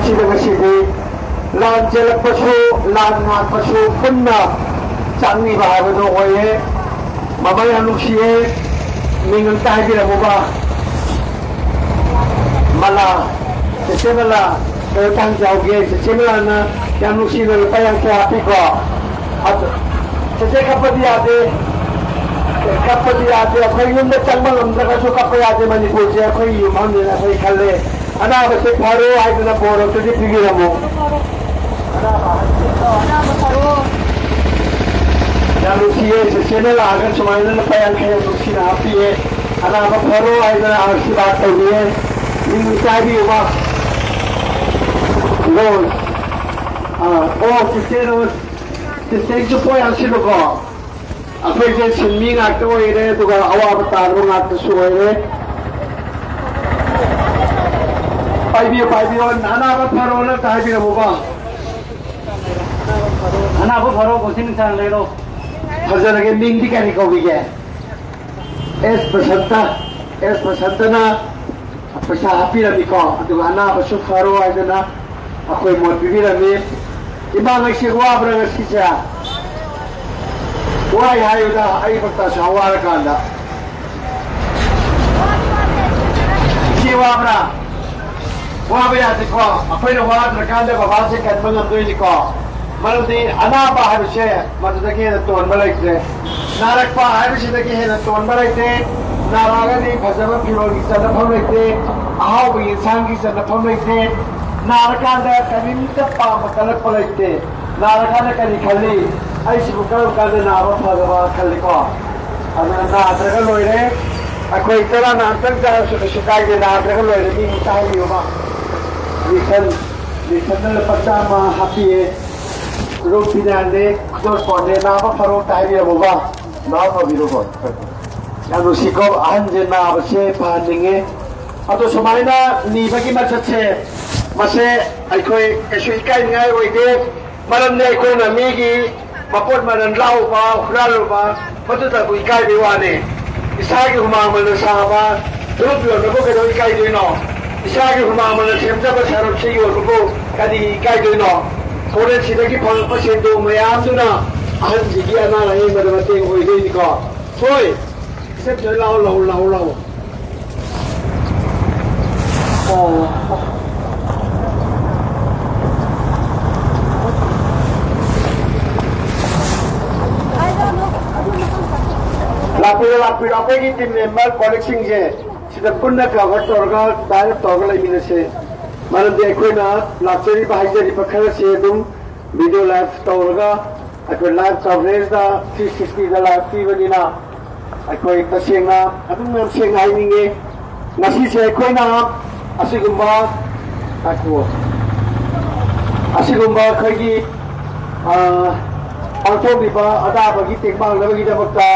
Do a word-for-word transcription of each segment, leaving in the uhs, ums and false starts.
ꯁꯤꯗ ꯉꯁꯤꯗꯤ ꯂꯥꯟ ꯆꯦꯜꯂꯛꯄꯁꯨ, ꯂꯥꯟ ꯉꯥꯛꯄꯁꯨ ꯄꯨꯟꯅ ꯆꯥꯛꯅꯤꯕ ꯍꯥꯏꯕꯗꯣ ꯑꯣꯏꯌꯦ꯫ ꯃꯃꯥ ꯌꯥꯝ ꯅꯨꯡꯁꯤꯌꯦ꯫ ꯃꯤꯡ ꯑꯝꯇ ꯍꯥꯏꯕꯤꯔꯝꯃꯨꯕ꯫ ꯃꯂꯥ, ꯆꯦꯆꯦ ꯃꯂꯥ, ꯀꯩꯅꯣ ꯇꯥꯡꯖꯍꯧꯒꯦ꯫ ꯆꯦꯆꯦ ꯃꯂꯥꯅ ꯌꯥꯝ ꯅꯨꯡꯁꯤꯅ ꯂꯨꯄꯥ ꯌꯥꯡꯈꯩ ꯍꯥꯞꯄꯤꯀꯣ꯫ ꯑꯗꯨ, ꯆꯦꯆꯦ ꯀꯞꯄꯗꯤ ꯌꯥꯗꯦ꯫ ꯀꯞꯄꯗꯤ ꯌꯥꯗꯦ꯫ ꯑꯩꯈꯣꯏ ꯌꯨꯝꯗ ꯆꯪꯕ ꯉꯝꯗ꯭ꯔꯒꯁꯨ ꯀꯞꯄ ꯌꯥꯗꯦ꯫ ꯃꯅꯤꯄꯨꯔꯁꯦ ꯑꯩꯈꯣꯏꯒꯤ ꯌꯨꯝꯐꯝꯅꯦꯅ ꯑꯩꯈꯣꯏ ꯈꯜꯂꯦ꯫ ꯑꯅꯥꯕꯁꯦ ꯐꯔꯣ ꯍꯥꯏꯗꯨꯅ ꯕꯣꯔ ꯑꯝꯇꯗꯤ ꯄꯤꯕꯤꯔꯝꯃꯨ꯫ ꯌꯥꯝ ꯅꯨꯡꯁꯤꯌꯦ, ꯆꯦꯆꯦꯅ ꯂꯥꯛꯑꯒ ꯁꯨꯃꯥꯏꯅ ꯂꯨꯄꯥ ꯌꯥꯡꯈꯩ ꯌꯥꯝ ꯅꯨꯡꯁꯤꯅ ꯍꯥꯞꯄꯤꯌꯦ꯫ ꯑꯅꯥꯕ ꯐꯔꯣ ꯍꯥꯏꯗꯅ ꯑꯥꯔꯁꯤꯕꯥꯗ ꯇꯧꯕꯤꯌꯦ꯫ ꯃꯤꯡ ꯀꯥꯏꯕꯤꯌꯨꯕ꯫ ꯔꯣꯖ꯫ ꯑꯥ, ꯑꯣ, ꯆꯦꯆꯦ ꯔꯣꯖ꯫ ꯆꯦꯆꯦꯒꯤꯁꯨ ꯄꯣꯠ ꯌꯥꯟꯁꯤꯜꯂꯨꯀꯣ꯫ ꯑꯩꯈꯣꯏꯁꯦ ꯁꯤꯟꯃꯤ ꯉꯥꯛꯇ ꯑꯣꯏꯔꯦ, ꯑꯗꯨꯒ ꯑꯋꯥꯕ ꯇꯥꯔꯕ ꯉꯥꯛꯇꯁꯨ ꯑꯣꯏꯔꯦ꯫ ꯄꯥꯏꯕꯤꯌꯨ, ꯄꯥꯏꯕꯤꯌꯨ, ꯑꯅꯥꯕ ꯐꯔꯣꯅ ꯑꯝꯇ ꯍꯥꯏꯕꯤꯔꯝꯃꯨꯕ꯫ ꯑꯅꯥꯕ ꯐꯔꯣ, ꯄꯨꯟꯁꯤ ꯅꯨꯡꯁꯥꯡ ꯂꯩꯔꯣ꯫ ꯐꯖꯔꯒꯦ, ꯃꯤꯡꯗꯤ ꯀꯔꯤ ꯀꯧꯕꯤꯒꯦ? ꯑꯦꯁ ꯕꯁꯟꯇ, ꯑꯦꯁ ꯕꯁꯟꯇꯅ ꯄꯩꯁꯥ ꯍꯥꯞꯄꯤꯔꯝꯃꯤꯀꯣ, ꯑꯗꯨꯒ ꯑꯅꯥꯕꯁꯨ ꯐꯔꯣ ꯍꯥꯏꯗꯅ ꯑꯩꯈꯣꯏ ꯃꯣꯠ ꯄꯤꯕꯤꯔꯝꯃꯤ꯫ ꯏꯃꯥ, ꯉꯁꯤ ꯋꯥꯕ꯭ꯔꯥ ꯉꯁꯤꯁꯦ? ꯋꯥꯏ ꯍꯥꯏꯌꯨꯗ, ꯑꯩ ꯕꯛꯇ ꯑꯁꯨꯛ ꯋꯥꯔꯀꯥꯟꯗ꯫ ꯏꯆꯦ ꯋꯥꯕ꯭ꯔꯥ? ꯋꯥꯕ ꯌꯥꯗꯦꯀꯣ, ꯑꯩꯈꯣꯏꯅ ꯋꯥꯗ꯭ꯔꯀꯥꯟꯗ ꯕꯕꯥꯁꯦ ꯀꯟꯕ ꯉꯝꯗꯣꯏꯅꯤꯀꯣ꯫ ꯃꯔꯝꯗꯤ ꯑꯅꯥꯕ ꯍꯥꯏꯕꯁꯦ ꯃꯗꯨꯗꯒꯤ ꯍꯦꯟꯅ ꯇꯣꯟꯕ ꯂꯩꯇ꯭ꯔꯦ꯫ ꯅꯥꯔꯛꯄ ꯍꯥꯏꯕꯁꯤꯗꯒꯤ ꯍꯦꯟꯅ ꯇꯣꯟꯕ ꯂꯩꯇꯦ꯫ ꯅꯥꯔꯛꯑꯒꯗꯤ ꯐꯖꯕ ꯐꯤꯔꯣꯜꯒꯤ ꯆꯟꯅꯐꯝ ꯂꯩꯇꯦ, ꯑꯍꯥꯎꯕ ꯌꯦꯟꯁꯥꯡꯒꯤ ꯆꯟꯅꯐꯝ ꯂꯩꯇꯦ꯫ ꯅꯥꯔꯀꯥꯟꯗ ꯀꯔꯤꯝꯇ ꯄꯥꯝꯕ ꯀꯜꯂꯛꯄ ꯂꯩꯇꯦ꯫ ꯅꯥꯔꯀꯥꯟꯗ ꯀꯔꯤ ꯈꯜꯂꯤ? ꯑꯩꯁꯤꯕꯨ ꯀꯔꯝ ꯀꯥꯟꯗ ꯅꯥꯕ ꯐꯒꯕ ꯈꯜꯂꯤꯀꯣ꯫ ꯑꯗꯨꯅ ꯅꯥꯗ꯭ꯔꯒ ꯂꯣꯏꯔꯦ꯫ ꯑꯩꯈꯣꯏ ꯇꯔꯥ ꯅꯥ ꯑꯝꯇꯪ ꯆꯥꯔꯁꯨ ꯀꯩꯁꯨ ꯀꯥꯏꯗꯦ, ꯅꯥꯗ꯭ꯔꯒ ꯂꯣꯏꯔꯦ꯫ ꯃꯤ ꯑꯝꯇ ꯍꯥꯏꯕꯤꯌꯨꯕ꯫ ꯅꯤꯁꯟ, ꯅꯤꯁꯟꯅ ꯂꯨꯄꯥ ꯆꯥꯝꯃ ꯍꯥꯞꯄꯤꯌꯦ꯫ ꯔꯨꯝ ꯐꯤꯅꯥꯟꯅꯦ, ꯈꯨꯗꯣꯜꯄꯣꯠꯅꯦ, ꯅꯥꯕ ꯐꯔꯣ ꯑꯝꯇ ꯍꯥꯏꯕꯤꯔꯝꯃꯨꯕ꯫ ꯅꯥꯕ ꯐꯕꯤꯔꯣꯀꯣ꯫ ꯌꯥꯝ ꯅꯨꯡꯁꯤꯀꯣ, ꯑꯍꯟꯁꯦ ꯅꯥꯕꯁꯦ ꯐꯍꯟꯅꯤꯡꯉꯦ꯫ ꯑꯗꯣ ꯁꯨꯃꯥꯏꯅ ꯅꯤꯕꯒꯤ ꯃꯁꯛꯁꯦ, ꯃꯁꯦ ꯑꯩꯈꯣꯏ ꯀꯩꯁꯨ ꯏꯀꯥꯏꯅꯤꯡꯉꯥꯏ ꯑꯣꯏꯗꯦ꯫ ꯃꯔꯝꯗꯤ ꯑꯩꯈꯣꯏꯅ ꯃꯤꯒꯤ ꯃꯄꯣꯠ ꯃꯔꯟ ꯂꯥꯛꯎꯕ, ꯍꯨꯔꯥꯜꯂꯨꯕ, ꯃꯗꯨꯗꯕꯨ ꯏꯀꯥꯏꯕꯩ ꯋꯥꯅꯤ꯫ ꯏꯁꯥꯒꯤ ꯍꯨꯃꯥꯡ ꯃꯟꯅ ꯁꯥꯕ ꯆꯨꯔꯨꯞ ꯌꯣꯟꯕꯕꯨ ꯀꯩꯗꯧ ꯏꯀꯥꯏꯗꯣꯏꯅꯣ? ꯏꯁꯥꯒꯤ ꯍꯨꯃꯥꯡ ꯃꯃꯜꯅ ꯁꯦꯝꯖꯕ ꯁꯔꯞꯁꯦ ꯌꯣꯟꯕꯕꯨ ꯀꯔꯤ ꯏꯀꯥꯏꯗꯣꯏꯅꯣ? ꯍꯣꯔꯦꯟ ꯁꯤꯗꯒꯤ ꯐꯪꯉꯛꯄ ꯁꯦꯟꯗꯣꯡ ꯃꯌꯥꯝꯗꯨꯅ ꯑꯍꯟꯁꯤꯒꯤ ꯑꯅꯥ ꯂꯥꯌꯦꯡꯕꯗ ꯃꯇꯦꯡ ꯑꯣꯏꯗꯣꯏꯅꯤꯀꯣ꯫ ꯍꯣꯏ, ꯏꯆꯟ ꯊꯣꯏ, ꯂꯥꯛꯑꯣ, ꯂꯥꯛꯑꯣ, ꯂꯥꯛꯑꯣ, ꯂꯥꯛꯑꯣ꯫ ꯑꯣ꯫ ꯂꯥꯛꯄꯤꯔꯣ, ꯂꯥꯛꯄꯤꯔꯣ, ꯑꯩꯈꯣꯏꯒꯤ ꯇꯤꯝ ꯃꯦꯝꯕꯔ ꯀꯣꯂꯤꯛꯁꯤꯡꯁꯦ ꯁꯤꯗ ꯄꯨꯟꯅ ꯀꯚꯔ ꯇꯧꯔꯒ, ꯗꯥꯏꯔꯦꯛ ꯇꯧꯔꯒ ꯂꯩꯃꯤꯟꯅꯁꯦ꯫ ꯃꯔꯝꯗꯤ ꯑꯩꯈꯣꯏꯅ ꯂꯥꯛꯆꯔꯤꯕ, ꯍꯥꯏꯖꯔꯤꯕ ꯈꯔꯁꯦ ꯑꯗꯨꯝ ꯚꯤꯗꯤꯑꯣ ꯂꯥꯏꯚ ꯇꯧꯔꯒ, ꯑꯩꯈꯣꯏ ꯂꯥꯏꯚ ꯀꯚꯔꯦꯖꯇ ꯊ꯭ꯔꯤ ꯁꯤꯛꯁꯇꯤꯗ ꯂꯥꯏꯚ ꯄꯤꯕꯅꯤꯅ, ꯑꯩꯈꯣꯏ ꯇꯁꯦꯡꯅ ꯑꯗꯨꯝ ꯌꯥꯝ ꯁꯦꯡꯅ ꯍꯥꯏꯅꯤꯡꯉꯤ, ꯉꯁꯤꯁꯦ ꯑꯩꯈꯣꯏꯅ ꯑꯁꯤꯒꯨꯝꯕ, ꯉꯥꯏꯈꯣ, ꯑꯁꯤꯒꯨꯝꯕ ꯑꯩꯈꯣꯏꯒꯤ, ꯑ, ꯄꯥꯡꯊꯣꯛꯂꯤꯕ ꯑꯅꯥꯕꯒꯤ ꯇꯦꯡꯕꯥꯡꯅꯕꯒꯤꯗꯃꯛꯇ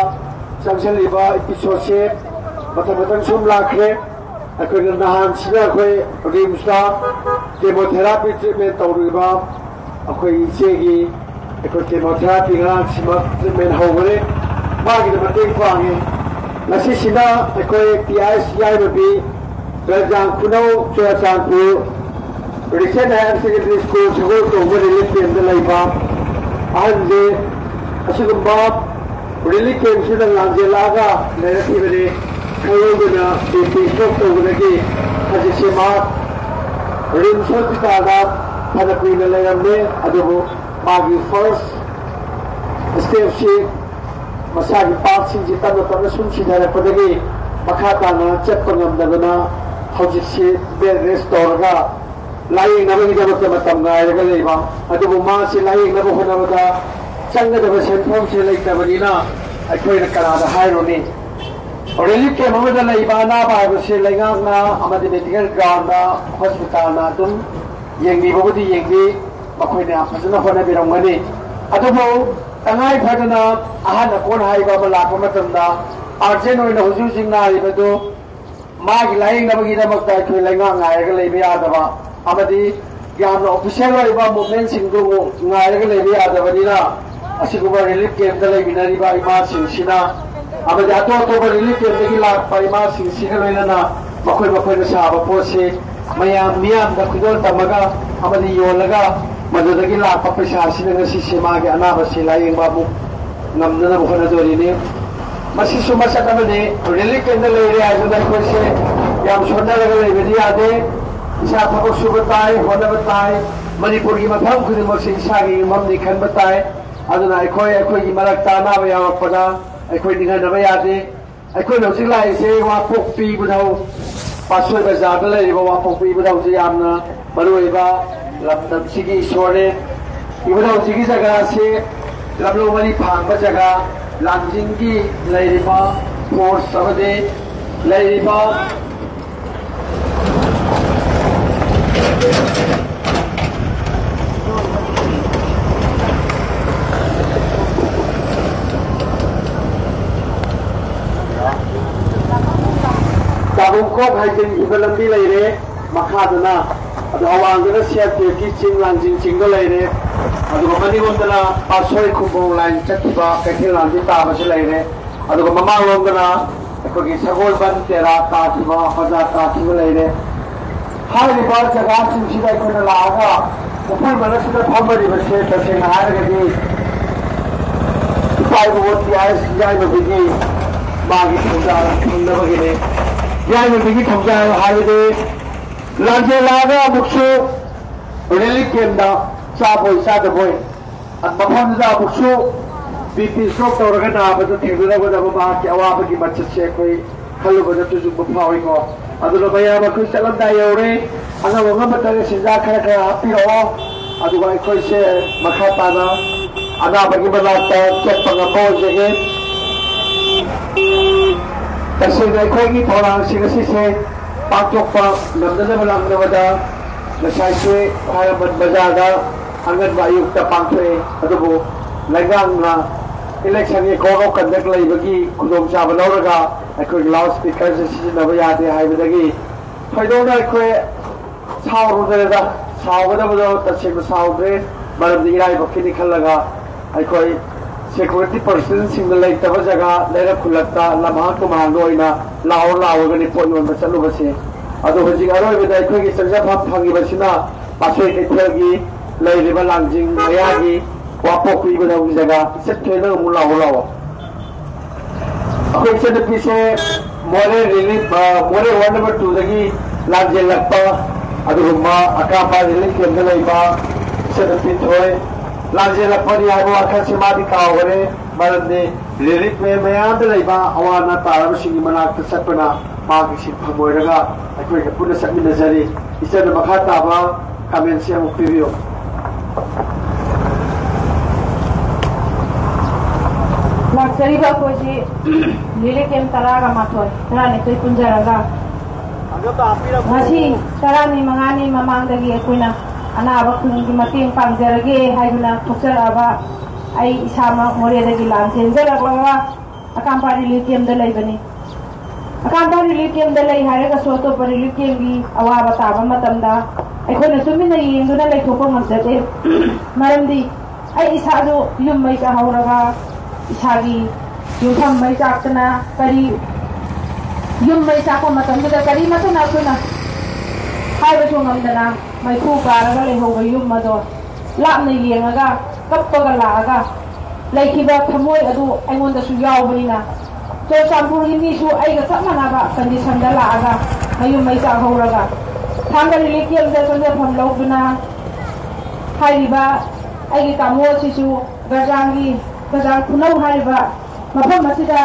ꯆꯪꯁꯤꯜꯂꯤꯕ ꯏꯄꯤꯁꯣꯠꯁꯦ ꯃꯊꯪ ꯃꯊꯪ ꯁꯨꯝ ꯂꯥꯛꯈ꯭ꯔꯦ꯫ ꯑꯩꯈꯣꯏꯅ ꯅꯍꯥꯟꯁꯤꯗ ꯑꯩꯈꯣꯏ ꯔꯤꯝꯁꯇ ꯀꯦꯃꯣꯊꯦꯔꯥꯄꯤ ꯇ꯭ꯔꯤꯠꯃꯦꯟ ꯇꯧꯔꯤꯕ ꯑꯩꯈꯣꯏ ꯏꯆꯦꯒꯤ ꯑꯩꯈꯣꯏ ꯀꯦꯃꯣꯊꯦꯔꯥꯄꯤ ꯉꯔꯥꯡꯁꯤꯃꯛ ꯇ꯭ꯔꯤꯠꯃꯦꯟ ꯍꯧꯈꯔꯦ꯫ ꯃꯥꯒꯤꯗ ꯃꯇꯦꯡ ꯄꯥꯡꯉꯤ꯫ ꯉꯁꯤꯁꯤꯅ ꯑꯩꯈꯣꯏ P I S Yaimabi, Beljang Khunou, Churachandpur, ꯔꯤꯆꯦꯠ ꯍꯥꯌꯔ ꯁꯦꯀꯦꯟꯗꯔꯤ ꯁ꯭ꯀꯨꯜ ꯁꯒꯣꯜ ꯇꯣꯡꯕ ꯔꯤꯂꯤꯐ ꯀꯦꯝꯗ ꯂꯩꯕ ꯑꯍꯟꯁꯦ ꯑꯁꯤꯒꯨꯝꯕ ꯔꯤꯂꯤꯐ ꯀꯦꯝꯁꯤꯗ ꯂꯥꯟꯖꯦꯜꯂꯛꯑꯒ ꯂꯩꯔꯛꯈꯤꯕꯅꯤ꯫ ꯈꯪꯍꯧꯗꯅ ꯕꯤ ꯄꯤ ꯁ꯭ꯇ꯭ꯔꯣꯛ ꯇꯧꯕꯗꯒꯤ ꯍꯧꯖꯤꯛꯁꯦ ꯃꯍꯥꯛ ꯔꯤꯝꯁ ꯍꯣꯁꯄꯤꯇꯥꯜꯗ ꯐꯅ ꯀꯨꯏꯅ ꯂꯩꯔꯝꯃꯦ꯫ ꯑꯗꯨꯕꯨ ꯃꯥꯒꯤ ꯐꯥꯔꯁ ꯁ꯭ꯇꯦꯞꯁꯤ ꯃꯁꯥꯒꯤ ꯄꯥꯔꯠꯁꯤꯡꯁꯤ ꯇꯞꯅ ꯇꯞꯅ ꯁꯨꯝ ꯁꯤꯊꯔꯛꯄꯗꯒꯤ ꯃꯈꯥ ꯇꯥꯅ ꯆꯠꯄ ꯉꯝꯗꯗꯅ ꯍꯧꯖꯤꯛꯁꯤ ꯕꯦꯗ ꯔꯦꯁ ꯇꯧꯔꯒ ꯂꯥꯌꯦꯡꯅꯕꯒꯤꯗꯃꯛꯇ ꯃꯇꯝ ꯉꯥꯏꯔꯒ ꯂꯩꯕ꯫ ꯑꯗꯨꯕꯨ ꯃꯥꯁꯤ ꯂꯥꯌꯦꯡꯅꯕ ꯍꯣꯠꯅꯕꯗ ꯆꯪꯒꯗꯕ ꯁꯦꯟꯐꯝꯁꯦ ꯂꯩꯇꯕꯅꯤꯅ ꯑꯩꯈꯣꯏꯅ ꯀꯅꯥꯗ ꯍꯥꯏꯔꯨꯅꯤ? ꯔꯤꯂꯤꯐ ꯀꯦꯝ ꯑꯃꯗ ꯂꯩꯕ ꯑꯅꯥꯕ ꯍꯥꯏꯕꯁꯤ ꯂꯩꯉꯥꯛꯅ ꯑꯃꯗꯤ ꯃꯦꯗꯤꯀꯦꯜ ꯒ꯭ꯔꯥꯎꯟꯗ ꯍꯣꯁꯄꯤꯇꯥꯜꯅ ꯑꯗꯨꯝ ꯌꯦꯡꯕꯤꯕꯕꯨꯗꯤ ꯌꯦꯡꯕꯤ, ꯃꯈꯣꯏꯅ ꯌꯥꯝ ꯐꯖꯅ ꯍꯣꯠꯅꯕꯤꯔꯝꯒꯅꯤ꯫ ꯑꯗꯨꯕꯨ ꯇꯉꯥꯏ ꯐꯗꯅ ꯑꯍꯟ ꯑꯀꯣꯟ ꯍꯥꯏꯕ ꯑꯃ ꯂꯥꯛꯄ ꯃꯇꯝꯗ ꯑꯥꯔꯖꯦꯟ ꯑꯣꯏꯅ ꯍꯧꯖꯤꯛ ꯍꯧꯖꯤꯛ ꯅꯥꯔꯤꯕꯗꯨ ꯃꯥꯒꯤ ꯂꯥꯌꯦꯡꯅꯕꯒꯤꯗꯃꯛꯇ ꯑꯩꯈꯣꯏ ꯂꯩꯉꯥꯛ ꯉꯥꯏꯔꯒ ꯂꯩꯕ ꯌꯥꯗꯕ ꯑꯃꯗꯤ ꯌꯥꯝꯅ ꯑꯣꯐꯤꯁꯤꯌꯦꯜ ꯑꯣꯏꯕ ꯃꯨꯞꯃꯦꯟꯁꯤꯡꯗꯨ ꯉꯥꯏꯔꯒ ꯂꯩꯕ ꯌꯥꯗꯕꯅꯤꯅ ꯑꯁꯤꯒꯨꯝꯕ ꯔꯤꯂꯤꯐ ꯀꯦꯝꯞꯇ ꯂꯩꯃꯤꯟꯅꯔꯤꯕ ꯏꯃꯥꯁꯤꯡꯁꯤꯅ ꯑꯃꯗꯤ ꯑꯇꯣꯞ ꯑꯇꯣꯞꯄ ꯔꯤꯂꯤꯐ ꯀꯦꯝꯞꯇꯒꯤ ꯂꯥꯛꯄ ꯏꯃꯥꯁꯤꯡꯁꯤꯒ ꯂꯣꯏꯅꯅ ꯃꯈꯣꯏ ꯃꯈꯣꯏꯅ ꯁꯥꯕ ꯄꯣꯠꯁꯤ ꯃꯌꯥꯝ ꯃꯤꯌꯥꯝꯗ ꯈꯨꯗꯣꯜ ꯇꯝꯃꯒ ꯑꯃꯗꯤ ꯌꯣꯜꯂꯒ ꯃꯗꯨꯗꯒꯤ ꯂꯥꯛꯄ ꯄꯩꯁꯥꯁꯤꯅ ꯉꯁꯤꯁꯦ ꯃꯥꯒꯤ ꯑꯅꯥꯕꯁꯤ ꯂꯥꯌꯦꯡꯕ ꯑꯃꯨꯛ ꯉꯝꯅꯅꯕ ꯍꯣꯠꯅꯗꯣꯔꯤꯅꯤ꯫ ꯃꯁꯤꯁꯨ ꯃꯁꯛ ꯑꯃꯅꯤ꯫ ꯔꯤꯂꯤꯐ ꯀꯦꯝꯗ ꯂꯩꯔꯦ ꯍꯥꯏꯗꯨꯅ ꯑꯩꯈꯣꯏꯁꯦ ꯌꯥꯝ ꯁꯣꯟꯊꯔꯒ ꯂꯩꯕꯗꯤ ꯌꯥꯗꯦ꯫ ꯏꯁꯥ ꯊꯕꯛ ꯁꯨꯕ ꯇꯥꯏ, ꯍꯣꯠꯅꯕ ꯇꯥꯏ꯫ ꯃꯅꯤꯄꯨꯔꯒꯤ ꯃꯐꯝ ꯈꯨꯗꯤꯡꯃꯛꯁꯦ ꯏꯁꯥꯒꯤ ꯌꯨꯝꯐꯝꯅꯤ ꯈꯟꯕ ꯇꯥꯏ꯫ ꯑꯗꯨꯅ ꯑꯩꯈꯣꯏ ꯑꯩꯈꯣꯏꯒꯤ ꯃꯔꯛꯇ ꯑꯅꯥꯕ ꯌꯥꯎꯔꯛꯄꯗ ꯑꯩꯈꯣꯏ ꯅꯤꯡꯍꯟꯅꯕ ꯌꯥꯗꯦ꯫ ꯑꯩꯈꯣꯏꯅ ꯍꯧꯖꯤꯛ ꯂꯥꯛꯏꯁꯦ ꯋꯥꯡꯄꯣꯛꯄꯤ ꯏꯕꯨꯙꯧ ꯄꯥꯠꯁꯣꯏ ꯕꯖꯥꯔꯗ ꯂꯩꯔꯤꯕ ꯋꯥꯡꯄꯣꯛꯄꯤ ꯏꯕꯨꯙꯧꯁꯦ ꯌꯥꯝꯅ ꯃꯔꯨꯑꯣꯏꯕ ꯂꯝꯗꯝꯁꯤꯒꯤ ꯏꯁꯣꯔꯅꯤ꯫ ꯏꯕꯨꯙꯧꯁꯤꯒꯤ ꯖꯒꯥꯁꯤ ꯂꯝꯂꯧ ꯃꯔꯤ ꯐꯥꯡꯕ ꯖꯒꯥ, ꯂꯥꯡꯖꯤꯡꯒꯤ ꯂꯩꯔꯤꯕ ꯐꯣꯔꯁ ꯑꯃꯗꯤ ꯂꯩꯔꯤꯕ ꯆꯥꯛꯈꯨꯝ ꯀꯣꯛ ꯍꯥꯏꯖꯤꯟꯈꯤꯕ ꯂꯝꯕꯤ ꯂꯩꯔꯦ꯫ ꯃꯈꯥꯗꯅ, ꯑꯗꯣ ꯑꯋꯥꯡꯗꯅ ꯁꯤ ꯑꯥꯔ ꯄꯤ ꯑꯦꯐꯀꯤ ꯆꯤꯡ, ꯂꯥꯡꯖꯤꯡ ꯆꯤꯡꯗꯣ ꯂꯩꯔꯦ꯫ ꯑꯗꯨꯒ ꯃꯅꯤꯡꯂꯣꯝꯗꯅ ꯄꯥꯠꯁꯣꯏ ꯈꯨꯝꯕꯣꯡ ꯂꯥꯏꯟ ꯆꯠꯈꯤꯕ ꯀꯩꯊꯦꯜ ꯂꯥꯟꯖꯤꯡ ꯇꯥꯕꯁꯨ ꯂꯩꯔꯦ꯫ ꯑꯗꯨꯒ ꯃꯃꯥꯡꯂꯣꯝꯗꯅ ꯑꯩꯈꯣꯏꯒꯤ ꯁꯒꯣꯜꯕꯟ ꯇꯦꯔꯥ ꯇꯥꯈꯤꯕ, ꯕꯖꯥꯔ ꯇꯥꯈꯤꯕ ꯂꯩꯔꯦ꯫ ꯍꯥꯏꯔꯤꯕ ꯖꯒꯥꯁꯤꯡꯁꯤꯗ ꯑꯩꯈꯣꯏꯅ ꯂꯥꯛꯑꯒ ꯎꯐꯨꯜ ꯃꯔꯛꯁꯤꯗ ꯐꯝꯃꯔꯤꯕꯁꯦ ꯇꯁꯦꯡꯅ ꯍꯥꯏꯔꯒꯗꯤ ꯏꯄꯥ ꯏꯄꯨ ꯇꯤ ꯑꯥꯏ ꯑꯦꯁ ꯌꯥꯏꯃꯕꯤꯒꯤ ꯃꯥꯒꯤ ꯊꯧꯖꯥꯜ ꯐꯪꯅꯕꯒꯤꯅꯤ꯫ ꯌꯥꯏꯃꯕꯤꯒꯤ ꯊꯧꯖꯥꯜ ꯍꯥꯏꯕꯗꯤ ꯂꯥꯟꯖꯦꯜꯂꯛꯑꯒ ꯑꯃꯨꯛꯁꯨ ꯔꯤꯂꯤꯐ ꯀꯦꯝꯗ ꯆꯥꯕꯣꯏ ꯆꯥꯗꯕꯣꯏ ꯃꯐꯝꯗꯨꯗ ꯑꯃꯨꯛꯁꯨ ꯕꯤ ꯄꯤ ꯁ꯭ꯇ꯭ꯔꯣꯛ ꯇꯧꯔꯒ ꯅꯥꯕꯗ ꯊꯦꯡꯅꯔꯝꯒꯗꯕ ꯃꯍꯥꯛꯀꯤ ꯑꯋꯥꯕꯒꯤ ꯃꯆꯠꯁꯦ ꯑꯩꯈꯣꯏ ꯈꯜꯂꯨꯕꯗ ꯇꯨꯖꯨꯡꯕ ꯐꯥꯎꯏꯀꯣ꯫ ꯑꯗꯨꯅ ꯃꯌꯥꯝ ꯑꯩꯈꯣꯏ ꯆꯠꯂꯝꯗꯥꯏ ꯌꯧꯔꯦ꯫ ꯑꯉꯝ ꯑꯉꯝꯕꯇꯒ ꯁꯦꯟꯖꯥ ꯈꯔ ꯈꯔ ꯍꯥꯞꯄꯤꯔꯛꯑꯣ꯫ ꯑꯗꯨꯒ ꯑꯩꯈꯣꯏꯁꯦ ꯃꯈꯥ ꯇꯥꯅ ꯑꯅꯥꯕꯒꯤ ꯃꯅꯥꯛꯇ ꯆꯠꯄ ꯉꯝꯕ ꯑꯣꯏꯖꯒꯦ꯫ ꯇꯁꯦꯡꯅ ꯑꯩꯈꯣꯏꯒꯤ ꯊꯧꯔꯥꯡꯁꯤꯡ ꯑꯁꯤꯁꯦ ꯄꯥꯡꯊꯣꯛꯄ ꯉꯝꯅꯅꯕ ꯂꯥꯛꯅꯕꯗ ꯉꯁꯥꯏꯁꯦ ꯈ꯭ꯋꯥꯏꯔꯝꯕꯟ ꯕꯖꯥꯔꯗ ꯑꯉꯟꯕ ꯑꯌꯨꯛꯇ ꯄꯥꯡꯊꯣꯛꯑꯦ꯫ ꯑꯗꯨꯕꯨ ꯂꯩꯉꯥꯛꯅ ꯏꯂꯦꯛꯁꯟꯒꯤ ꯀꯣꯗ ꯑꯣꯐ ꯀꯟꯗꯛ ꯂꯩꯕꯒꯤ ꯈꯨꯗꯣꯡꯆꯥꯕ ꯂꯧꯔꯒ ꯑꯩꯈꯣꯏꯒꯤ ꯂꯥꯎꯠ ꯁ꯭ꯄꯤꯀꯔꯁꯦ ꯁꯤꯖꯤꯟꯅꯕ ꯌꯥꯗꯦ ꯍꯥꯏꯕꯗꯒꯤ ꯊꯣꯏꯗꯣꯛꯅ ꯑꯩꯈꯣꯏ ꯁꯥꯎꯔꯨꯗ꯭ꯔꯦꯗ꯫ ꯁꯥꯎꯒꯗꯕꯗꯣ ꯇꯁꯦꯡꯅ ꯁꯥꯎꯗ꯭ꯔꯦ, ꯃꯔꯝꯗꯤ ꯏꯔꯥꯏꯕꯛꯀꯤꯅꯤ ꯈꯜꯂꯒ ꯑꯩꯈꯣꯏ ꯁꯦꯀ꯭ꯌꯨꯔꯤꯇꯤ ꯄꯔꯁꯟꯁꯤꯡꯅ ꯂꯩꯇꯕ ꯖꯒꯥ, ꯂꯩꯔꯛ ꯈꯨꯜꯂꯛꯇ ꯂꯝꯍꯥꯡ ꯇꯨꯝꯍꯥꯡꯗ ꯑꯣꯏꯅ ꯂꯥꯎꯔ ꯂꯥꯎꯔꯒꯅꯤ ꯄꯣꯠ ꯌꯣꯟꯕ ꯆꯠꯂꯨꯕꯁꯦ꯫ ꯑꯗꯣ ꯍꯧꯖꯤꯛ ꯑꯔꯣꯏꯕꯗ ꯑꯩꯈꯣꯏꯒꯤ ꯆꯪꯖꯐꯝ ꯐꯪꯉꯤꯕꯁꯤꯅ ꯄꯥꯠꯁꯣꯏ ꯀꯩꯊꯦꯜꯒꯤ ꯂꯩꯔꯤꯕ ꯂꯥꯡꯖꯤꯡ ꯃꯌꯥꯒꯤ ꯋꯥꯄꯣꯛꯄꯤ ꯏꯕꯨꯙꯧꯒꯤ ꯖꯒꯥ꯫ ꯏꯆꯟ ꯊꯣꯏꯅ ꯑꯃꯨꯛ ꯂꯥꯎꯔ ꯂꯥꯎꯔꯣ꯫ ꯑꯩꯈꯣꯏ ꯏꯆꯟꯅꯨꯄꯤꯁꯦ ꯃꯣꯔꯦ ꯔꯤꯂꯤꯐ, ꯑ, ꯃꯣꯔꯦ ꯋꯥꯔꯗ ꯅꯝꯕꯔ ꯇꯨꯗꯒꯤ ꯂꯥꯟꯖꯦꯜꯂꯛꯄ ꯑꯗꯨꯒꯨꯝꯕ ꯑꯀꯥꯝꯄꯥ ꯔꯤꯂꯤꯐ ꯀꯦꯝꯞꯇ ꯂꯩꯕ ꯏꯆꯟꯅꯨꯄꯤ ꯊꯣꯏ ꯂꯥꯟꯖꯦꯜꯂꯛꯄꯅꯤ ꯍꯥꯏꯕ ꯋꯥꯈꯜꯁꯦ ꯃꯥꯗꯤ ꯀꯥꯎꯈ꯭ꯔꯦ꯫ ꯃꯔꯝꯗꯤ ꯔꯤꯂꯤꯐ ꯀꯦꯝꯞ ꯃꯌꯥꯝꯗ ꯂꯩꯕ ꯑꯋꯥ ꯑꯅꯥ ꯇꯥꯔꯕꯁꯤꯡꯒꯤ ꯃꯅꯥꯛꯇ ꯆꯠꯄꯅ ꯃꯥꯒꯤ ꯁꯤꯟꯐꯝ ꯑꯣꯏꯔꯒ ꯑꯩꯈꯣꯏꯒ ꯄꯨꯟꯅ ꯆꯠꯃꯤꯟꯅꯖꯔꯤ꯫ ꯏꯆꯟꯅ ꯃꯈꯥ ꯇꯥꯕ ꯀꯃꯦꯟꯁꯤ ꯑꯃꯨꯛ ꯄꯤꯕꯤꯌꯨ꯫ ꯂꯥꯛꯆꯔꯤꯕ ꯑꯩꯈꯣꯏꯁꯤ ꯔꯤꯂꯤꯐ ꯀꯦꯝꯞ ꯇꯔꯥꯒ ꯃꯥꯊꯣꯏ, ꯇꯔꯥꯅꯤꯊꯣꯏ ꯄꯨꯟꯖꯔꯒ ꯉꯁꯤ ꯇꯔꯥꯅꯤ ꯃꯉꯥꯅꯤ ꯃꯃꯥꯡꯗꯒꯤ ꯑꯩꯈꯣꯏꯅ ꯑꯅꯥꯕ ꯈꯨꯟꯒꯤ ꯃꯇꯦꯡ ꯄꯥꯡꯖꯔꯒꯦ ꯍꯥꯏꯗꯨꯅ ꯊꯣꯛꯆꯔꯛꯑꯕ ꯑꯩ ꯏꯁꯥꯃꯛ ꯃꯣꯔꯦꯗꯒꯤ ꯂꯥꯟ ꯆꯦꯟꯖꯔꯛꯂꯒ ꯑꯀꯥꯝꯄꯥ ꯔꯤꯂꯤꯐ ꯀꯦꯝꯞꯇ ꯂꯩꯕꯅꯤ꯫ ꯑꯀꯥꯝꯄꯥ ꯔꯤꯂꯤꯐ ꯀꯦꯝꯞꯇ ꯂꯩ ꯍꯥꯏꯔꯒꯁꯨ ꯑꯇꯣꯞꯄ ꯔꯤꯂꯤꯐ ꯀꯦꯝꯞꯀꯤ ꯑꯋꯥꯕ ꯇꯥꯕ ꯃꯇꯝꯗ ꯑꯩꯈꯣꯏꯅ ꯇꯨꯃꯤꯟꯅ ꯌꯦꯡꯗꯨꯅ ꯂꯩꯊꯣꯛꯄ ꯉꯝꯖꯗꯦ꯫ ꯃꯔꯝꯗꯤ ꯑꯩ ꯏꯁꯥꯁꯨ ꯌꯨꯝ ꯃꯩ ꯆꯥꯍꯧꯔꯒ ꯏꯁꯥꯒꯤ ꯌꯨꯝꯐꯝ ꯃꯩ ꯆꯥꯛꯇꯅ ꯀꯔꯤ ꯌꯨꯝ ꯃꯩ ꯆꯥꯛꯄ ꯃꯇꯝꯗꯨꯗ ꯀꯔꯤꯃꯠꯇꯅ ꯑꯩꯈꯣꯏꯅ ꯍꯥꯏꯕꯁꯨ ꯉꯝꯗꯅ ꯃꯩꯈꯨ ꯀꯥꯔꯒ ꯂꯩꯍꯧꯕ ꯌꯨꯝ ꯑꯗꯣ ꯂꯥꯞꯅ ꯌꯦꯡꯉꯒ ꯀꯞꯄꯒ ꯂꯥꯛꯑꯒ ꯂꯩꯈꯤꯕ ꯊꯃꯣꯏ ꯑꯗꯨ ꯑꯩꯉꯣꯟꯗꯁꯨ ꯌꯥꯎꯕꯅꯤꯅ ꯆꯨꯔꯆꯥꯟꯄꯨꯔꯒꯤ ꯃꯤꯁꯨ ꯑꯩꯒ ꯆꯞ ꯃꯥꯟꯅꯕ ꯀꯟꯗꯤꯁꯟꯗ ꯂꯥꯛꯑꯒ ꯃꯌꯨꯝ ꯃꯩ ꯆꯥꯛꯍꯧꯔꯒ ꯊꯥꯡꯒ ꯔꯤꯂꯤꯐ ꯀꯦꯝꯞꯇ ꯆꯪꯖꯐꯝ ꯂꯧꯗꯨꯅ ꯍꯥꯏꯔꯤꯕ ꯑꯩꯒꯤ ꯇꯥꯃꯣ ꯑꯁꯤꯁꯨ ꯒꯔꯖꯥꯡꯒꯤ, ꯒꯔꯖꯥꯡ ꯈꯨꯅꯧ ꯍꯥꯏꯔꯤꯕ ꯃꯐꯝ ꯑꯁꯤꯗ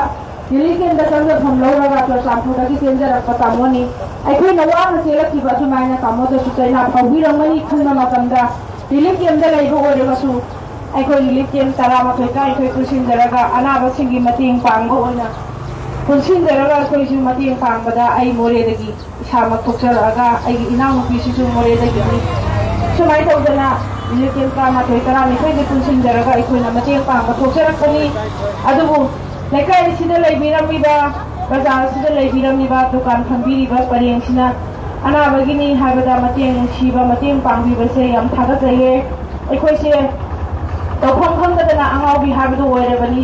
ꯔꯤꯂꯤꯐ ꯀꯦꯝꯞꯇ ꯆꯪꯖꯐꯝ ꯂꯧꯔꯒ ꯆꯨꯔꯆꯥꯟꯄꯨꯔꯗꯒꯤ ꯆꯦꯟꯖꯔꯛꯄ ꯇꯥꯃꯣꯅꯤ꯫ ꯑꯩꯈꯣꯏꯅ ꯋꯥꯅ ꯆꯦꯜꯂꯛꯈꯤꯕ ꯑꯗꯨꯃꯥꯏꯅ ꯇꯥꯃꯣꯗꯁꯨ ꯆꯩꯅꯥ ꯐꯥꯎꯕꯤꯔꯝꯒꯅꯤ ꯈꯟꯕ ꯃꯇꯝꯗ ꯔꯤꯂꯤꯐ ꯀꯦꯝꯞꯇ ꯂꯩꯕ ꯑꯣꯏꯔꯒꯁꯨ ꯑꯩꯈꯣꯏ ꯔꯤꯂꯤꯐ ꯀꯦꯝꯞ ꯇꯔꯥꯃꯥꯊꯣꯏ ꯇꯔꯥꯅꯤꯊꯣꯏ ꯄꯨꯟꯁꯤꯟꯖꯔꯒ ꯑꯅꯥꯕꯁꯤꯡꯒꯤ ꯃꯇꯦꯡ ꯄꯥꯡꯕ ꯑꯣꯏꯅ ꯄꯨꯟꯁꯤꯟꯖꯔꯒ ꯑꯩꯈꯣꯏꯁꯨ ꯃꯇꯦꯡ ꯄꯥꯡꯕꯗ ꯑꯩ ꯃꯣꯔꯦꯗꯒꯤ ꯏꯁꯥꯃꯛ ꯊꯣꯛꯆꯔꯛꯑꯒ ꯑꯩꯒꯤ ꯏꯅꯥꯎꯅꯨꯄꯤꯁꯤꯁꯨ ꯃꯣꯔꯦꯗꯒꯤꯅꯤ꯫ ꯁꯨꯃꯥꯏꯅ ꯇꯧꯗꯅ ꯔꯤꯂꯤꯐ ꯀꯦꯝꯞ ꯇꯔꯥꯃꯥꯊꯣꯏ ꯇꯔꯥꯅꯤꯊꯣꯏꯒꯤ ꯄꯨꯟꯁꯤꯟꯖꯔꯒ ꯑꯩꯈꯣꯏꯅ ꯃꯇꯦꯡ ꯄꯥꯡꯕ ꯊꯣꯛꯆꯔꯛꯄꯅꯤ꯫ ꯑꯗꯨꯕꯨ ꯂꯩꯀꯥꯏ ꯑꯁꯤꯗ ꯂꯩꯕꯤꯔꯝꯃꯤꯕ, ꯕꯖꯥꯔ ꯑꯁꯤꯗ ꯂꯩꯕꯤꯔꯝꯃꯤꯕ, ꯗꯨꯀꯥꯟ ꯐꯝꯕꯤꯔꯤꯕ ꯄꯔꯦꯡꯁꯤꯅ ꯑꯅꯥꯕꯒꯤꯅꯤ ꯍꯥꯏꯕꯗ ꯃꯇꯦꯡ ꯅꯨꯡꯁꯤꯕ, ꯃꯇꯦꯡ ꯄꯥꯡꯕꯤꯕꯁꯦ ꯌꯥꯝ ꯊꯥꯒꯠꯆꯩꯌꯦ꯫ ꯑꯩꯈꯣꯏꯁꯦ ꯇꯧꯐꯝ ꯈꯪꯗꯗꯅ ꯑꯉꯥꯎꯕꯤ ꯍꯥꯏꯕꯗꯨ ꯑꯣꯏꯔꯕꯅꯤ꯫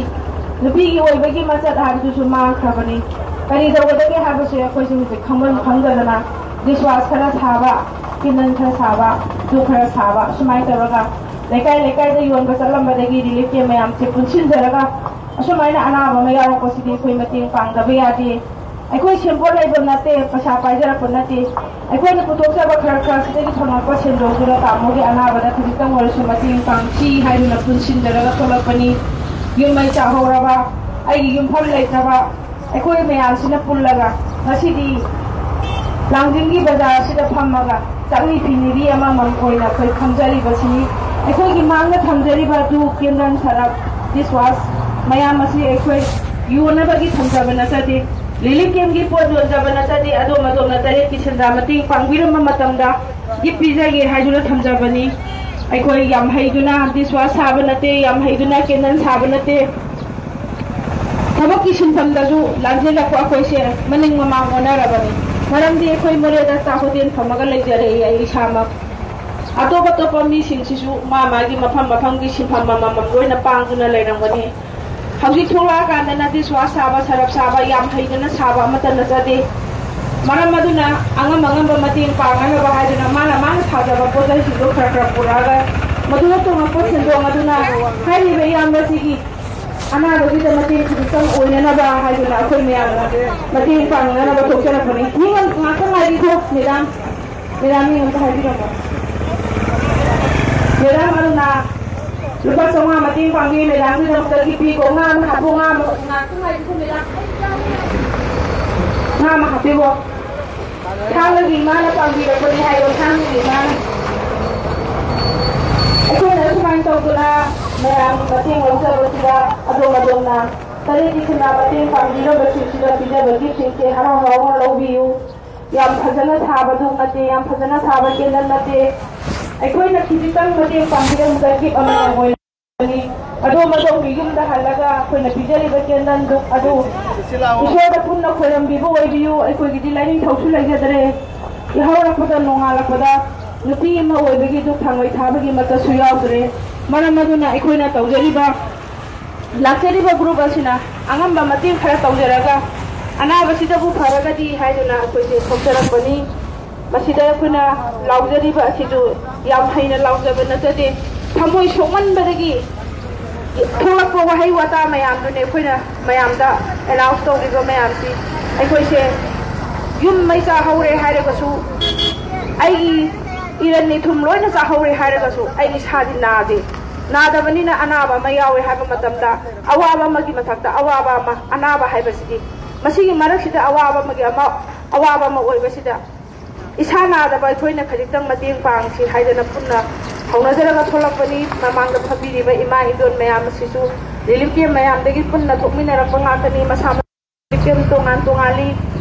ꯅꯨꯄꯤꯒꯤ ꯑꯣꯏꯕꯒꯤ ꯃꯆꯠ ꯍꯥꯏꯕꯗꯨꯁꯨ ꯃꯥꯡꯈ꯭ꯔꯕꯅꯤ꯫ ꯀꯔꯤ ꯇꯧꯒꯗꯒꯦ ꯍꯥꯏꯕꯁꯦ ꯑꯩꯈꯣꯏꯁꯨ ꯍꯧꯖꯤꯛ ꯈꯪꯐꯝ ꯈꯪꯗꯗꯅ dishwash ꯈꯔ ꯁꯥꯕ, candle ꯈꯔ ꯁꯥꯕ, ꯙꯨꯞ ꯈꯔ ꯁꯥꯕ, ꯁꯨꯃꯥꯏꯅ ꯇꯧꯔꯒ ꯂꯩꯀꯥꯏ ꯂꯩꯀꯥꯏꯗ ꯌꯣꯟꯕ ꯆꯠꯂꯝꯕꯗꯒꯤ relief camp ꯃꯌꯥꯝꯁꯦ ꯄꯨꯟꯁꯤꯟꯖꯔꯒ ꯑꯁꯨꯃꯥꯏꯅ ꯑꯅꯥꯕ ꯑꯃ ꯌꯥꯎꯔꯛꯄꯁꯤꯗꯤ ꯑꯩꯈꯣꯏ ꯃꯇꯦꯡ ꯄꯥꯡꯗꯕ ꯌꯥꯗꯦ꯫ ꯑꯩꯈꯣꯏ ꯁꯦꯟꯄꯣꯠ ꯂꯩꯕ ꯅꯠꯇꯦ, ꯄꯩꯁꯥ ꯄꯥꯏꯖꯔꯛꯄ ꯅꯠꯇꯦ꯫ ꯑꯩꯈꯣꯏꯅ ꯄꯨꯊꯣꯛꯆꯕ ꯈꯔ ꯈꯔꯁꯤꯗꯒꯤ ꯐꯪꯉꯛꯄ ꯁꯦꯟꯗꯣꯡꯗꯨꯅ ꯇꯥꯃꯣꯒꯤ ꯑꯅꯥꯕꯗ ꯈꯖꯤꯛꯇꯪ ꯑꯣꯏꯔꯁꯨ ꯃꯇꯦꯡ ꯄꯥꯡꯁꯤ ꯍꯥꯏꯗꯨꯅ ꯄꯨꯟꯁꯤꯟꯖꯔꯒ ꯊꯣꯛꯂꯛꯄꯅꯤ꯫ ꯌꯨꯝ ꯃꯩ ꯆꯥꯍꯧꯔꯕ, ꯑꯩꯒꯤ ꯌꯨꯝꯐꯝ ꯂꯩꯇ꯭ꯔꯕ ꯑꯩꯈꯣꯏ ꯃꯌꯥꯝꯁꯤꯅ ꯄꯨꯜꯂꯒ ꯉꯁꯤꯗꯤ ꯂꯥꯡꯖꯤꯡꯒꯤ ꯕꯖꯥꯔ ꯑꯁꯤꯗ ꯐꯝꯃꯒ ꯆꯥꯛꯅꯤ ꯐꯤꯅꯤꯗꯤ ꯑꯃꯃꯝ ꯑꯣꯏꯅ ꯑꯩꯈꯣꯏ ꯐꯝꯖꯔꯤꯕꯁꯤꯅꯤ꯫ ꯑꯩꯈꯣꯏꯒꯤ ꯃꯥꯡꯗ ꯊꯝꯖꯔꯤꯕ ꯙꯨꯞ, candle, ꯁꯔꯞ, dishwash ꯃꯌꯥꯝ ꯑꯁꯤ ꯑꯩꯈꯣꯏ ꯌꯣꯟꯅꯕꯒꯤ ꯊꯝꯖꯕ ꯅꯠꯆꯗꯦ꯫ Relief camp ꯀꯤ ꯄꯣꯠ ꯌꯣꯟꯖꯕ ꯅꯠꯆꯗꯦ꯫ ꯑꯗꯣꯝ ꯑꯗꯣꯝꯅ ꯇꯔꯦꯠꯀꯤ ꯁꯦꯟꯗꯥ ꯃꯇꯦꯡ ꯄꯥꯡꯕꯤꯔꯝꯕ ꯃꯇꯝꯗ gift ꯄꯤꯖꯒꯦ ꯍꯥꯏꯗꯨꯅ ꯊꯝꯖꯕꯅꯤ꯫ ꯑꯩꯈꯣꯏ ꯌꯥꯝ ꯍꯩꯗꯨꯅ dishwash ꯁꯥꯕ ꯅꯠꯇꯦ, ꯌꯥꯝ ꯍꯩꯗꯨꯅ candle ꯁꯥꯕ ꯅꯠꯇꯦ꯫ ꯊꯕꯛꯀꯤ ꯁꯤꯟꯐꯝꯗꯁꯨ ꯂꯥꯟꯖꯦꯜꯂꯛꯄ ꯑꯩꯈꯣꯏꯁꯦ ꯃꯅꯤꯡ ꯃꯃꯥꯡ ꯑꯣꯟꯅꯔꯕꯅꯤ꯫ ꯃꯔꯝꯗꯤ ꯑꯩꯈꯣꯏ ꯃꯣꯔꯦꯗ ꯆꯥꯛ ꯍꯣꯇꯦꯜ ꯐꯝꯃꯒ ꯂꯩꯖꯔꯛꯏ ꯑꯩ ꯏꯁꯥꯃꯛ꯫ ꯑꯇꯣꯞ ꯑꯇꯣꯞꯄ ꯃꯤꯁꯤꯡꯁꯤꯁꯨ ꯃꯥ ꯃꯥꯒꯤ ꯃꯐꯝ ꯃꯐꯝꯒꯤ ꯁꯤꯟꯐꯝ ꯑꯃꯃꯝ ꯂꯣꯏꯅ ꯄꯥꯡꯗꯨꯅ ꯂꯩꯔꯝꯒꯅꯤ꯫ ꯍꯧꯖꯤꯛ ꯊꯣꯛꯂꯛꯑꯀꯥꯟꯗꯅ dishwash ꯁꯥꯕ, ꯁꯔꯞ ꯁꯥꯕ ꯌꯥꯝ ꯍꯩꯗꯅ ꯁꯥꯕ ꯑꯃꯠꯇ ꯅꯠꯆꯗꯦ꯫ ꯃꯔꯝ ꯑꯗꯨꯅ ꯑꯉꯝ ꯑꯉꯝꯕ ꯃꯇꯦꯡ ꯄꯥꯡꯅꯅꯕ ꯍꯥꯏꯗꯨꯅ ꯃꯥꯅ ꯃꯥꯅ ꯁꯥꯖꯕ ꯄꯣꯠ ꯆꯩꯁꯤꯡꯗꯣ ꯈꯔ ꯈꯔ ꯄꯨꯔꯛꯑꯒ ꯃꯗꯨꯗ ꯇꯣꯡꯂꯛꯄ ꯁꯦꯟꯗꯣꯡ ꯑꯗꯨꯅ ꯍꯥꯏꯔꯤꯕ ꯏꯌꯥꯝꯕꯁꯤꯒꯤ ꯑꯅꯥꯕꯒꯤꯗ ꯃꯇꯦꯡ ꯈꯖꯤꯛꯇꯪ ꯑꯣꯏꯅꯅꯕ ꯍꯥꯏꯗꯨꯅ ꯑꯩꯈꯣꯏ ꯃꯌꯥꯝꯅ ꯃꯇꯦꯡ ꯄꯥꯡꯅꯅꯕ ꯊꯣꯛꯆꯔꯛꯄꯅꯤ꯫ ꯃꯤꯉꯣꯟ ꯉꯥꯛꯇꯪ ꯉꯥꯏꯕꯤꯈꯣ ꯃꯦꯗꯥꯝ꯫ ꯃꯦꯗꯥꯝ, ꯃꯤ ꯑꯝꯇ ꯍꯥꯏꯕꯤꯔꯝꯃꯣ꯫ ꯃꯦꯗꯥꯝ ꯑꯔꯨꯅꯥ, ꯂꯨꯄꯥ ꯆꯥꯝꯃꯉꯥ ꯃꯇꯦꯡ ꯄꯥꯡꯕꯤꯌꯨ꯫ ꯃꯦꯗꯥꯝꯒꯤꯗꯃꯛꯇ ꯒꯤꯐ ꯄꯤꯀꯣ꯫ ꯉꯥ ꯑꯃ ꯍꯥꯞꯄꯣ, ꯉꯥ ꯑꯃ꯫ ꯉꯥꯛꯇꯪ ꯉꯥꯏꯕꯤꯈꯣ ꯃꯦꯗꯥꯝ꯫ ꯉꯥ ꯑꯃ ꯍꯥꯞꯄꯤꯈꯣ꯫ ꯊꯥꯡꯒꯒꯤ ꯏꯃꯥꯅ ꯄꯥꯡꯕꯤꯔꯛꯄꯅꯤ ꯍꯥꯏꯌꯣ, ꯊꯥꯡꯒꯒꯤ ꯏꯃꯥꯅ꯫ ꯑꯩꯈꯣꯏꯅ ꯑꯁꯨꯃꯥꯏꯅ ꯇꯧꯗꯨꯅ ꯃꯌꯥꯝꯒꯤ ꯃꯇꯦꯡ ꯂꯧꯖꯕꯁꯤꯗ ꯑꯗꯣꯝ ꯑꯗꯣꯝꯅ ꯇꯔꯦꯠꯀꯤ ꯁꯤꯟꯅ ꯃꯇꯦꯡ ꯄꯥꯡꯕꯤꯔꯝꯕꯁꯤꯡꯁꯤꯗ ꯄꯤꯖꯕ ꯒꯤꯐꯁꯤꯡꯁꯦ ꯍꯔꯥꯎ ꯍꯔꯥꯎꯅ ꯂꯧꯕꯤꯌꯨ꯫ ꯌꯥꯝ ꯐꯖꯅ ꯁꯥꯕꯗꯨ ꯅꯠꯇꯦ, ꯌꯥꯝ ꯐꯖꯅ ꯁꯥꯕ candle ꯅꯠꯇꯦ꯫ ꯑꯩꯈꯣꯏꯅ ꯈꯤꯖꯤꯛꯇꯪ ꯃꯇꯦꯡ ꯄꯥꯡꯕꯤꯔꯝꯕꯗ gift ꯑꯃꯃꯝ ꯑꯣꯏꯅ ꯑꯗꯣꯝ ꯑꯗꯣꯝꯒꯤ ꯌꯨꯝꯗ ꯍꯜꯂꯒ ꯑꯩꯈꯣꯏꯅ ꯄꯤꯖꯔꯤꯕ candle ꯙꯨꯞ ꯑꯗꯨ ꯏꯁꯣꯔꯗ ꯄꯨꯟꯅ ꯈꯣꯏꯔꯝꯕꯤꯕ ꯑꯣꯏꯕꯤꯌꯨ꯫ ꯑꯩꯈꯣꯏꯒꯤꯗꯤ ꯂꯥꯏꯅꯤꯡꯊꯧꯁꯨ ꯂꯩꯖꯗ꯭ꯔꯦ꯫ ꯌꯥꯍꯧꯔꯛꯄꯗ ꯅꯣꯡꯉꯥꯜꯂꯛꯄꯗ ꯅꯨꯄꯤ ꯑꯃ ꯑꯣꯏꯕꯒꯤ ꯙꯨꯞ ꯊꯥꯡꯃꯩ ꯊꯥꯕꯒꯤ ꯃꯆꯠꯁꯨ ꯌꯥꯎꯗ꯭ꯔꯦ꯫ ꯃꯔꯝ ꯑꯗꯨꯅ ꯑꯩꯈꯣꯏꯅ ꯇꯧꯖꯔꯤꯕ, ꯂꯥꯛꯆꯔꯤꯕ ꯒ꯭ꯔꯨꯞ ꯑꯁꯤꯅ ꯑꯉꯝꯕ ꯃꯇꯦꯡ ꯈꯔ ꯇꯧꯖꯔꯒ ꯑꯅꯥꯕꯁꯤꯗꯕꯨ ꯐꯔꯒꯗꯤ ꯍꯥꯏꯗꯨꯅ ꯑꯩꯈꯣꯏꯁꯦ ꯊꯣꯛꯆꯔꯛꯄꯅꯤ꯫ ꯃꯁꯤꯗ ꯑꯩꯈꯣꯏꯅ ꯂꯥꯎꯖꯔꯤꯕ ꯑꯁꯤꯁꯨ ꯌꯥꯝ ꯍꯩꯅ ꯂꯥꯎꯖꯕ ꯅꯠꯆꯗꯦ꯫ ꯊꯃꯣꯏ ꯁꯣꯛꯃꯟꯕꯗꯒꯤ ꯊꯣꯛꯂꯛꯄ ꯋꯥꯍꯩ ꯋꯥꯇꯥ ꯃꯌꯥꯝꯗꯨꯅꯤ ꯑꯩꯈꯣꯏꯅ ꯃꯌꯥꯝꯗ ꯑꯦꯅꯥꯎꯟꯁ ꯇꯧꯔꯤꯕ ꯃꯌꯥꯝꯁꯤ꯫ ꯑꯩꯈꯣꯏꯁꯦ ꯌꯨꯝ ꯃꯩ ꯆꯥꯍꯧꯔꯦ ꯍꯥꯏꯔꯒꯁꯨ, ꯑꯩꯒꯤ ꯏꯔꯟ ꯏꯊꯨꯝ ꯂꯣꯏꯅ ꯆꯥꯍꯧꯔꯦ ꯍꯥꯏꯔꯒꯁꯨ, ꯑꯩ ꯏꯁꯥꯗꯤ ꯅꯥꯗꯦ꯫ ꯅꯥꯗꯕꯅꯤꯅ ꯑꯅꯥꯕ ꯑꯃ ꯌꯥꯎꯔꯦ ꯍꯥꯏꯕ ꯃꯇꯝꯗ, ꯑꯋꯥꯕ ꯑꯃꯒꯤ ꯃꯊꯛꯇ ꯑꯋꯥꯕ ꯑꯃ, ꯑꯅꯥꯕ ꯍꯥꯏꯕꯁꯤꯗꯤ, ꯃꯁꯤꯒꯤ ꯃꯔꯛꯁꯤꯗ ꯑꯋꯥꯕ ꯑꯃꯒꯤ ꯑꯃ, ꯑꯋꯥꯕ ꯑꯃ ꯑꯣꯏꯕꯁꯤꯗ, ꯏꯁꯥ ꯅꯥꯗꯕ ꯑꯩꯈꯣꯏꯅ ꯈꯖꯤꯛꯇꯪ ꯃꯇꯦꯡ ꯄꯥꯡꯁꯤ ꯍꯥꯏꯗꯅ ꯄꯨꯟꯅ ꯍꯧꯅꯖꯔꯒ ꯊꯣꯛꯂꯛꯄꯅꯤ꯫ ꯃꯃꯥꯡꯗ ꯐꯝꯕꯤꯔꯤꯕ ꯏꯃꯥ ꯏꯟꯗꯣꯟ ꯃꯌꯥꯝ ꯑꯁꯤꯁꯨ ꯔꯤꯂꯤꯐ ꯀꯦꯝ ꯃꯌꯥꯝꯗꯒꯤ ꯄꯨꯟꯅ ꯊꯣꯛꯃꯤꯟꯅꯔꯛꯄ ꯉꯥꯛꯇꯅꯤ꯫ ꯃꯁꯥ ꯃꯁꯥ ꯔꯤꯂꯤꯐ ꯀꯦꯝ ꯇꯣꯉꯥꯟ ꯇꯣꯉꯥꯟꯂꯤ꯫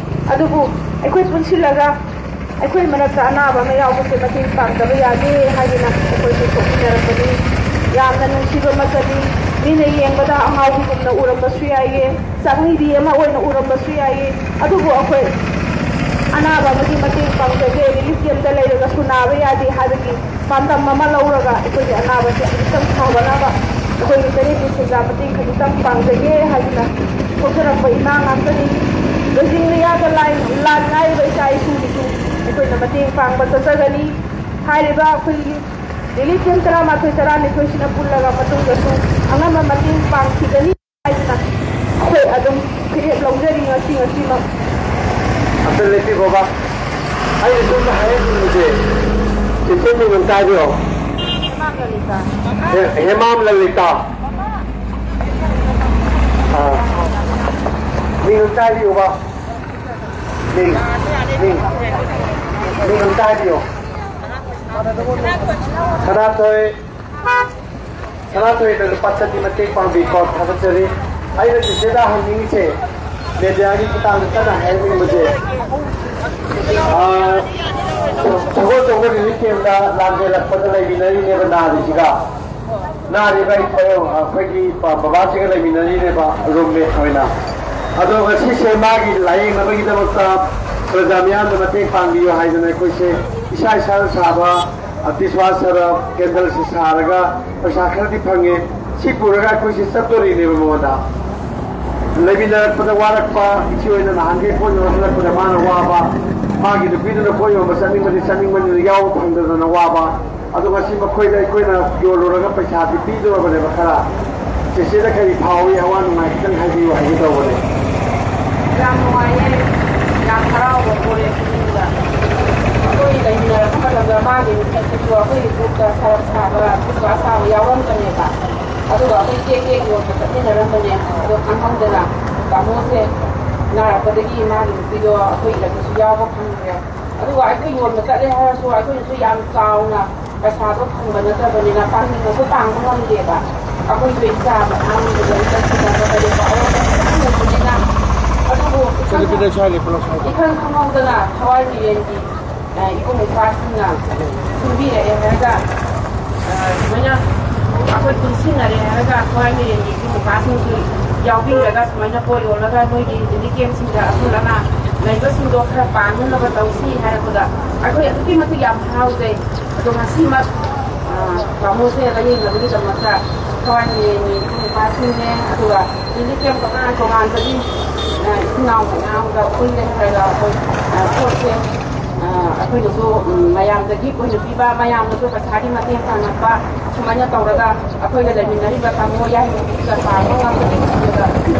ꯑꯗꯨꯕꯨ ꯑꯩꯈꯣꯏ ꯄꯨꯟꯁꯤꯜꯂꯒ ꯑꯩꯈꯣꯏ ꯃꯔꯛꯇ ꯑꯅꯥꯕ ꯑꯃ ꯌꯥꯎꯕꯁꯦ ꯃꯇꯦꯡ ꯄꯥꯡꯗꯕ ꯌꯥꯗꯦ ꯍꯥꯏꯗꯅ ꯑꯩꯈꯣꯏꯁꯨ ꯊꯣꯛꯃꯤꯟꯅꯔꯛꯄꯅꯤ꯫ ꯌꯥꯝꯅ ꯅꯨꯡꯁꯤꯕ ꯃꯆꯜꯅꯤ꯫ ꯃꯤꯅ ꯌꯦꯡꯕꯗ ꯑꯉꯥꯎꯕꯤꯒꯨꯝꯅ ꯎꯔꯝꯕꯁꯨ ꯌꯥꯏꯌꯦ, ꯆꯥꯛꯅꯤꯕꯤ ꯑꯃ ꯑꯣꯏꯅ ꯎꯔꯝꯕꯁꯨ ꯌꯥꯏꯌꯦ꯫ ꯑꯗꯨꯕꯨ ꯑꯩꯈꯣꯏ ꯑꯅꯥꯕ ꯑꯃꯒꯤ ꯃꯇꯦꯡ ꯄꯥꯡꯖꯒꯦ, ꯔꯤꯂꯤꯐ ꯀꯦꯝꯞꯇ ꯂꯩꯔꯒꯁꯨ ꯅꯥꯕ ꯌꯥꯗꯦ ꯍꯥꯏꯕꯒꯤ ꯄꯥꯟꯗꯝ ꯑꯃ ꯂꯧꯔꯒ ꯑꯩꯈꯣꯏꯒꯤ ꯑꯅꯥꯕꯁꯦ ꯑꯃꯨꯛꯇꯪ ꯐꯅꯕ ꯑꯩꯈꯣꯏꯒꯤ ꯇꯔꯦꯠ ꯄꯨꯟꯁꯤꯟꯖꯥ ꯃꯇꯦꯡ ꯈꯖꯤꯛꯇꯪ ꯄꯥꯡꯖꯒꯦ ꯍꯥꯏꯗꯨꯅ ꯊꯣꯛꯆꯔꯛꯄ ꯏꯃꯥ ꯉꯥꯛꯇꯅꯤ꯫ ꯂꯣꯏꯖꯤꯡ ꯂꯣꯏꯌꯥꯗ ꯂꯥꯏ-, ꯂꯥꯟ ꯉꯥꯏꯔꯤꯕ ꯏꯆꯥ ꯏꯁꯨꯒꯤꯁꯨ ꯑꯩꯈꯣꯏꯅ ꯃꯇꯦꯡ ꯄꯥꯡꯕ ꯆꯠꯆꯒꯅꯤ꯫ ꯍꯥꯏꯔꯤꯕ ꯑꯩꯈꯣꯏꯒꯤ ꯔꯤꯂꯤꯐ ꯀꯦꯝꯞ ꯇꯔꯥꯃꯥꯊꯣꯏ ꯇꯔꯥꯅꯤꯊꯣꯏꯁꯤꯅ ꯄꯨꯜꯂꯒ ꯃꯇꯨꯡꯗꯁꯨ ꯑꯉꯝꯕ ꯃꯇꯦꯡ ꯄꯥꯡꯈꯤꯒꯅꯤ ꯍꯥꯏꯗꯨꯅ ꯑꯩꯈꯣꯏ ꯑꯗꯨꯝ ꯐꯤꯔꯦꯞ ꯂꯧꯖꯔꯤ ꯉꯁꯤ ꯉꯁꯤꯃꯛ꯫ ꯑꯝꯇ ꯂꯦꯞꯄꯤꯈꯣꯕ꯫ ꯑꯩꯅ ꯁꯣꯝꯗ ꯍꯥꯏꯍꯟꯅꯤꯡꯕꯁꯦ, ꯆꯦꯆꯦ ꯃꯤꯡ ꯑꯝꯇ ꯍꯥꯏꯕꯤꯔꯣ꯫ ꯍꯦ-, ꯍꯦꯃꯥꯝ ꯂꯂꯤꯇꯥ꯫ ꯑꯥ꯫ ꯃꯤꯡ ꯑꯝꯇ ꯍꯥꯏꯕꯤꯌꯨꯕ꯫ ꯃꯤꯡ, ꯃꯤꯡ, ꯃꯤꯡ ꯑꯝꯇ ꯍꯥꯏꯕꯤꯌꯣ꯫ ꯁꯅꯥꯊꯣꯏ꯫ ꯁꯅꯥꯊꯣꯏꯗ ꯂꯨꯄꯥ ꯆꯅꯤ ꯃꯇꯦꯡ ꯄꯥꯡꯕꯤꯀꯣ, ꯊꯥꯒꯠꯆꯔꯤ꯫ ꯑꯩꯅ ꯆꯤꯆꯦꯗ ꯍꯪꯅꯤꯡꯉꯤꯁꯦ, ꯃꯦꯗꯤꯌꯥꯒꯤ ꯈꯨꯠꯊꯥꯡꯗ ꯀꯟꯅ ꯍꯥꯏꯍꯟꯅꯤꯡꯕꯁꯦ, ꯑꯥ, ꯁꯒꯣꯜ ꯇꯧꯕ ꯔꯤꯂꯤꯐ ꯀꯦꯝꯞꯇ ꯂꯥꯟꯖꯦꯜꯂꯛꯄꯗ ꯂꯩꯃꯤꯟꯅꯔꯤꯅꯦꯕ ꯅꯥꯔꯤꯁꯤꯒ꯫ ꯅꯥꯔꯤꯕ ꯑꯩꯈꯣꯏ, ꯑꯩꯈꯣꯏꯒꯤ ꯕꯕꯥꯁꯤꯒ ꯂꯩꯃꯤꯟꯅꯔꯤꯅꯦꯕ ꯔꯨꯝꯃꯦꯠ ꯑꯣꯏꯅ꯫ ꯑꯗꯣ ꯉꯁꯤꯁꯦ ꯃꯥꯒꯤ ꯂꯥꯏꯌꯦꯡꯅꯕꯒꯤꯗꯃꯛꯇ ꯄ꯭ꯔꯖꯥ ꯃꯤꯌꯥꯝꯅ ꯃꯇꯦꯡ ꯄꯥꯡꯕꯤꯌꯨ ꯍꯥꯏꯗꯅ ꯑꯩꯈꯣꯏꯁꯦ ꯏꯁꯥ ꯏꯁꯥꯅ ꯁꯥꯕ ꯗꯤꯁꯋꯥꯁ ꯁꯔꯞ, ꯀꯦꯟꯗꯜꯁꯤ ꯁꯥꯔꯒ ꯄꯩꯁꯥ ꯈꯔꯗꯤ ꯐꯪꯉꯦ꯫ ꯁꯤ ꯄꯨꯔꯒ ꯑꯩꯈꯣꯏꯁꯤ ꯆꯠꯇꯣꯔꯤꯅꯦꯕ ꯃꯉꯣꯟꯗ꯫ ꯂꯩꯃꯤꯟꯅꯔꯛꯄꯗ ꯋꯥꯔꯛꯄ ꯏꯆꯦ ꯍꯣꯏꯅ ꯅꯍꯥꯟꯈꯩ ꯄꯣꯠ ꯌꯣꯜꯍꯜꯂꯛꯄꯗ ꯃꯥꯅ ꯋꯥꯕ, ꯃꯥꯒꯤ ꯅꯨꯄꯤꯗꯨꯅ ꯄꯣꯠ ꯌꯣꯟꯕ ꯆꯠꯅꯤꯡꯕꯗꯤ ꯆꯠꯅꯤꯡꯕꯅꯤꯅ ꯌꯥꯎꯕ ꯐꯪꯗꯗꯅ ꯋꯥꯕ, ꯑꯗꯣ ꯉꯁꯤ ꯃꯈꯣꯏꯗ ꯑꯩꯈꯣꯏꯅ ꯌꯣꯜꯂꯨꯔꯒ ꯄꯩꯁꯥꯗꯤ ꯄꯤꯗꯣꯔꯕꯅꯦꯕ ꯈꯔ꯫ ꯆꯦꯆꯦꯗ ꯀꯔꯤ ꯐꯥꯎꯏ, ꯑꯋꯥ ꯅꯨꯡꯉꯥꯏ ꯈꯤꯇꯪ ꯍꯥꯏꯕꯤꯌꯨ ꯍꯥꯏꯒꯦ ꯇꯧꯕꯅꯦ꯫ ꯌꯥꯝ ꯅꯨꯡꯉꯥꯏꯌꯦ, ꯌꯥꯝ ꯍꯔꯥꯎꯕ ꯄꯣꯛꯑꯦ ꯄꯨꯛꯅꯤꯡꯗ꯫ ꯑꯩꯈꯣꯏ ꯂꯩꯃꯤꯟꯅꯔꯛꯄ ꯃꯇꯝꯗ ꯃꯥꯒꯤ ꯅꯨꯄꯤꯁꯤꯁꯨ ꯑꯩꯈꯣꯏꯒꯤ ꯒ꯭ꯔꯨꯞꯇ ꯁꯔꯞ ꯁꯥꯕ, ꯐꯦꯁꯋꯥꯁ ꯁꯥꯕ ꯌꯥꯎꯔꯝꯕꯅꯦꯕ꯫ ꯑꯗꯨꯒ ꯑꯩꯈꯣꯏ ꯇꯦꯛ ꯇꯦꯛ ꯌꯣꯟꯕ ꯆꯠꯃꯤꯟꯅꯔꯝꯕꯅꯦ꯫ ꯑꯗꯣ ꯈꯪꯍꯧꯗꯅ ꯇꯥꯃꯣꯁꯦ ꯅꯥꯔꯛꯄꯗꯒꯤ ꯃꯥꯒꯤ ꯅꯨꯄꯤꯗꯣ ꯑꯩꯈꯣꯏ ꯏꯔꯛꯇꯁꯨ ꯌꯥꯎꯕ ꯐꯪꯗ꯭ꯔꯦ꯫ ꯑꯗꯨꯒ ꯑꯩꯈꯣꯏ ꯌꯣꯟꯕ ꯆꯠꯂꯦ ꯍꯥꯏꯔꯁꯨ ꯑꯩꯈꯣꯏꯅꯁꯨ ꯌꯥꯝ ꯆꯥꯎꯅ ꯄꯩꯁꯥꯗꯣ ꯐꯪꯕ ꯅꯠꯇꯕꯅꯤꯅ ꯄꯥꯡꯅꯤꯡꯉꯁꯨ ꯄꯥꯡꯕ ꯉꯝꯗꯦꯕ꯫ ꯑꯩꯈꯣꯏꯁꯨ ꯏꯆꯥ ꯑꯉꯥꯡꯒꯤ ꯂꯥꯏꯔꯤꯛ ꯇꯝꯕ ꯀꯔꯤ ꯀꯔꯥ ꯑꯋꯥꯕ ꯃꯌꯥꯝ ꯂꯩꯕꯅꯤꯅ꯫ ꯑꯗꯨꯕꯨ ꯏꯈꯪ ꯈꯪꯍꯧꯗꯅ ꯊꯋꯥꯏ ꯃꯤꯔꯦꯟꯒꯤ, ꯑ, ꯏꯕꯨꯡ ꯏꯄ꯭ꯋꯥꯁꯤꯡꯅ ꯁꯤꯟꯕꯤꯔꯛꯑꯦ ꯍꯥꯏꯔꯒ, ꯑ, ꯁꯨꯃꯥꯏꯅ ꯑꯩꯈꯣꯏ ꯄꯨꯟꯁꯤꯟꯅꯔꯦ ꯍꯥꯏꯔꯒ ꯊꯋꯥꯏ ꯃꯤꯔꯦꯟꯒꯤ ꯏꯕꯨꯡ ꯏꯄ꯭ꯋꯥꯁꯤꯡꯁꯨ ꯌꯥꯎꯕꯤꯔꯒ ꯁꯨꯃꯥꯏꯅ ꯄꯣꯠ ꯌꯣꯜꯂꯒ ꯅꯣꯏꯒꯤ ꯔꯤꯂꯤꯐ ꯀꯦꯝꯁꯤꯡꯗ ꯑꯁꯣꯜ ꯑꯅꯥ ꯂꯩꯕꯁꯤꯡꯗꯣ ꯈꯔ ꯄꯥꯡꯅꯅꯕ ꯇꯧꯁꯤ ꯍꯥꯏꯔꯛꯄꯗ ꯑꯩꯈꯣꯏ ꯑꯗꯨꯛꯀꯤ ꯃꯇꯤꯛ ꯌꯥꯝ ꯍꯔꯥꯎꯖꯩ꯫ ꯑꯗꯣ ꯉꯁꯤꯃꯛ, ꯑ, ꯇꯥꯃꯣꯁꯦ ꯂꯥꯌꯦꯡꯅꯕꯒꯤꯗꯃꯛꯇ ꯊꯋꯥꯏ ꯃꯤꯔꯦꯟꯒꯤ ꯏꯕꯨꯡ ꯏꯄ꯭ꯋꯥꯁꯤꯡꯅꯦ, ꯑꯗꯨꯒ ꯔꯤꯂꯤꯐ ꯀꯦꯝ ꯇꯣꯉꯥꯟ ꯇꯣꯉꯥꯟꯕꯒꯤ, ꯑ, ꯏꯆꯤꯟ ꯏꯅꯥꯎ ꯃꯌꯥꯝꯒ ꯄꯨꯜꯂꯦ ꯍꯥꯏꯔꯒ ꯑꯩꯈꯣꯏ, ꯑ, ꯄꯣꯠꯁꯦ, ꯑ, ꯑꯩꯈꯣꯏꯅꯁꯨ, ꯎꯝ, ꯃꯌꯥꯝꯗ ꯒꯤꯐ ꯑꯣꯏꯅ ꯄꯤꯕ, ꯃꯌꯥꯝꯅꯁꯨ ꯄꯩꯁꯥꯒꯤ ꯃꯇꯦꯡ ꯄꯥꯡꯉꯛꯄ, ꯁꯨꯃꯥꯏꯅ ꯇꯧꯔꯒ ꯑꯩꯈꯣꯏꯒ ꯂꯩꯃꯤꯟꯅꯔꯤꯕ ꯇꯥꯃꯣ ꯌꯥꯏꯃꯗꯨꯒ ꯄꯥꯡꯕ ꯉꯝꯕꯒꯤ ꯈꯜꯂꯒ ꯑꯗꯨꯝ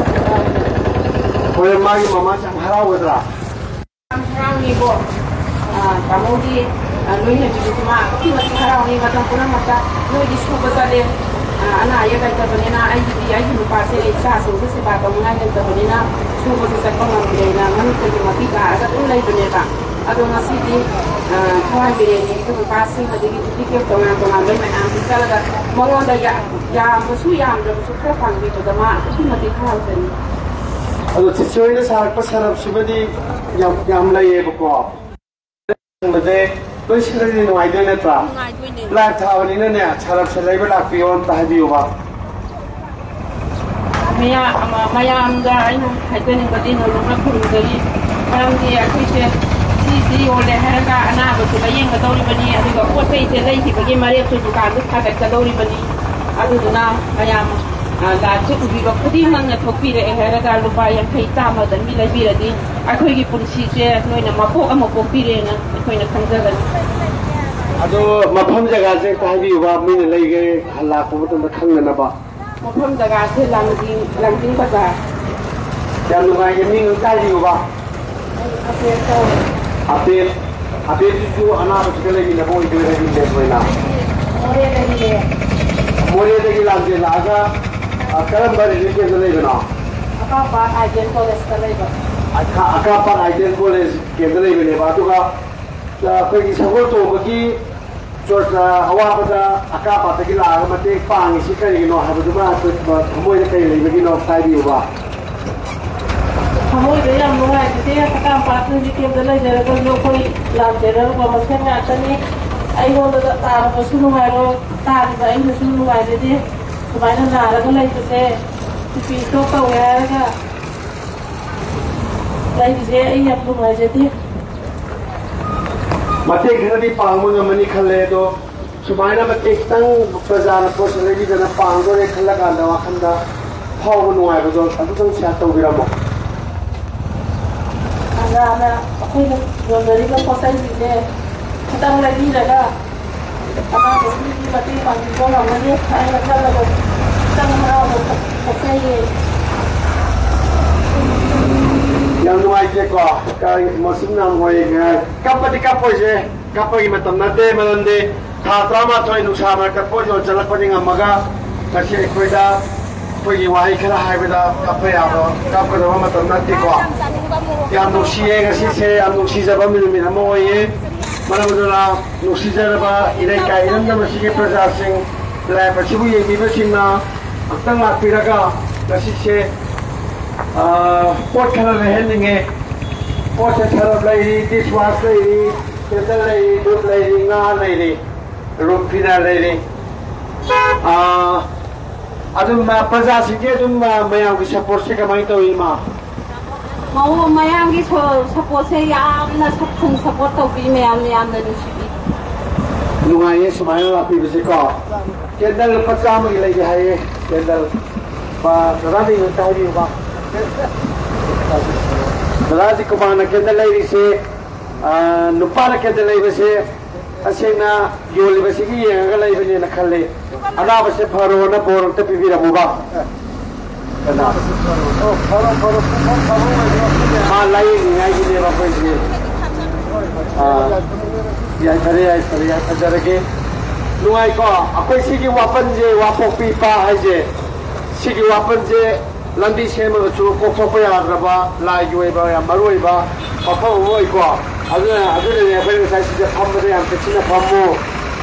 ꯍꯣꯔꯦꯟ ꯃꯥꯒꯤ ꯃꯃꯥꯁꯦ ꯌꯥꯝ ꯍꯔꯥꯎꯒꯗ꯭ꯔꯥ? ꯌꯥꯝ ꯍꯔꯥꯎꯅꯤꯀꯣ꯫ ꯑ, ꯇꯥꯃꯣꯒꯤ, ꯑ, ꯂꯣꯏꯅꯕꯤꯗꯨꯁꯨ ꯃꯥ ꯑꯗꯨꯛꯀꯤ ꯃꯇꯤꯛ ꯍꯔꯥꯎꯅꯤ꯫ ꯃꯇꯝ ꯄꯨꯝꯅꯃꯛꯇ ꯅꯣꯏꯗꯤ ꯁꯨꯕ ꯆꯠꯂꯦ꯫ ꯑ, ꯑꯅꯥ ꯑꯌꯦꯛ ꯂꯩꯇꯕꯅꯤꯅ ꯑꯩꯒꯤꯗꯤ ꯑꯩꯒꯤ ꯅꯨꯄꯥꯁꯦ ꯏꯆꯥꯁꯤꯡꯁꯦ ꯁꯦꯕꯥ ꯇꯧꯅꯤꯡꯉꯥꯏ ꯂꯩꯇꯕꯅꯤꯅ ꯁꯨꯕꯁꯨ ꯆꯠꯄ ꯉꯝꯗ꯭ꯔꯦꯅ ꯃꯅꯤꯄꯨꯔꯒꯤ ꯃꯄꯤ ꯇꯥꯔꯒ ꯑꯗꯨꯝ ꯂꯩꯕꯅꯦꯕ꯫ ꯑꯗꯣ ꯉꯁꯤꯗꯤ, ꯑ, ꯊꯋꯥꯏ ꯃꯤꯔꯦꯟꯒꯤ ꯑꯩꯈꯣꯏ ꯅꯨꯄꯥꯁꯤꯡ ꯑꯗꯒꯤ ꯅꯨꯄꯤ ꯀꯦꯞ ꯇꯣꯉꯥꯟ ꯇꯣꯉꯥꯟꯕ ꯃꯌꯥꯝꯁꯤ ꯆꯠꯂꯒ ꯃꯉꯣꯟꯗ ꯌꯥ-, ꯌꯥꯝꯕꯁꯨ ꯌꯥꯝꯗ꯭ꯔꯕꯁꯨ ꯈꯔ ꯄꯥꯡꯕꯤꯕꯗ ꯃꯥ ꯑꯗꯨꯛꯀꯤ ꯃꯇꯤꯛ ꯍꯔꯥꯎꯖꯩ꯫ ꯑꯗꯣ ꯆꯤꯆꯦ ꯍꯣꯏꯅ ꯁꯥꯔꯛꯄ ꯁꯔꯞꯁꯤꯃꯗꯤ ꯌꯥꯝ, ꯌꯥꯝ ꯂꯩꯌꯦꯕꯀꯣ꯫ ꯁꯤꯡꯕꯁꯦ ꯂꯣꯏ ꯁꯤꯜꯂꯗꯤ ꯅꯨꯡꯉꯥꯏꯗꯣꯏ ꯅꯠꯇ꯭ꯔꯥ? ꯅꯨꯡꯉꯥꯏꯗꯣꯏꯅꯦ꯫ ꯂꯥꯏꯚ ꯊꯥꯕꯅꯤꯅꯅꯦ, ꯁꯔꯞꯁꯦ ꯂꯩꯕ ꯂꯥꯛꯄꯤꯌꯣ ꯑꯝꯇ ꯍꯥꯏꯕꯤꯌꯨꯕ꯫ ꯃꯌꯥ-, ꯑꯃ-, ꯃꯌꯥꯝꯗ ꯑꯩꯅ ꯍꯥꯏꯖꯅꯤꯡꯕꯗꯤ ꯅꯣꯡꯃ ꯈꯨꯔꯨꯝꯖꯔꯤ꯫ ꯃꯔꯝꯗꯤ ꯑꯩꯈꯣꯏꯁꯦ ꯁꯤ ꯁꯤ ꯌꯣꯜꯂꯦ ꯍꯥꯏꯔꯒ ꯑꯅꯥꯕꯁꯨ ꯂꯥꯌꯦꯡꯒꯗꯧꯔꯤꯕꯅꯤ, ꯑꯗꯨꯒ ꯄꯣꯠ ꯆꯩꯁꯦ ꯂꯩꯈꯤꯕꯒꯤ ꯃꯔꯦꯞꯁꯨ ꯗꯨꯀꯥꯟꯗ ꯁꯥꯒꯠꯀꯗꯧꯔꯤꯕꯅꯤ꯫ ꯑꯗꯨꯗꯨꯅ ꯃꯌꯥꯝ, ꯑ, ꯂꯥꯏꯚꯁꯦ ꯎꯕꯤꯕ ꯈꯨꯗꯤꯡꯃꯛꯅ ꯊꯣꯛꯄꯤꯔꯛꯑꯦ ꯍꯥꯏꯔꯒ ꯂꯨꯄꯥ ꯌꯥꯡꯈꯩ, ꯆꯥꯝꯃꯗ ꯃꯤ ꯂꯩꯕꯤꯔꯗꯤ ꯑꯩꯈꯣꯏꯒꯤ ꯄꯨꯟꯁꯤꯁꯦ ꯅꯣꯏꯅ ꯃꯄꯣꯛ ꯑꯃ ꯄꯣꯛꯄꯤꯔꯦꯅ ꯑꯩꯈꯣꯏꯅ ꯈꯟꯖꯒꯅꯤ꯫ ꯑꯗꯣ ꯃꯐꯝ ꯖꯒꯥꯁꯦ ꯑꯝꯇ ꯍꯥꯏꯕꯤꯌꯨꯕ, ꯃꯤꯅ ꯂꯩꯒꯦ ꯂꯥꯛꯄ ꯃꯇꯝꯗ ꯈꯪꯅꯅꯕ꯫ ꯃꯐꯝ ꯖꯒꯥꯁꯦ ꯂꯥꯡꯖꯤꯡ, ꯂꯥꯡꯖꯤꯡ ꯕꯖꯥꯔ꯫ ꯌꯥꯝ ꯅꯨꯡꯉꯥꯏꯌꯦ, ꯃꯤꯡ ꯀꯥꯏꯕꯤꯌꯨꯕ? ꯑꯩ ꯑꯄꯦꯜ ꯀꯧꯏ꯫ ꯑꯄꯦꯜ, ꯑꯄꯦꯜꯁꯤꯁꯨ ꯑꯅꯥꯕꯁꯤꯒ ꯂꯩꯃꯤꯟꯅꯕ ꯑꯣꯏꯗꯣꯏꯔꯥ, ꯔꯤꯂꯦꯠ ꯑꯣꯏꯅ? ꯃꯣꯔꯦꯗꯒꯤꯅꯦ꯫ ꯃꯣꯔꯦꯗꯒꯤ ꯂꯥꯡꯖꯦꯜꯂꯛꯑꯒ, ꯑ, ꯀꯔꯝꯕ ꯔꯤꯂꯤꯐ ꯀꯦꯝꯞꯇ ꯂꯩꯕꯅꯣ? ꯑꯀꯥꯞꯄ ꯑꯥꯏꯗꯤꯌꯦꯜ ꯀꯣꯂꯦꯖꯇ ꯂꯩꯕ꯫ ꯑꯀꯥ-, ꯑꯀꯥꯞꯄ ꯑꯥꯏꯗꯤꯌꯦꯜ ꯀꯣꯂꯦꯖ ꯀꯦꯝꯞꯇ ꯂꯩꯕꯅꯦꯕ꯫ ꯑꯗꯨꯒ, ꯑ, ꯑꯩꯈꯣꯏꯒꯤ ꯁꯒꯣꯜ ꯇꯣꯡꯕꯒꯤ ꯆꯣꯔꯆ ꯑꯋꯥꯕꯗ ꯑꯀꯥ ꯑꯄꯥꯛꯇꯒꯤ ꯂꯥꯛꯑꯒ ꯃꯇꯦꯡ ꯄꯥꯡꯉꯤꯁꯤ ꯀꯔꯤꯒꯤꯅꯣ ꯍꯥꯏꯕꯗꯨꯃ ꯑꯩꯈꯣꯏ ꯊꯃꯣꯏꯗ ꯀꯔꯤ ꯂꯩꯕꯒꯤꯅꯣ ꯍꯥꯏꯕꯤꯌꯨꯕ꯫ ꯊꯃꯣꯏꯗ ꯌꯥꯝ ꯅꯨꯡꯉꯥꯏꯖꯗꯦ꯫ ꯑꯀꯥ ꯑꯄꯥꯛ ꯍꯧꯖꯤꯛ ꯀꯦꯝꯞꯇ ꯂꯩꯖꯔꯒꯁꯨ ꯑꯩꯈꯣꯏ ꯂꯥꯟꯖꯦꯟꯅꯔꯨꯕ ꯃꯁꯦꯟ ꯉꯥꯛꯇꯅꯤ꯫ ꯑꯩꯉꯣꯟꯗ ꯇꯥꯔꯕꯁꯨ ꯅꯨꯡꯉꯥꯏꯔꯣꯏ, ꯇꯥꯔꯤꯕ ꯑꯩꯅꯁꯨ ꯅꯨꯡꯉꯥꯏꯖꯗꯦ꯫ ꯁꯨꯃꯥꯏꯅ ꯅꯥꯔꯒ ꯂꯩꯕꯁꯦ ꯕꯤ ꯄꯤ ꯏꯁꯇ꯭ꯔꯣꯛ ꯇꯧꯋꯦ ꯍꯥꯏꯔꯒ ꯂꯩꯕꯁꯦ ꯑꯩ ꯌꯥꯝ ꯅꯨꯡꯉꯥꯏꯖꯗꯦ꯫ ꯃꯇꯦꯡ ꯈꯔꯗꯤ ꯄꯥꯡꯕ ꯉꯝꯃꯅꯤ ꯈꯜꯂꯦ, ꯑꯗꯣ ꯁꯨꯃꯥꯏꯅ ꯃꯇꯦꯡ ꯈꯤꯇꯪ ꯄ꯭ꯔꯖꯥꯅ ꯄꯣꯠꯁꯦ ꯂꯩꯕꯤꯗꯅ ꯄꯥꯡꯗꯣꯔꯦ ꯈꯜꯂꯀꯥꯟꯗ ꯋꯥꯈꯜꯗ ꯐꯥꯎꯕ ꯅꯨꯡꯉꯥꯏꯕꯗꯣ ꯑꯗꯨꯇꯪ ꯁꯤꯌꯥꯔ ꯇꯧꯕꯤꯔꯝꯃꯣ꯫ ꯄ꯭ꯔꯖꯥꯅ ꯑꯩꯈꯣꯏꯅ ꯌꯣꯟꯖꯔꯤꯕ ꯄꯣꯠ ꯆꯩꯁꯤꯡꯁꯦ ꯈꯤꯇꯪ ꯂꯩꯕꯤꯔꯒ ꯑꯅꯥꯕꯁꯤꯡꯒꯤ ꯃꯇꯦꯡ ꯄꯥꯡꯕꯤꯕ ꯉꯝꯒꯅꯤ ꯍꯥꯏꯅ ꯈꯜꯂꯒ ꯈꯤꯇꯪ ꯍꯔꯥꯎꯕ ꯐꯣꯡꯗꯣꯛꯆꯩꯌꯦ꯫ ꯌꯥꯝ ꯅꯨꯡꯉꯥꯏꯇꯦꯀꯣ, ꯀ-, ꯃꯣꯁꯤꯝ ꯌꯥꯝ ꯑꯣꯏ꯫ ꯀꯞꯄꯗꯤ ꯀꯞꯄꯣꯏꯁꯦ, ꯀꯞꯄꯒꯤ ꯃꯇꯝ ꯅꯠꯇꯦ, ꯃꯔꯝꯗꯤ ꯊꯥ ꯇꯔꯥꯃꯥꯊꯣꯏ ꯅꯨꯡꯁꯥ ꯃꯔꯛꯇ ꯄꯣꯠ ꯌꯣꯟ ꯆꯠꯂꯛꯄꯅꯤ ꯉꯝꯃꯒ, ꯉꯁꯤ ꯑꯩꯈꯣꯏꯗ ꯑꯩꯈꯣꯏꯒꯤ ꯋꯥꯍꯩ ꯈꯔ ꯍꯥꯏꯕꯗ ꯀꯞꯄ ꯌꯥꯕ, ꯀꯞꯀꯗꯕ ꯃꯇꯝ ꯅꯠꯇꯦꯀꯣ꯫ ꯌꯥꯝ ꯅꯨꯡꯁꯤꯌꯦ, ꯉꯁꯤꯁꯦ ꯌꯥꯝ ꯅꯨꯡꯁꯤꯖꯕ ꯅꯨꯃꯤꯠ ꯑꯃ ꯑꯣꯏꯌꯦ꯫ ꯃꯔꯝ ꯑꯗꯨꯅ ꯅꯨꯡꯁꯤꯖꯔꯕ ꯏꯔꯩꯀꯥꯏ ꯏꯔꯝꯗꯝ ꯑꯁꯤꯒꯤ ꯄ꯭ꯔꯖꯥꯁꯤꯡ, ꯂꯥꯏꯞ ꯑꯁꯤꯕꯨ ꯌꯦꯡꯕꯤꯕꯁꯤꯡꯅ ꯑꯃꯨꯛꯇꯪ ꯂꯥꯛꯄꯤꯔꯒ ꯉꯁꯤꯁꯦ, ꯑ, ꯄꯣꯠ ꯈꯔ ꯂꯩꯍꯟꯅꯤꯡꯉꯦ꯫ ꯄꯣꯠꯁꯦ ꯁꯔꯞ ꯂꯩꯔꯤ, ꯗꯤꯁ ꯋꯥꯁ ꯂꯩꯔꯤ, ꯇꯦꯇꯜ ꯂꯩꯔꯤ, ꯙꯨꯞ ꯂꯩꯔꯤ, ꯉꯥ ꯂꯩꯔꯤ, ꯔꯨꯝ ꯐꯤꯅꯥꯏꯜ ꯂꯩꯔꯤ꯫ ꯑ, ꯑꯗꯨꯝ, ꯑ, ꯄ꯭ꯔꯖꯥꯁꯤꯡꯁꯦ ꯑꯗꯨꯝ, ꯑ, ꯃꯌꯥꯝꯒꯤ ꯁꯄꯣꯔꯠꯁꯦ ꯀꯃꯥꯏꯅ ꯇꯧꯏ, ꯏꯃꯥ? ꯃꯌꯥꯝꯒꯤ ꯁꯄꯣꯔꯠꯁꯦ ꯌꯥꯝꯅ ꯐꯨꯜ ꯁꯄꯣꯔꯠ ꯇꯧꯕꯤ ꯃꯌꯥꯝꯅ ꯌꯥꯝꯅ ꯅꯨꯡꯁꯤꯕꯤ꯫ ꯅꯨꯡꯉꯥꯏꯌꯦ ꯁꯨꯃꯥꯏꯅ ꯂꯥꯛꯄꯤꯕꯁꯦꯀꯣ꯫ ꯀꯦꯟꯗꯜ ꯂꯨꯄꯥ ꯆꯥꯝꯃꯒꯤ ꯂꯩꯒꯦ ꯍꯥꯏꯌꯦ꯫ ꯀꯦꯟꯗꯜ ꯗꯗꯥꯗꯤ ꯉꯥꯛꯇ ꯍꯥꯏꯕꯤꯌꯨꯕ꯫ ꯗꯗꯥꯗꯤ ꯀꯃꯥꯏꯅ ꯀꯦꯟꯗꯜ ꯂꯩꯔꯤꯁꯦ? ꯅꯨꯄꯥꯅ ꯀꯦꯟꯗꯜ ꯂꯩꯕꯁꯦ ꯇꯁꯦꯡꯅ ꯌꯣꯜꯂꯤꯕꯁꯤꯒꯤ ꯌꯦꯡꯉꯒ ꯂꯩꯕꯅꯦꯅ ꯈꯜꯂꯤ꯫ ꯑꯅꯥꯕꯁꯦ ꯐꯔꯣꯅ ꯕꯣꯔ ꯑꯝꯇ ꯄꯤꯕꯤꯔꯝꯃꯨꯕ꯫ ꯃꯥ ꯂꯥꯏꯌꯦꯡꯅꯤꯡꯉꯥꯏꯒꯤꯅꯦꯕ ꯑꯩꯈꯣꯏꯁꯦ꯫ ꯑꯥ, ꯌꯥꯏꯐꯔꯦ, ꯌꯥꯏꯐꯔꯦ, ꯌꯥꯏꯐꯖꯔꯒꯦ꯫ ꯅꯨꯡꯉꯥꯏꯀꯣ? ꯑꯩꯈꯣꯏ ꯁꯤꯒꯤ ꯋꯥꯄꯟꯁꯦ, ꯋꯥꯄꯣꯛꯄꯤ ꯏꯄꯥ ꯍꯥꯏꯁꯦ, ꯁꯤꯒꯤ ꯋꯥꯄꯟꯁꯦ ꯂꯝꯕꯤ ꯁꯦꯝꯃꯒꯁꯨ ꯀꯣꯛꯊꯣꯛꯄ ꯌꯥꯗ꯭ꯔꯕ, ꯂꯥꯏꯒꯤ ꯑꯣꯏꯕ ꯌꯥꯝ ꯃꯔꯨ ꯑꯣꯏꯕ ꯃꯐꯝ ꯑꯃ ꯑꯣꯏꯀꯣ꯫ ꯑꯗꯨꯅ, ꯑꯗꯨꯅꯅꯦ ꯑꯩꯈꯣꯏꯅ ꯉꯁꯥꯏ ꯁꯤꯗ ꯐꯝꯕꯗ ꯌꯥꯝ ꯆꯦꯛꯁꯤꯟꯅ ꯐꯝꯃꯨ,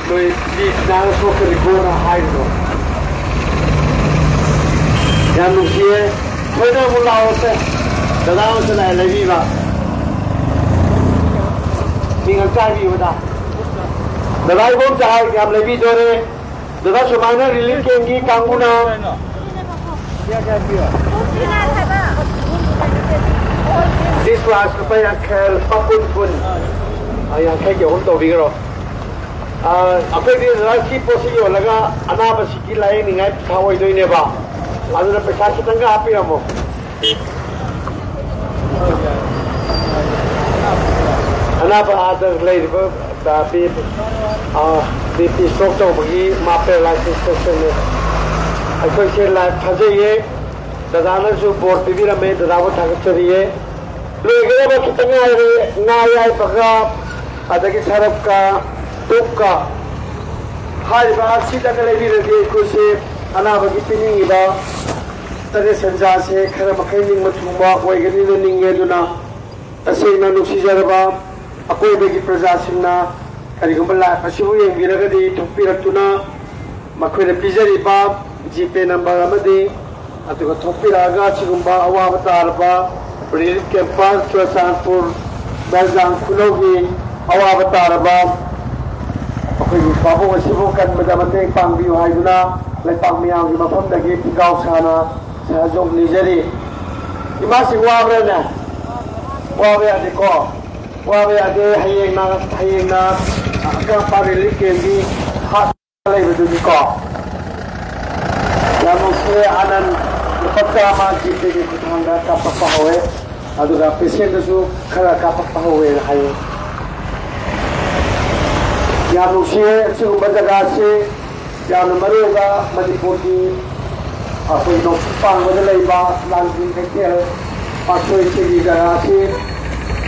ꯅꯣꯏ ꯄꯤ ꯅꯥꯅ ꯁꯣꯛꯀꯅꯤꯀꯣꯅ ꯍꯥꯏꯔꯤꯗꯣ꯫ ꯌꯥꯝ ꯅꯨꯡꯁꯤꯌꯦ꯫ ꯊꯣꯏꯅ ꯑꯃꯨꯛ ꯂꯥꯛꯑꯣꯁꯦ꯫ ꯗꯗꯥ ꯑꯃꯁꯨ ꯂꯥꯛꯑꯦ ꯂꯩꯕꯤꯕ꯫ ꯃꯤ ꯉꯥꯛꯇ ꯍꯥꯏꯕꯤꯌꯨꯗ꯫ ꯗꯗꯥ ꯏꯕꯣꯝꯆꯥ ꯌꯥꯝ ꯂꯩꯕꯤꯗꯣꯔꯦ꯫ ꯗꯗꯥ ꯁꯨꯃꯥꯏꯅ ꯔꯤꯂꯤꯐ ꯀꯦꯝꯒꯤ ꯀꯥꯡꯕꯨꯅ ꯗꯤꯁ ꯒ꯭ꯂꯥꯁ ꯂꯨꯄꯥ ꯌꯥꯡꯈꯩ, ꯂꯨꯄꯥ ꯀꯨꯟ ꯀꯨꯟ꯫ ꯑ, ꯌꯥꯡꯈꯩꯒꯤ ꯑꯍꯨꯝ ꯇꯧꯕꯤꯈ꯭ꯔꯣ꯫ ꯑ, ꯑꯩꯈꯣꯏꯗꯤ ꯗꯗꯥ ꯁꯤ ꯄꯣꯠꯁꯤ ꯌꯣꯜꯂꯒ ꯑꯅꯥꯕꯁꯤꯒꯤ ꯂꯥꯏꯌꯦꯡꯅꯤꯡꯉꯥꯏ ꯄꯩꯁꯥ ꯑꯣꯏꯗꯣꯏꯅꯦꯕ꯫ ꯑꯗꯨꯅ ꯄꯩꯁꯥ ꯈꯤꯇꯪꯒ ꯍꯥꯞꯄꯤꯔꯝꯃꯣ꯫ ꯑꯅꯥꯕ ꯑꯥꯗ ꯂꯩꯔꯤꯕ, ꯑ, ꯕꯤ-, ꯑ, ꯕꯤ ꯄꯤ ꯁ꯭ꯇ꯭ꯔꯣꯛ ꯇꯧꯕꯒꯤ ꯃꯥ ꯄꯦꯔꯥꯂꯥꯏꯁꯤꯁ ꯄꯦꯁꯦꯟꯅꯦ꯫ ꯑꯩꯈꯣꯏꯁꯦ ꯂꯥꯏꯐ ꯊꯥꯖꯩꯌꯦ꯫ ꯗꯗꯥꯅꯁꯨ ꯕꯣꯔ ꯄꯤꯕꯤꯔꯝꯃꯦ, ꯗꯗꯥꯕꯨ ꯊꯥꯒꯠꯆꯔꯤꯌꯦ꯫ ꯂꯣꯏꯒꯗꯕ ꯈꯤꯇꯪ ꯉꯥꯏꯔꯦ꯫ ꯉꯥ ꯑꯌꯥꯏꯕꯒ, ꯑꯗꯒꯤ ꯁꯔꯞꯀ, ꯙꯨꯞꯀ꯫ ꯍꯥꯏꯔꯤꯕ ꯑꯁꯤꯗꯒ ꯂꯩꯕꯤꯔꯗꯤ ꯑꯩꯈꯣꯏꯁꯦ ꯑꯅꯥꯕꯒꯤ ꯄꯤꯅꯤꯡꯉꯤꯕ ꯇꯔꯦꯠ ꯁꯦꯟꯖꯥꯁꯦ ꯈꯔ ꯃꯈꯩ ꯅꯤꯡꯕ ꯊꯨꯡꯕ ꯑꯣꯏꯒꯅꯤꯅ ꯅꯤꯡꯉꯦ꯫ ꯑꯗꯨꯅ ꯇꯁꯦꯡꯅ ꯅꯨꯡꯁꯤꯖꯔꯕ ꯑꯀꯣꯏꯕꯒꯤ ꯄ꯭ꯔꯖꯥꯁꯤꯡꯅ ꯀꯔꯤꯒꯨꯝꯕ ꯂꯥꯏꯐ ꯑꯁꯤꯕꯨ ꯌꯦꯡꯕꯤꯔꯒꯗꯤ ꯊꯣꯛꯄꯤꯔꯛꯇꯨꯅ ꯃꯈꯣꯏꯅ ꯄꯤꯖꯔꯤꯕ ꯖꯤꯄꯦ ꯅꯝꯕꯔ ꯑꯃꯗꯤ ꯑꯗꯨꯒ ꯊꯣꯛꯄꯤꯔꯛꯑꯒ ꯑꯁꯤꯒꯨꯝꯕ ꯑꯋꯥꯕ ꯇꯥꯔꯕ ꯔꯤꯂꯤꯐ ꯀꯦꯝꯄꯔ ꯆꯨꯔꯆꯥꯟꯄꯨꯔ ꯕꯦꯜꯖꯥꯡ ꯈꯨꯅꯧꯒꯤ ꯑꯋꯥꯕ ꯇꯥꯔꯕ ꯑꯩꯈꯣꯏꯒꯤ ꯄꯥꯕꯨꯡ ꯑꯁꯤꯕꯨ ꯀꯟꯕꯗ ꯃꯇꯦꯡ ꯄꯥꯡꯕꯤꯌꯨ ꯍꯥꯏꯗꯨꯅ ꯂꯩꯄꯥꯛ ꯃꯤꯌꯥꯝꯒꯤ ꯃꯐꯝꯗꯒꯤ ꯄꯤꯒꯥꯎ ꯁꯥꯅ ꯁꯍꯖꯣꯛ ꯅꯤꯖꯔꯤ꯫ ꯏꯃꯥꯁꯤ ꯋꯥꯕ꯭ꯔꯅꯦ? ꯋꯥꯕ ꯌꯥꯗꯦꯀꯣ꯫ ꯋꯥꯕ ꯌꯥꯗꯦ꯫ ꯍꯌꯦꯡꯅ, ꯍꯌꯦꯡꯅ ꯑꯀꯥꯞꯄ ꯔꯤꯂꯤꯐ ꯀꯦꯝꯒꯤ ꯍꯥꯠ ꯂꯩꯕꯗꯨꯅꯤꯀꯣ꯫ ꯌꯥꯝ ꯅꯨꯡꯁꯤꯔꯦ꯫ ꯑꯅꯟ ꯂꯨꯄꯥ ꯆꯥꯝꯃ ꯖꯤꯄꯦꯒꯤ ꯈꯨꯠꯊꯥꯡꯗ ꯀꯥꯞꯄꯛꯄ ꯍꯧꯔꯦ꯫ ꯑꯗꯨꯒ ꯄꯦꯁꯦꯟꯗꯁꯨ ꯈꯔ ꯀꯥꯞꯄꯛꯄ ꯍꯧꯋꯦꯅ ꯍꯥꯏꯌꯦ꯫ ꯌꯥꯝ ꯅꯨꯡꯁꯤꯌꯦ꯫ ꯑꯁꯤꯒꯨꯝꯕ ꯖꯒꯥꯁꯤ ꯌꯥꯝꯅ ꯃꯔꯨ ꯑꯣꯏꯕ ꯃꯅꯤꯄꯨꯔꯒꯤ ꯑꯩꯈꯣꯏ ꯅꯣꯡꯆꯨꯞ ꯄꯥꯡꯕꯗ ꯂꯩꯕ ꯂꯥꯡꯖꯤꯡ ꯀꯩꯊꯦꯜ ꯄꯥꯠꯁꯣꯏ ꯁꯤꯒꯤ ꯖꯒꯥꯁꯤ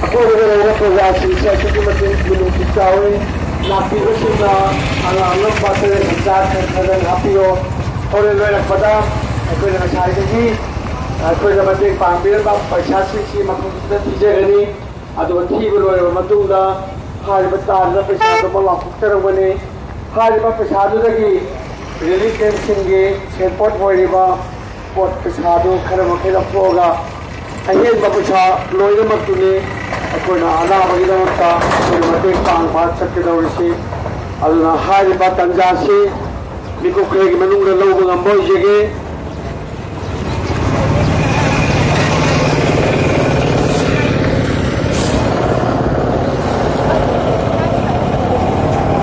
ꯑꯀꯣꯏꯕꯗ ꯂꯩꯕ ꯄ꯭ꯔꯖꯥꯁꯤꯡꯁꯦ ꯑꯁꯨꯛꯀꯤ ꯃꯇꯤꯛ ꯃꯤꯅꯨꯡꯁꯤ ꯆꯥꯎꯏ꯫ ꯂꯥꯛꯄꯤꯕꯁꯤꯡꯅ ꯑꯉꯝ ꯑꯉꯝꯕ ꯇꯔꯦꯠ ꯍꯖꯥꯔ ꯈꯔ ꯈꯔ ꯍꯥꯞꯄꯤꯌꯨ꯫ ꯍꯣꯔꯦꯟ ꯂꯣꯏꯔꯛꯄꯗ ꯑꯩꯈꯣꯏꯅ ꯉꯁꯥꯏꯗꯒꯤ ꯑꯩꯈꯣꯏꯗ ꯃꯇꯦꯡ ꯄꯥꯡꯕꯤꯔꯝꯕ ꯄꯩꯁꯥꯁꯤꯡꯁꯤ ꯃꯐꯝꯁꯤꯗ ꯄꯤꯖꯒꯅꯤ꯫ ꯑꯗꯨꯒ ꯊꯤꯕ ꯂꯣꯏꯔꯕ ꯃꯇꯨꯡꯗ ꯍꯥꯏꯔꯤꯕ ꯇꯥꯔꯤꯕ ꯄꯩꯁꯥꯗꯨꯃꯛ ꯂꯥꯎꯊꯣꯛꯆꯔꯝꯒꯅꯤ꯫ ꯍꯥꯏꯔꯤꯕ ꯄꯩꯁꯥꯗꯨꯗꯒꯤ ꯔꯤꯂꯤꯐ ꯀꯦꯝꯁꯤꯡꯒꯤ ꯁꯦꯟꯄꯣꯠ ꯑꯣꯏꯔꯤꯕ ꯄꯣꯠ ꯄꯩꯁꯥꯗꯨ ꯈꯔ ꯃꯈꯩ ꯂꯧꯊꯣꯛꯑꯒ ꯑꯍꯦꯟꯕ ꯄꯩꯁꯥ ꯂꯣꯏꯅꯃꯛꯇꯨꯅꯤ ꯑꯩꯈꯣꯏꯅ ꯑꯅꯥꯕꯒꯤꯗꯃꯛꯇ ꯑꯩꯈꯣꯏꯅ ꯃꯇꯦꯡ ꯄꯥꯡꯕ ꯆꯠꯀꯗꯧꯔꯤꯁꯤ꯫ ꯑꯗꯨꯅ ꯍꯥꯏꯔꯤꯕ ꯇꯥꯟꯖꯥꯁꯤ ꯃꯤꯀꯨꯞ ꯈꯔꯒꯤ ꯃꯅꯨꯡꯗ ꯂꯧꯕ ꯉꯝꯕ ꯑꯣꯏꯖꯒꯦ꯫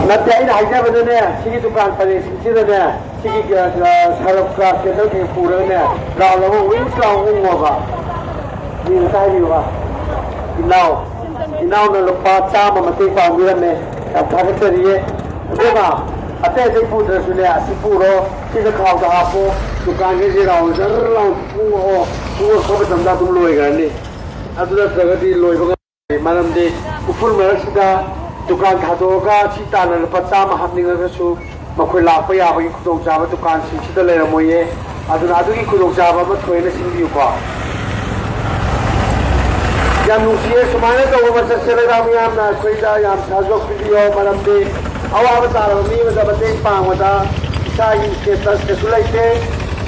ꯅꯠꯇꯦ, ꯑꯩꯅ ꯍꯥꯏꯖꯕꯗꯅꯦ, ꯁꯤꯒꯤ ꯗꯨꯀꯥꯟ ꯄꯔꯦꯡꯁꯤꯡꯁꯤꯗꯅꯦ, ꯁꯤꯒꯤ, ꯑ, ꯁꯔꯞ ꯀ꯭ꯂꯥꯁ ꯀꯦꯟꯗꯜꯁꯤꯡ ꯄꯨꯔꯒꯅꯦ, ꯔꯥꯎꯟ ꯑꯃ ꯋꯤꯡꯁ ꯂꯥꯎ ꯎꯪꯉꯣꯕ꯫ ꯃꯤ ꯑꯝꯇ ꯍꯥꯏꯕꯤꯌꯨꯕ꯫ ꯏꯅꯥꯎ, ꯏꯅꯥꯎꯅ ꯂꯨꯄꯥ ꯆꯥꯝꯃ ꯃꯇꯦꯡ ꯄꯥꯡꯕꯤꯔꯝꯃꯦ꯫ ꯌꯥꯝ ꯊꯥꯒꯠꯆꯔꯤꯌꯦ꯫ ꯑꯗꯨꯒ ꯑꯇꯩ ꯑꯇꯩ ꯄꯨꯗ꯭ꯔꯁꯨꯅꯦ, ꯑꯁꯤ ꯄꯨꯔꯣ, ꯁꯤꯗ ꯈꯥꯎꯗ ꯍꯥꯞꯄꯣ, ꯗꯨꯀꯥꯟꯒꯩꯁꯦ ꯔꯥꯎꯟ ꯖꯔ ꯂꯥꯎ ꯎꯪꯉꯛꯑꯣ꯫ ꯎꯪꯉꯛꯄ ꯃꯇꯝꯗ ꯑꯗꯨꯝ ꯂꯣꯏꯈ꯭ꯔꯅꯤ꯫ ꯑꯗꯨ ꯅꯠꯇ꯭ꯔꯒꯗꯤ ꯂꯣꯏꯕ ꯉꯝ-, ꯃꯔꯝꯗꯤ ꯎꯐꯨꯜ ꯃꯔꯛꯁꯤꯗ ꯗꯨꯀꯥꯟ ꯊꯥꯗꯣꯛꯑꯒ ꯁꯤ ꯇꯥꯟꯅ ꯂꯨꯄꯥ ꯆꯥꯝꯃ ꯍꯥꯞꯅꯤꯡꯉꯒꯁꯨ ꯃꯈꯣꯏ ꯂꯥꯛꯄ ꯌꯥꯕꯒꯤ ꯈꯨꯗꯣꯡꯆꯥꯕ ꯗꯨꯀꯥꯟꯁꯤꯡꯁꯤꯗ ꯂꯩꯔꯝꯃꯣꯏꯌꯦ꯫ ꯑꯗꯨꯅ ꯑꯗꯨꯒꯤ ꯈꯨꯗꯣꯡꯆꯥꯕ ꯑꯃ ꯊꯣꯏꯅ ꯁꯤꯟꯕꯤꯌꯨꯀꯣ꯫ ꯌꯥꯝ ꯅꯨꯡꯁꯤꯌꯦ ꯁꯨꯃꯥꯏꯅ ꯇꯧꯕ ꯃꯁꯛꯁꯦ꯫ ꯂꯩꯕꯥꯛ ꯃꯤꯌꯥꯝꯅ ꯑꯩꯈꯣꯏꯗ ꯌꯥꯝ ꯁꯍꯖꯣꯛ ꯄꯤꯕꯤꯌꯣ, ꯃꯔꯝꯗꯤ ꯑꯋꯥꯕ ꯇꯥꯔꯕ ꯃꯤ ꯑꯃꯗ ꯃꯇꯦꯡ ꯄꯥꯡꯕꯗ ꯏꯁꯥꯒꯤ status ꯀꯩꯁꯨ ꯂꯩꯇꯦ꯫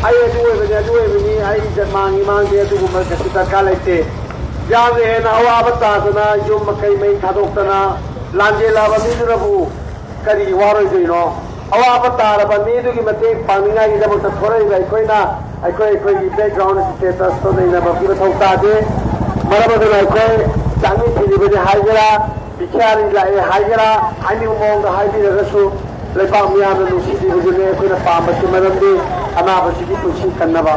ꯑꯩ ꯑꯗꯨ ꯑꯣꯏꯕꯅꯤ, ꯑꯗꯨ ꯑꯣꯏꯕꯅꯤ, ꯑꯩ ꯏꯖꯠ ꯃꯥꯡꯉꯤ ꯃꯥꯡꯗꯦ, ꯑꯗꯨꯒꯨꯝꯕ ꯀꯩꯁꯨ ꯗꯔꯀꯥꯔ ꯂꯩꯇꯦ꯫ ꯌꯥꯝꯅ ꯍꯦꯟꯅ ꯑꯋꯥꯕ ꯇꯥꯗꯅ ꯌꯨꯝ ꯃꯀꯩ ꯃꯩ ꯊꯥꯗꯣꯛꯇꯅ ꯂꯥꯟꯖꯦꯜꯂꯕ ꯃꯤꯗꯨꯅꯕꯨ ꯀꯔꯤꯒꯤ ꯋꯥꯔꯣꯏꯗꯣꯏꯅꯣ? ꯑꯋꯥꯕ ꯇꯥꯔꯕ ꯃꯤꯗꯨꯒꯤ ꯃꯇꯦꯡ ꯄꯥꯡꯅꯤꯡꯉꯥꯏꯒꯤꯗꯃꯛꯇ ꯊꯣꯔꯛꯏꯕ ꯑꯩꯈꯣꯏꯅ ꯑꯩꯈꯣꯏ ꯑꯩꯈꯣꯏꯒꯤ background status ꯇꯣ ꯅꯩꯅꯕꯒꯤ ꯃꯊꯧ ꯇꯥꯗꯦ꯫ ꯃꯔꯝ ꯑꯗꯨꯅ ꯑꯩꯈꯣꯏ ꯆꯥꯛꯅꯤ ꯊꯤꯔꯤꯕꯅꯤ ꯍꯥꯏꯒꯦꯔꯥ, ꯕꯤꯈ꯭ꯌꯥꯔꯤ ꯂꯥꯛꯑꯦ ꯍꯥꯏꯒꯦꯔꯥ, ꯍꯥꯏꯅꯤꯡꯕ ꯃꯑꯣꯡꯗ ꯍꯥꯏꯕꯤꯔꯒꯁꯨ, ꯂꯩꯕꯥꯛ ꯃꯤꯌꯥꯝꯅ ꯅꯨꯡꯁꯤꯕꯤꯕꯗꯨꯅꯦ ꯑꯩꯈꯣꯏꯅ ꯄꯥꯝꯕꯁꯤ꯫ ꯃꯔꯝꯗꯤ ꯑꯅꯥꯕꯁꯤꯒꯤ ꯄꯨꯟꯁꯤ ꯀꯟꯅꯕ꯫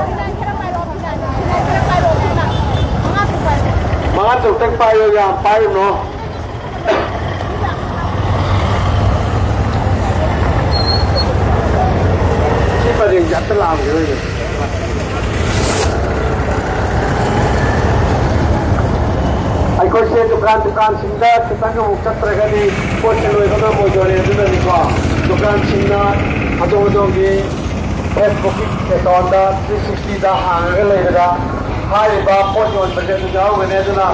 ꯃꯉꯥ ꯇꯔꯨꯛꯇꯪ ꯄꯥꯏꯌꯣ, ꯌꯥꯝ ꯄꯥꯏꯔꯨꯅꯣ꯫ ꯁꯤ ꯄꯔꯦꯡꯁꯦ ꯑꯝꯇ ꯂꯥꯛꯑꯝꯈꯤꯔꯣꯏꯅꯦ꯫ ꯑꯩꯈꯣꯏꯁꯦ ꯗꯨꯀꯥꯟ ꯗꯨꯀꯥꯟꯁꯤꯡꯗ ꯈꯤꯇꯪ ꯑꯃꯨꯛ ꯆꯠꯇ꯭ꯔꯒꯗꯤ ꯄꯣꯠꯁꯦ ꯂꯣꯏꯕ ꯉꯝꯃꯣꯏꯗꯣꯔꯦ꯫ ꯑꯗꯨꯅꯅꯤꯀꯣ, ꯗꯨꯀꯥꯟꯁꯤꯡꯅ ꯑꯗꯣꯝ ꯑꯗꯣꯝꯒꯤ Facebook account ꯗ three sixty ꯗ ꯍꯥꯡꯉꯒ ꯂꯩꯔꯒ ꯍꯥꯏꯔꯤꯕ ꯄꯣꯠ ꯌꯣꯟꯕꯁꯦ ꯑꯗꯨ ꯌꯥꯎꯔꯒꯅꯤ꯫ ꯑꯗꯨꯅ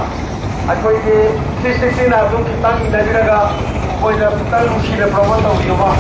ꯑꯩꯈꯣꯏꯒꯤ three sixty ꯅ ꯑꯗꯨꯝ ꯈꯤꯇꯪ ꯏꯟꯅꯕꯤꯔꯒ ꯃꯣꯏꯗ ꯈꯤꯇꯪ ꯅꯨꯡꯁꯤꯅ promote ꯇꯧꯕꯤꯌꯨꯕ꯫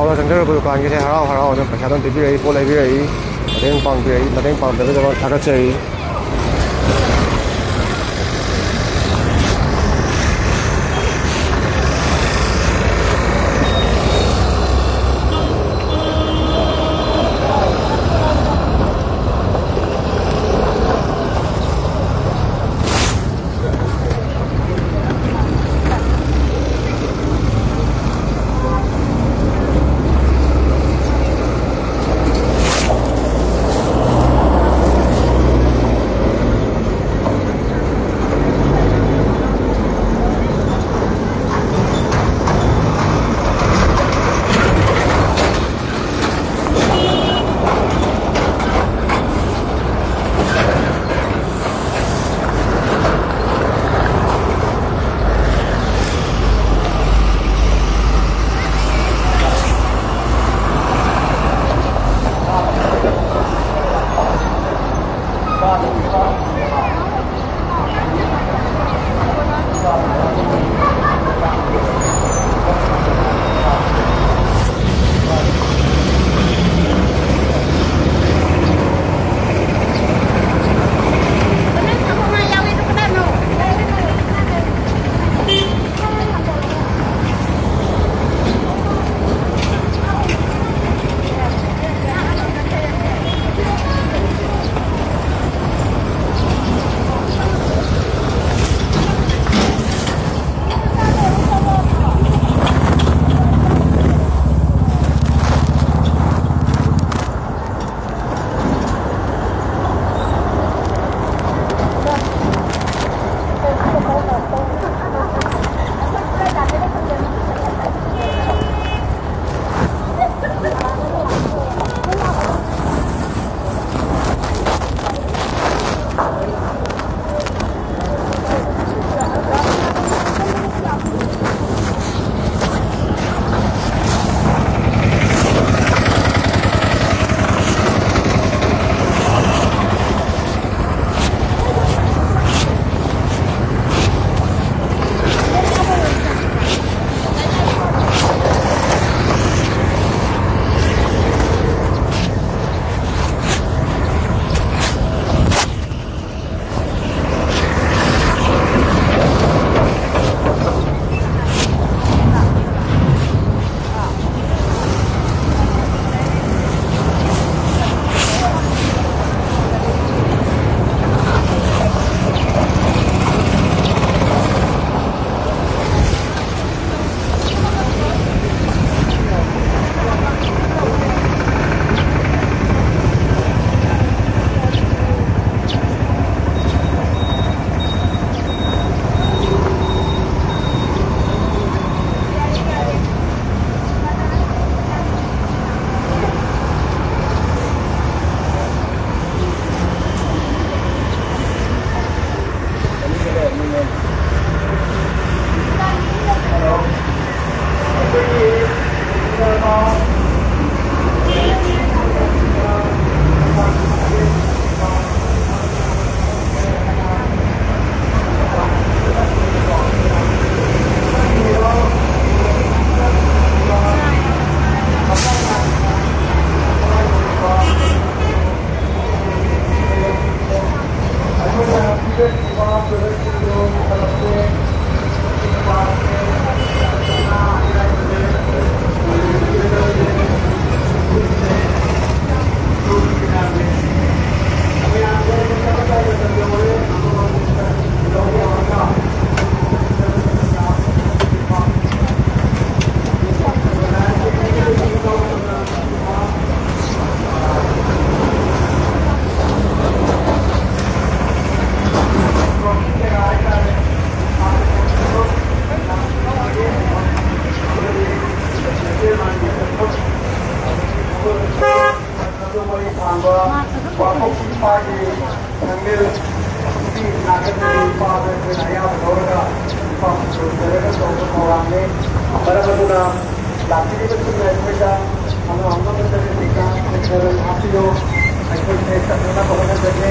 ꯍꯥꯎꯅ ꯆꯪꯖꯔꯕ ꯗꯨꯀꯥꯟꯒꯤꯁꯦ ꯍꯔꯥꯎ ꯍꯔꯥꯎꯅ ꯄꯩꯁꯥ ꯑꯗꯨꯝ ꯄꯤꯕꯤꯔꯛꯏ, ꯄꯣꯠ ꯂꯩꯕꯤꯔꯛꯏ, ꯃꯇꯦꯡ ꯄꯥꯡꯕꯤꯔꯛꯏ, ꯃꯇꯦꯡ ꯄꯥꯡꯕꯤꯔꯛꯄꯒꯤꯗꯃꯛ ꯊꯥꯒꯠꯆꯔꯤ꯫ ꯃꯔꯤ ꯊꯥꯡꯕ ꯋꯥꯊꯣꯛꯀꯤ ꯏꯄꯥꯒꯤ ꯁꯪꯂꯦꯟ ꯅꯨꯄꯤ ꯅꯥꯀꯟꯗꯒꯤ ꯏꯄꯥꯗ ꯑꯩꯈꯣꯏꯅ ꯑꯌꯥꯕ ꯂꯧꯔꯒ ꯏꯄꯥꯕꯨ ꯈꯨꯔꯨꯝꯖꯔꯒ ꯇꯧꯕ ꯊꯧꯔꯥꯡꯅꯤ꯫ ꯃꯔꯝ ꯑꯗꯨꯅ ꯂꯥꯛꯄꯤꯔꯤꯕꯁꯤꯡꯅ ꯑꯩꯈꯣꯏꯗ ꯑꯉꯝ ꯑꯉꯝꯕ ꯇꯔꯦꯠꯁꯤꯡꯗ ꯁꯦꯟꯖꯔ ꯍꯥꯞꯄꯤꯌꯨ꯫ ꯑꯩꯈꯣꯏꯁꯦ ꯆꯠꯅꯅꯕ ꯍꯣꯠꯅꯖꯒꯦ꯫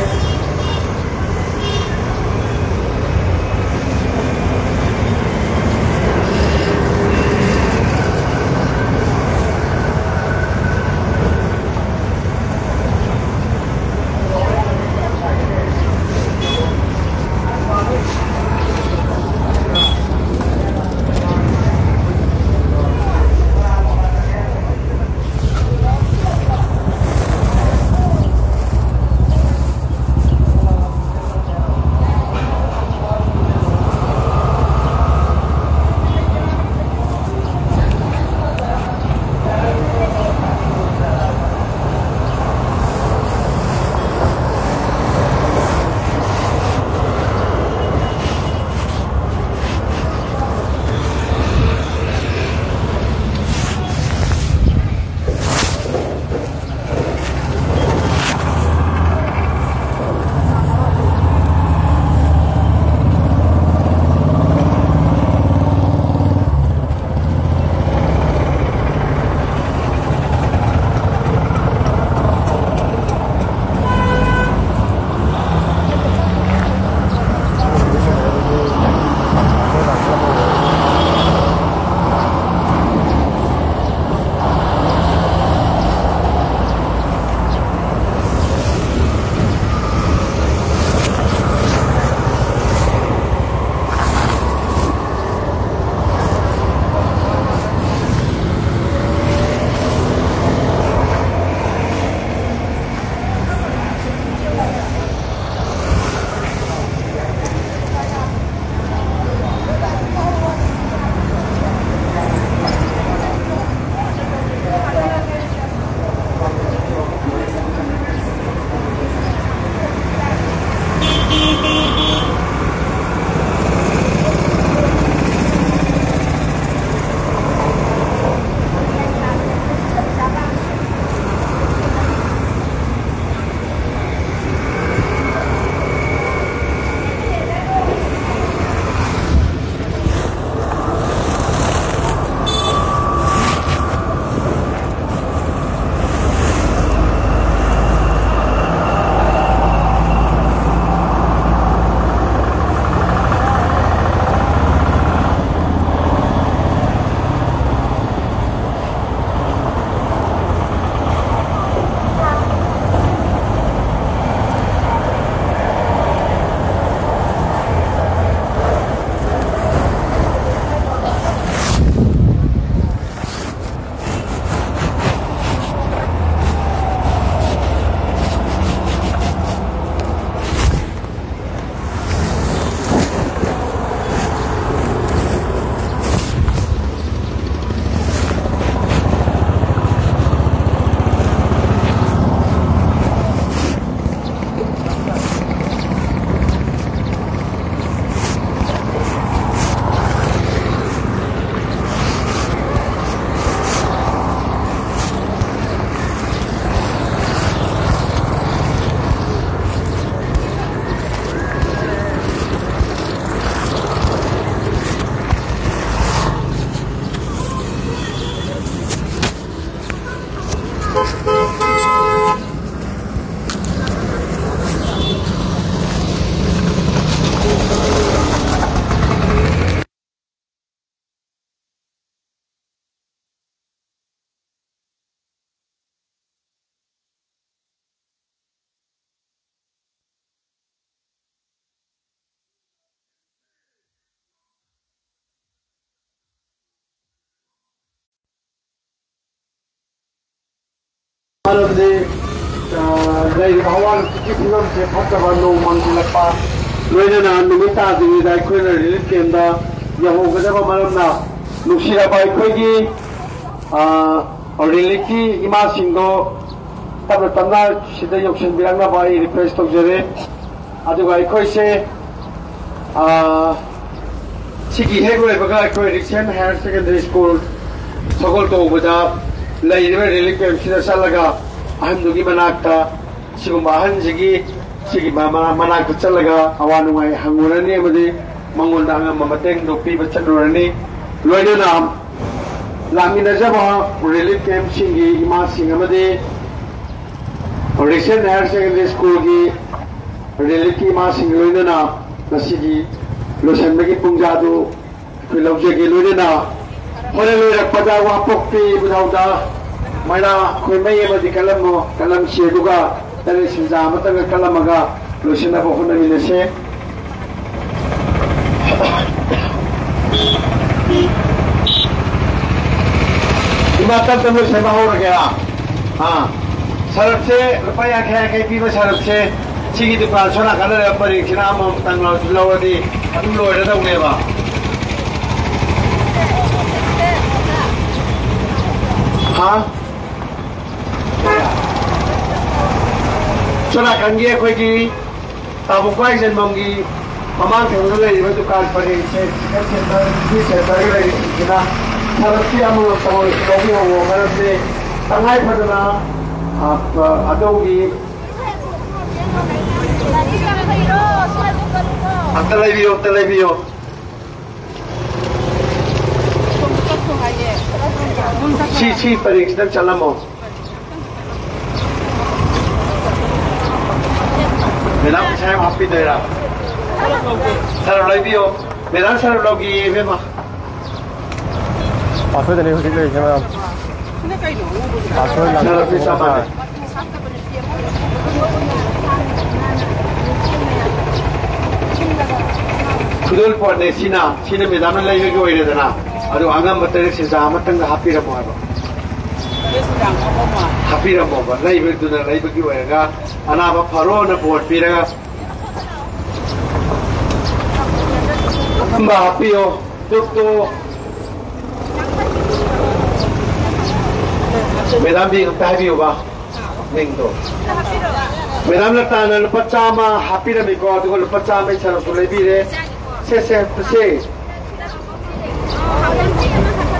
ꯃꯔꯝꯗꯤ, ꯑ, ꯂꯩꯔꯤꯕ ꯍꯋꯥ ꯅꯨꯡꯁꯤꯠꯀꯤ ꯐꯤꯕꯝꯁꯦ ꯐꯠꯇꯕ, ꯅꯣꯡ ꯃꯪꯁꯤꯜꯂꯛꯄ, ꯂꯣꯏꯅꯅ ꯅꯨꯃꯤꯠ ꯇꯥꯗ꯭ꯔꯤꯉꯩꯗ ꯑꯩꯈꯣꯏꯅ ꯔꯤꯂꯤꯐ ꯀꯦꯝꯗ ꯌꯧꯍꯧꯒꯗꯕ ꯃꯔꯝꯅ, ꯅꯨꯡꯁꯤꯔꯕ ꯑꯩꯈꯣꯏꯒꯤ, ꯑ, ꯔꯤꯂꯤꯐꯀꯤ ꯏꯃꯥꯁꯤꯡꯗꯣ ꯇꯞꯅ ꯇꯞꯅ ꯁꯤꯗ ꯌꯧꯁꯤꯟꯕꯤꯔꯛꯅꯕ ꯑꯩ ꯔꯤꯀ꯭ꯋꯦꯁ ꯇꯧꯖꯔꯤ꯫ ꯑꯗꯨꯒ ꯑꯩꯈꯣꯏꯁꯦ, ꯑ, ꯁꯤꯒꯤ ꯍꯦꯛ ꯂꯣꯏꯕꯒ ꯑꯩꯈꯣꯏ ꯔꯤꯛꯁꯦꯟ ꯍꯥꯌꯔ ꯁꯦꯀꯦꯟꯗꯔꯤ ꯁ꯭ꯀꯨꯜ ꯁꯒꯣꯜ ꯇꯣꯡꯕꯗ ꯂꯩꯔꯤꯕ ꯔꯤꯂꯤꯐ ꯀꯦꯝꯞꯁꯤꯗ ꯆꯠꯂꯒ ꯑꯍꯟꯗꯨꯒꯤ ꯃꯅꯥꯛꯇ, ꯁꯤꯒꯨꯝꯕ ꯑꯍꯟꯁꯤꯒꯤ, ꯁꯤꯒꯤ ꯃ-, ꯃ-, ꯃꯅꯥꯛꯇ ꯆꯠꯂꯒ ꯑꯋꯥ ꯅꯨꯡꯉꯥꯏ ꯍꯪꯉꯨꯔꯅꯤ ꯑꯃꯗꯤ ꯃꯉꯣꯟꯗ ꯑꯉꯝꯕ ꯃꯇꯦꯡꯗꯣ ꯄꯤꯕ ꯆꯠꯂꯨꯔꯅꯤ꯫ ꯂꯣꯏꯅꯅ ꯂꯥꯛꯃꯤꯟꯅꯖꯕ ꯔꯤꯂꯤꯐ ꯀꯦꯝꯞꯁꯤꯡꯒꯤ ꯏꯃꯥꯁꯤꯡ ꯑꯃꯗꯤ ꯔꯤꯛꯁꯦꯟ ꯍꯥꯌꯔ ꯁꯦꯀꯦꯟꯗꯔꯤ ꯁ꯭ꯀꯨꯜꯒꯤ ꯔꯤꯂꯤꯐꯀꯤ ꯏꯃꯥꯁꯤꯡꯒ ꯂꯣꯏꯅꯅ ꯉꯁꯤꯒꯤ ꯂꯣꯏꯁꯤꯟꯕꯒꯤ ꯄꯨꯡꯖꯥꯗꯨ ꯑꯩꯈꯣꯏ ꯂꯧꯖꯒꯦ꯫ ꯂꯣꯏꯅꯅ ꯍꯣꯔꯦꯟ ꯂꯣꯏꯔꯛꯄꯗ ꯋꯥꯄꯣꯛꯄꯤ ꯏꯕꯨꯙꯧꯗ ꯃꯩꯔꯥ ꯑꯩꯈꯣꯏ ꯃꯩ ꯑꯃꯗꯤ ꯀꯠꯂꯝꯃꯣ, ꯀꯠꯂꯝꯁꯤ, ꯑꯗꯨꯒ ꯇꯔꯦꯠ ꯁꯦꯟꯖꯥ ꯑꯃꯇꯪꯒ ꯀꯠꯂꯝꯃꯒ ꯂꯣꯏꯁꯤꯟꯅꯕ ꯍꯣꯠꯅꯃꯤꯟꯅꯁꯦ꯫ ꯏꯃꯥ, ꯇꯞ ꯇꯞꯅ ꯂꯣꯏꯁꯤꯟꯕ ꯍꯧꯔꯒꯦꯔꯥ? ꯑꯥ, ꯁꯔꯞꯁꯦ ꯂꯨꯄꯥ ꯌꯥꯡꯈꯩ ꯌꯥꯡꯈꯩ ꯄꯤꯕ ꯁꯔꯞꯁꯦ ꯁꯤꯒꯤ ꯗꯨꯀꯥꯟ ꯁꯣꯝ ꯅꯥꯀꯟꯗ ꯂꯩꯕ ꯄꯔꯦꯡꯁꯤꯅ ꯑꯃꯃꯝꯇꯪ ꯂꯧꯔꯗꯤ ꯑꯗꯨꯝ ꯂꯣꯏꯔꯗꯧꯅꯦꯕ꯫ ꯍꯥ? ꯁꯣꯝ ꯅꯥꯀꯟꯒꯤ ꯑꯩꯈꯣꯏꯒꯤ ꯇꯥꯃꯣ ꯈ꯭ꯋꯥꯏꯖꯟꯕꯝꯒꯤ ꯃꯃꯥꯡ ꯊꯪꯕꯗ ꯂꯩꯔꯤꯕ ꯗꯨꯀꯥꯟ ꯄꯔꯦꯡꯁꯦ, ꯆꯤꯀꯟ ꯁꯦꯟꯇꯔ, ꯐꯤꯁ ꯁꯦꯟꯇꯔꯒ ꯂꯩꯔꯤꯕꯁꯤꯡꯁꯤꯅ ꯁꯔꯞꯁꯤ ꯑꯃꯃꯝꯇꯪ ꯑꯣꯏꯔꯁꯨ ꯂꯧꯕꯤꯍꯧꯕ ꯃꯔꯝꯗꯤ ꯇꯉꯥꯏ ꯐꯗꯅ, ꯑ, ꯑ, ꯑꯗꯣꯝꯒꯤ ꯑꯝꯇ ꯂꯩꯕꯤꯌꯨ, ꯑꯝꯇ ꯂꯩꯕꯤꯌꯨ꯫ ꯁꯤ, ꯁꯤ ꯄꯔꯦꯡꯁꯤꯗ ꯆꯠꯂꯝꯃꯣ꯫ ꯃꯦꯗꯥꯝ, ꯄꯩꯁꯥ ꯌꯥꯝ ꯍꯥꯞꯄꯤꯗꯣꯏꯔꯥ? ꯁꯔꯞ ꯂꯩꯕꯤꯌꯣ꯫ ꯃꯦꯗꯥꯝ, ꯁꯔꯞ ꯂꯧꯒꯦꯌꯦ, ꯏꯕꯦꯝꯃ꯫ ꯄꯥꯁꯋꯥꯔꯗꯅꯦ ꯍꯧꯖꯤꯛ ꯂꯩꯔꯤꯁꯦ, ꯃꯦꯗꯥꯝ꯫ ꯄꯥꯁꯋꯥꯔꯗ ꯁꯔꯞꯁꯦ ꯆꯞ ꯃꯥꯟꯅꯩ꯫ ꯈꯨꯗꯣꯜ ꯄꯣꯠꯅꯦ ꯁꯤꯅ, ꯁꯤꯅ ꯃꯦꯗꯥꯝꯅ ꯂꯩꯕꯒꯤ ꯑꯣꯏꯔꯦꯗꯅ, ꯑꯗꯣ ꯑꯉꯝꯕ ꯇꯔꯦꯠ ꯁꯦꯟꯖꯥ ꯑꯃꯇꯪꯒ ꯍꯥꯞꯄꯤꯔꯝꯃꯣ ꯍꯥꯏꯕ꯫ ꯍꯥꯞꯄꯤꯔꯝꯃꯣꯕ, ꯂꯩꯕꯗꯨꯅ ꯂꯩꯕꯒꯤ ꯑꯣꯏꯔꯒ ꯑꯅꯥꯕ ꯐꯔꯣꯅ ꯕꯣꯔ ꯄꯤꯔꯒ ꯑꯗꯨꯝꯕ ꯍꯥꯞꯄꯤꯌꯣ꯫ Two, two. ꯃꯦꯗꯥꯝ ꯕꯦꯒ ꯑꯝꯇ ꯍꯥꯏꯕꯤꯌꯨꯕ, ꯃꯤꯡꯗꯣ꯫ ꯃꯦꯗꯥꯝ ꯂꯇꯥꯅ ꯂꯨꯄꯥ ꯆꯥꯝꯃ ꯍꯥꯞꯄꯤꯔꯝꯃꯤꯀꯣ, ꯑꯗꯨꯒ ꯂꯨꯄꯥ ꯆꯥꯝꯃꯒꯤ ꯁꯔꯨꯛꯇꯨ ꯂꯩꯕꯤꯔꯦ꯫ ꯁꯦ, ꯁꯦ, ꯁꯦ꯫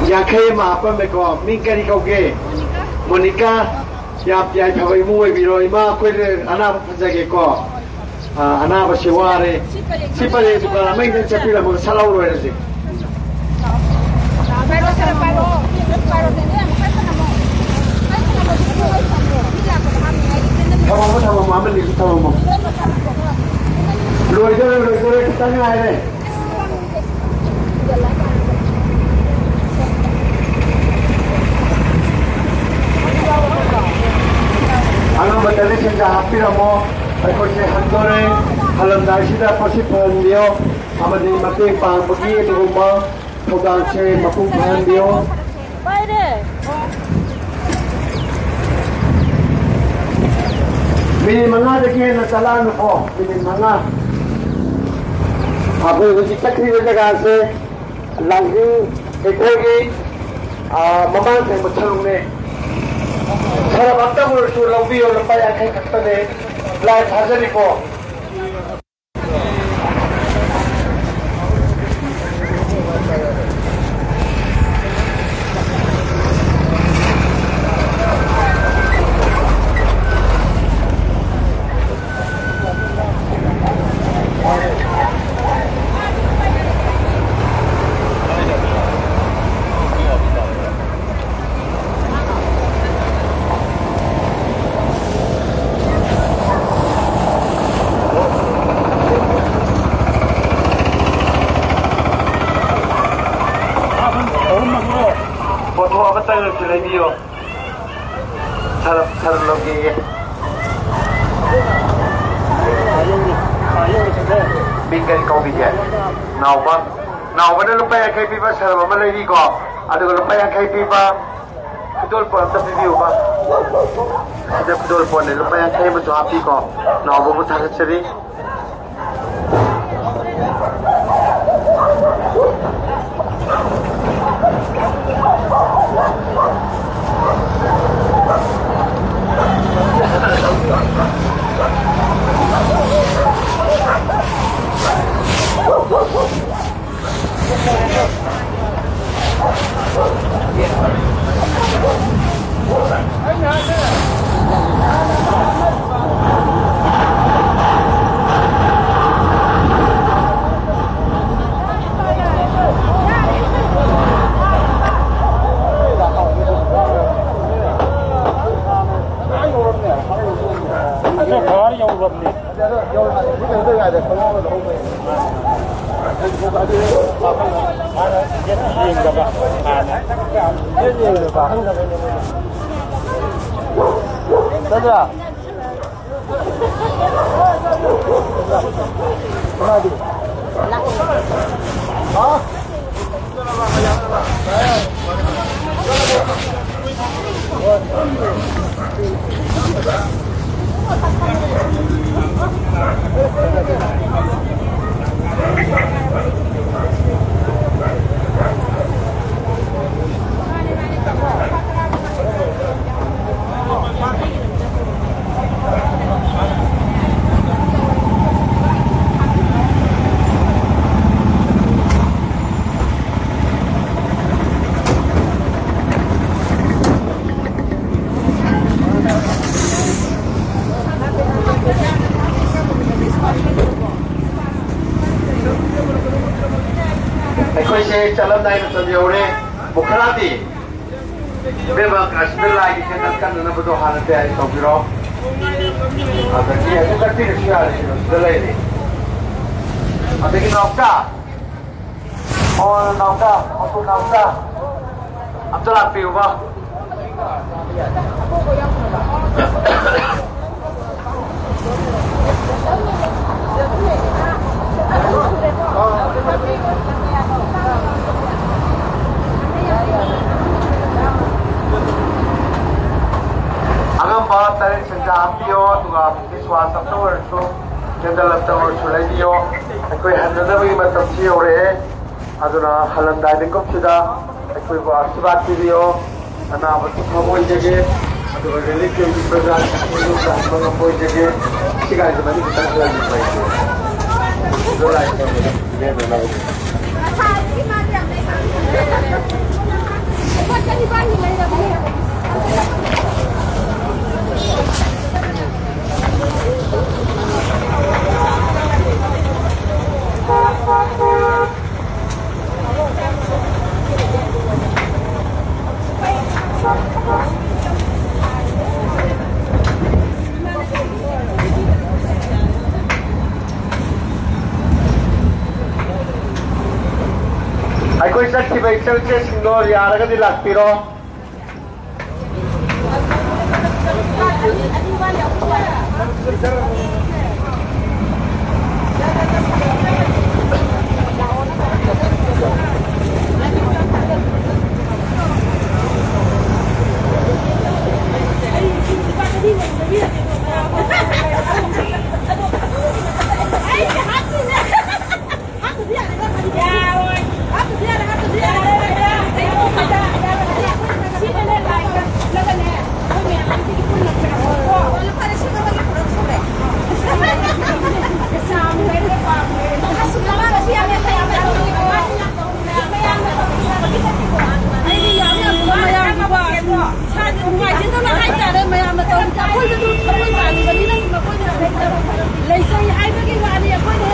ꯌꯥꯡꯈꯩ ꯑꯃ ꯍꯥꯞꯄꯝꯃꯦꯀꯣ꯫ ꯃꯤꯡ ꯀꯔꯤ ꯀꯧꯒꯦ? ꯃꯣꯅꯤꯀꯥ꯫ ꯌꯥꯝ ꯌꯥꯏꯐꯕ ꯏꯃꯨꯡ ꯑꯣꯏꯕꯤꯔꯣ꯫ ꯏꯃꯥ, ꯑꯩꯈꯣꯏ ꯑꯅꯥꯕ ꯐꯖꯒꯦꯀꯣ꯫ ꯑ, ꯑꯅꯥꯕꯁꯤ ꯋꯥꯔꯦ꯫ ꯁꯤ ꯄꯔꯦꯡ ꯗꯨꯀꯥꯟ ꯑꯃ ꯍꯦꯛꯇ ꯆꯠꯄꯤꯔꯝꯃꯒ ꯁꯠ ꯂꯥꯎ ꯂꯣꯏꯔꯁꯤ꯫ ꯊꯝꯃꯝꯃꯣ, ꯊꯝꯃꯝꯃꯣ, ꯑꯃꯅꯤꯁꯨ ꯊꯝꯃꯝꯃꯣ꯫ ꯂꯣꯏꯗꯣꯔꯦ, ꯂꯣꯏꯗꯣꯔꯦ, ꯈꯤꯇꯪ ꯉꯥꯏꯔꯦ꯫ ꯑꯉꯝꯕ ꯇꯦꯂꯦꯟꯁꯤꯡꯗ ꯍꯥꯞꯄꯤꯔꯝꯃꯣ꯫ ꯑꯩꯈꯣꯏꯁꯦ ꯍꯟꯗꯣꯔꯦ꯫ ꯍꯜꯂꯝꯗꯥꯏꯁꯤꯗ ꯃꯁꯤ ꯐꯍꯟꯕꯤꯌꯣ ꯑꯃꯗꯤ ꯃꯇꯦꯡ ꯄꯥꯡꯕꯒꯤ ꯑꯗꯨꯒꯨꯝꯕ ꯊꯧꯗꯥꯡꯁꯦ ꯃꯄꯨꯡ ꯐꯥꯍꯟꯕꯤꯌꯣ꯫ ꯄꯥꯏꯔꯦ꯫ ꯃꯤꯅꯤꯠ ꯃꯉꯥꯗꯒꯤ ꯍꯦꯟꯅ ꯆꯠꯂꯛꯑꯅꯨꯀꯣ, ꯃꯤꯅꯤꯠ ꯃꯉꯥ꯫ ꯑꯩꯈꯣꯏ ꯍꯧꯖꯤꯛ ꯆꯠꯈ꯭ꯔꯤꯕ ꯖꯒꯥꯁꯦ ꯂꯥꯡꯖꯤꯡ ꯀꯩꯊꯦꯜꯒꯤ, ꯑ, ꯃꯃꯥꯡ ꯊꯪꯕ ꯁꯔꯨꯛꯅꯦ꯫ ꯁꯔꯞ ꯑꯝꯇꯪ ꯑꯣꯏꯔꯁꯨ ꯂꯧꯕꯤꯌꯣ, ꯂꯨꯄꯥ ꯌꯥꯡꯈꯩ ꯈꯛꯇꯅꯦ꯫ ꯂꯥꯏ ꯊꯥꯖꯔꯤꯀꯣ꯫ ꯄꯣꯠꯊꯣꯛ ꯑꯃꯇꯪ ꯂꯩꯕꯤꯌꯣ꯫ ꯁꯔꯞ, ꯁꯔꯞ ꯂꯧꯒꯦꯌꯦ꯫ ꯃꯤꯡ ꯀꯔꯤ ꯀꯧꯕꯤꯒꯦ? ꯅꯥꯎꯕ꯫ ꯅꯥꯎꯕꯅ ꯂꯨꯄꯥ ꯌꯥꯡꯈꯩ ꯄꯤꯕ ꯁꯔꯞ ꯑꯃ ꯂꯩꯔꯤꯀꯣ, ꯑꯗꯨꯒ ꯂꯨꯄꯥ ꯌꯥꯡꯈꯩ ꯄꯤꯕ ꯈꯨꯗꯣꯜꯄꯣꯠ ꯑꯝꯇ ꯄꯤꯕꯤꯌꯨꯕ꯫ ꯁꯤꯗ ꯈꯨꯗꯣꯜꯄꯣꯠꯅꯦ, ꯂꯨꯄꯥ ꯌꯥꯡꯈꯩ ꯑꯃꯁꯨ ꯍꯥꯞꯄꯤꯀꯣ꯫ ꯅꯥꯎꯕꯕꯨ ꯊꯥꯒꯠꯆꯔꯤ꯫ ꯆꯠꯇ꯭ꯔꯥ? ꯑꯩꯈꯣꯏꯁꯦ ꯆꯠꯂꯝꯗꯥꯏ ꯃꯇꯝ ꯌꯧꯔꯦ꯫ ꯃꯨꯈꯔꯥꯗꯤ ꯏꯕꯦꯝꯃ, ꯑꯁꯤꯗ ꯂꯥꯏꯒꯤ ꯀꯦꯟꯗꯜ ꯀꯠꯅꯅꯕꯗꯣ ꯍꯥꯟꯅ ꯇꯌꯥꯔꯤ ꯇꯧꯕꯤꯔꯣ꯫ ꯑꯗꯒꯤ ꯑꯗꯨ ꯀꯠꯄꯤꯔꯁꯨ ꯌꯥꯔꯦ, ꯀꯩꯅꯣ, ꯁꯤꯗ ꯂꯩꯔꯦ꯫ ꯑꯗꯒꯤ ꯅꯥꯎꯆꯥ, ꯑꯣ, ꯅꯥꯎꯆꯥ, ꯑꯣ, ꯅꯥꯎꯆꯥ, ꯑꯝꯇ ꯂꯥꯛꯄꯤꯌꯨꯕ꯫ ꯍꯥꯞꯄꯤꯌꯣ, ꯑꯗꯨꯒ ꯐꯦꯁ ꯋꯥꯁ ꯑꯝꯇ ꯑꯣꯏꯔꯁꯨ, ꯀꯦꯟꯗꯜ ꯑꯝꯇ ꯑꯣꯏꯔꯁꯨ ꯂꯩꯕꯤꯌꯣ꯫ ꯑꯩꯈꯣꯏ ꯍꯟꯅꯅꯕꯒꯤ ꯃꯇꯝꯁꯤ ꯌꯧꯔꯛꯑꯦ꯫ ꯑꯗꯨꯅ ꯍꯜꯂꯝꯗꯥꯏ ꯃꯤꯀꯨꯞꯁꯤꯗ ꯑꯩꯈꯣꯏꯕꯨ ꯑꯥꯁꯤꯔꯕꯥꯗ ꯄꯤꯕꯤꯌꯣ꯫ ꯑꯅꯥꯕꯁꯨ ꯐꯕ ꯑꯣꯏꯖꯒꯦ, ꯑꯗꯨꯒ ꯔꯤꯂꯤꯐ ꯀꯦꯝꯒꯤ ꯄ꯭ꯔꯖꯥꯁꯤꯡꯁꯨ ꯆꯥꯟꯕ ꯉꯝꯕ ꯑꯣꯏꯖꯒꯦ꯫ ꯁꯤꯒꯥꯏꯁꯦ ꯃꯅꯤꯡ ꯈꯤꯇꯪ ꯍꯜꯍꯟꯕꯤꯕ ꯑꯩꯁꯦ꯫ ꯑꯗꯨ ꯂꯥꯏ ꯈꯨꯔꯨꯝꯕꯗ ꯂꯦꯝꯅ ꯂꯧ꯫ ꯑꯩꯈꯣꯏ ꯆꯠꯈꯤꯕ ꯏꯆꯜ ꯏꯆꯦꯁꯤꯡꯗꯣ ꯌꯥꯔꯒꯗꯤ ꯂꯥꯛꯄꯤꯔꯣ꯫ ꯂꯩꯖꯩ ꯍꯥꯏꯕꯒꯤ ꯋꯥꯅꯤ, ꯑꯩꯈꯣꯏꯅ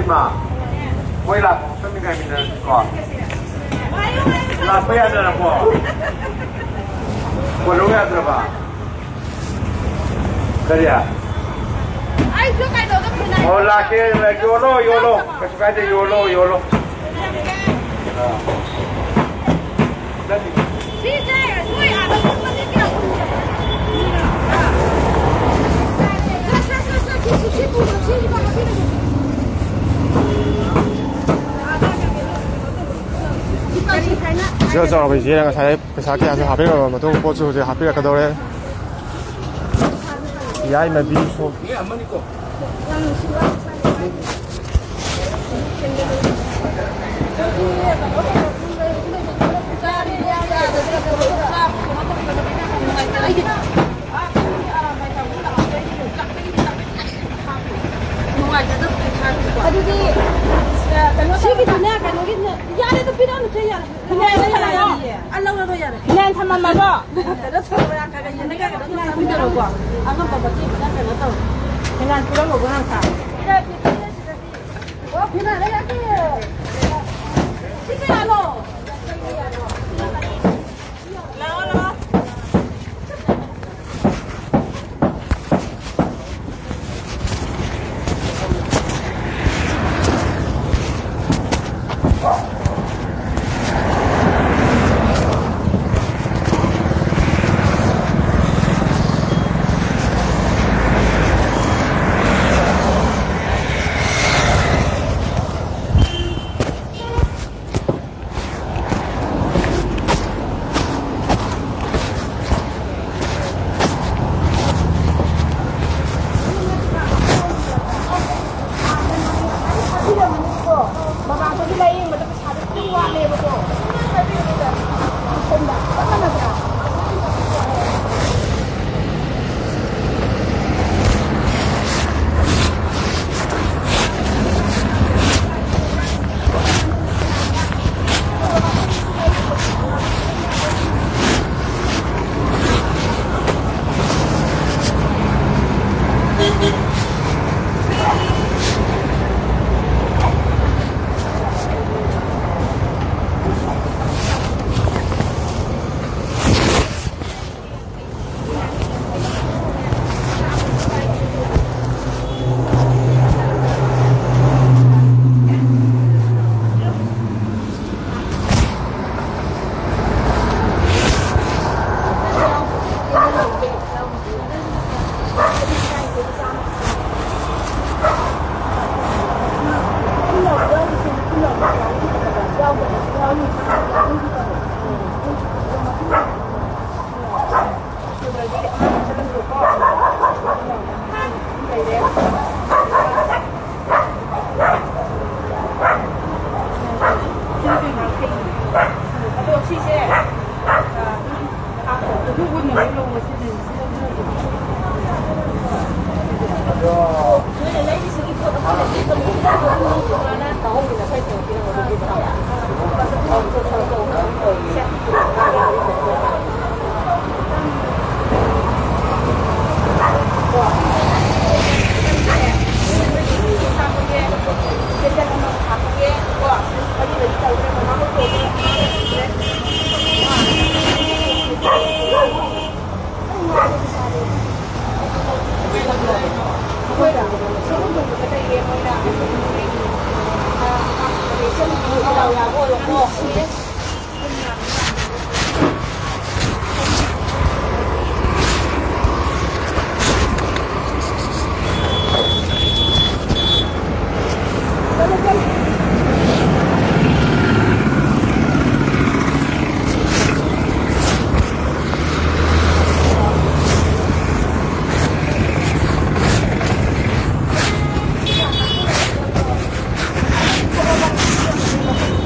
ꯃꯥ, ꯃꯣꯏ ꯂꯥꯛꯄ ꯃꯐꯝꯗ ꯉꯥꯏꯃꯤꯟꯅꯔꯁꯤꯀꯣ꯫ ꯂꯥꯛꯄ ꯌꯥꯗ꯭ꯔꯕꯣ? ꯀꯣꯜꯂꯨ ꯌꯥꯗ꯭ꯔꯕ? ꯀꯔꯤ? ꯑꯩꯁꯨ ꯀꯩꯅꯣꯗ ꯈꯨꯟꯅꯥꯏ ꯑꯣ, ꯂꯥꯛꯀꯦ, ꯂꯥꯛꯀꯦ꯫ ꯌꯣꯜꯂꯣ, ꯌꯣꯜꯂꯣ꯫ ꯀꯩꯁꯨ ꯀꯥꯏꯗꯦ, ꯌꯣꯜꯂꯣ, ꯌꯣꯜꯂꯣ꯫ ꯑꯥ꯫ ꯁꯤꯁꯦ ꯅꯣꯏ ꯑꯥꯗ ꯐꯝꯕꯗꯤ ꯀꯌꯥ ꯐꯪꯒꯦ? ꯁꯦ, ꯁꯦ, ꯁꯦ, ꯁꯦ, ꯁꯤ, ꯁꯤ, ꯁꯤ ꯄꯨꯔꯣ, ꯁꯤ ꯍꯥꯞꯄꯤꯔꯒꯦ꯫ ꯏꯆꯦ ꯆꯥꯎꯔꯕ ꯏꯆꯦꯅ ꯉꯁꯥꯏ ꯄꯩꯁꯥ ꯀꯌꯥꯁꯨ ꯍꯥꯞꯄꯤꯔꯕ ꯃꯇꯨꯡ ꯄꯣꯠꯁꯨ ꯍꯧꯖꯤꯛ ꯍꯥꯞꯄꯤꯔꯛꯀꯗꯧꯔꯦ꯫ ꯌꯥꯏꯃꯕꯤ ꯁꯣ꯫ ꯑꯗꯨꯗꯤ ꯀꯩꯅꯣ ꯁꯤꯒꯤꯗꯤꯅꯦ, ꯀꯩꯅꯣꯒꯤꯅꯦ꯫ ꯌꯥꯔꯦ, ꯑꯗꯨ ꯄꯤꯔꯛꯑꯅꯨ, ꯆꯦ, ꯌꯥꯔꯦ꯫ ꯐꯤꯅꯥꯏꯟ ꯊꯝꯃꯝꯃꯕꯣ? ꯐꯤꯅꯥꯏꯟ ꯊꯝꯃꯝꯃꯕꯣ? ꯀꯩꯅꯣ ꯇꯧꯔꯣ, ꯌꯥꯝ ꯈꯔ ꯈꯔ ꯌꯦꯡꯉꯒ ꯀꯩꯅꯣ ꯇꯧꯔꯣ, ꯆꯥꯃꯤꯟꯅꯔꯣꯀꯣ꯫ ꯑꯉꯝꯕ ꯃꯇꯦꯡ ꯈꯤꯇꯪ ꯀꯩꯅꯣ ꯇꯧꯔꯣ꯫ ꯐꯤꯅꯥꯏꯟ ꯄꯤꯔꯝꯃꯣꯕ ꯉꯥꯛꯇ꯫ ꯄꯤꯔꯛꯀꯦ, ꯄꯤꯔꯛꯀꯦ, ꯁꯤꯗꯗꯤ꯫ ꯑꯣ, ꯐꯤꯅꯥꯏꯟ ꯂꯩꯔꯛꯀꯦ꯫ ꯁꯤ ꯀꯌꯥꯅꯣ? ꯂꯥꯛꯑꯣ, ꯂꯥꯛꯑꯣ꯫ ꯑꯗꯣ ꯁꯤꯁꯦ, ꯑ, ꯑꯗꯨꯝ ꯍꯥꯞꯄꯣ꯫ ꯑꯗꯨꯕꯨ ꯅꯨꯃꯤꯠ ꯂꯧꯕꯁꯤꯗꯤ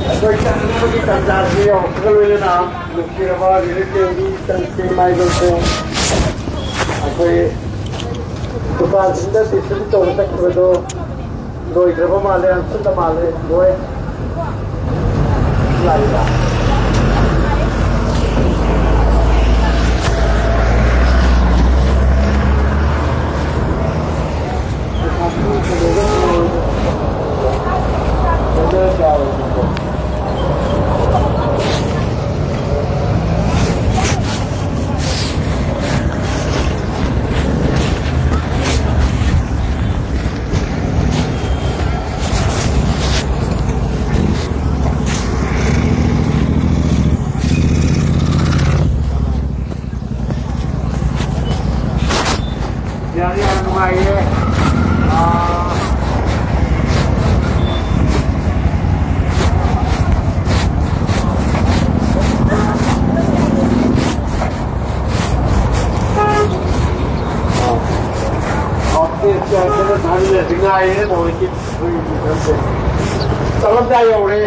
ꯑꯩꯈꯣꯏ ꯆꯠꯅꯕꯒꯤ ꯇꯥꯟꯖꯥꯁꯤ ꯌꯧꯔꯛꯄꯒ ꯂꯣꯏꯅꯅ ꯅꯨꯡꯁꯤꯔꯕ ꯔꯤꯂꯤꯐ ꯀꯦꯝꯒꯤ ꯏꯆꯟ ꯏꯆꯦ ꯏꯃꯥ ꯏꯕꯦꯜꯁꯤꯡ, ꯑꯩꯈꯣꯏ ꯗꯨꯀꯥꯟꯁꯤꯡꯗ distribute ꯇꯧꯕ ꯆꯠꯈꯤꯕꯗꯣ ꯂꯣꯏꯗ꯭ꯔꯕ ꯃꯥꯜꯂꯦ, ꯑꯟꯁꯨꯟꯗ ꯃꯥꯜꯂꯦ, ꯂꯣꯏ꯫ ꯂꯥꯛꯏꯗ꯫ ꯌꯥꯔꯦ, ꯌꯥꯝ ꯅꯨꯡꯉꯥꯏꯌꯦ꯫ ꯑꯥ, ꯑꯣꯀꯦ, ꯁꯤ ꯍꯥꯏꯐꯦꯠ ꯊꯥꯖꯤꯜꯂꯁꯤ꯫ ꯉꯥꯏꯔꯦ ꯇꯧꯔꯤꯁꯤ꯫ ꯑꯩꯈꯣꯏꯒꯤ ꯃꯤꯈꯜꯁꯦ ꯆꯠꯂꯝꯗꯥꯏ ꯌꯧꯔꯦ꯫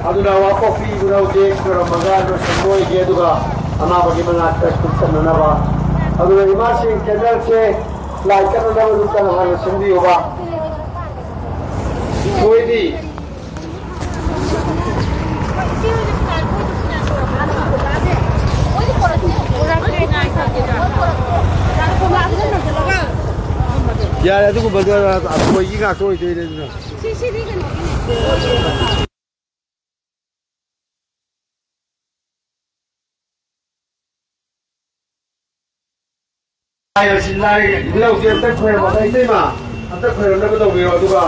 ꯑꯗꯨꯅ ꯋꯥꯄꯣꯛꯄꯤ ꯏꯕꯨꯙꯧꯁꯦ ꯈꯣꯏꯔꯝꯃꯒ ꯂꯣꯏꯁꯤꯟꯕ ꯑꯣꯏꯒꯦ, ꯑꯗꯨꯒ ꯑꯅꯥꯕꯒꯤ ꯃꯅꯥꯛꯇ ꯈꯨꯠ ꯆꯠꯅꯅꯕ꯫ ꯑꯗꯨꯅ ꯏꯃꯥꯁꯤꯡ, ꯀꯦꯟꯗꯜꯁꯦ ꯂꯥꯏ ꯀꯠꯅꯅꯕꯗꯨꯇꯪ ꯍꯥꯟꯅ ꯁꯤꯟꯕꯤꯌꯨꯕ꯫ ꯃꯣꯏꯗꯤ ꯌꯥꯔꯦ, ꯑꯗꯨꯒꯨꯝꯕꯗꯣ ꯑꯩꯈꯣꯏꯒꯤ ꯉꯥꯛꯇ ꯑꯣꯏꯗꯣꯏꯅꯦ ꯑꯗꯨꯅ꯫ ꯂꯥꯏ ꯑꯁꯤ, ꯂꯥꯏ ꯏꯙꯧꯁꯦ ꯑꯝꯇ ꯈꯣꯏꯔꯝꯃꯣ, ꯏꯇꯩꯃ, ꯑꯝꯇ ꯈꯣꯏꯔꯝꯅꯕ ꯇꯧꯕꯤꯔꯣ꯫ ꯑꯗꯨꯒ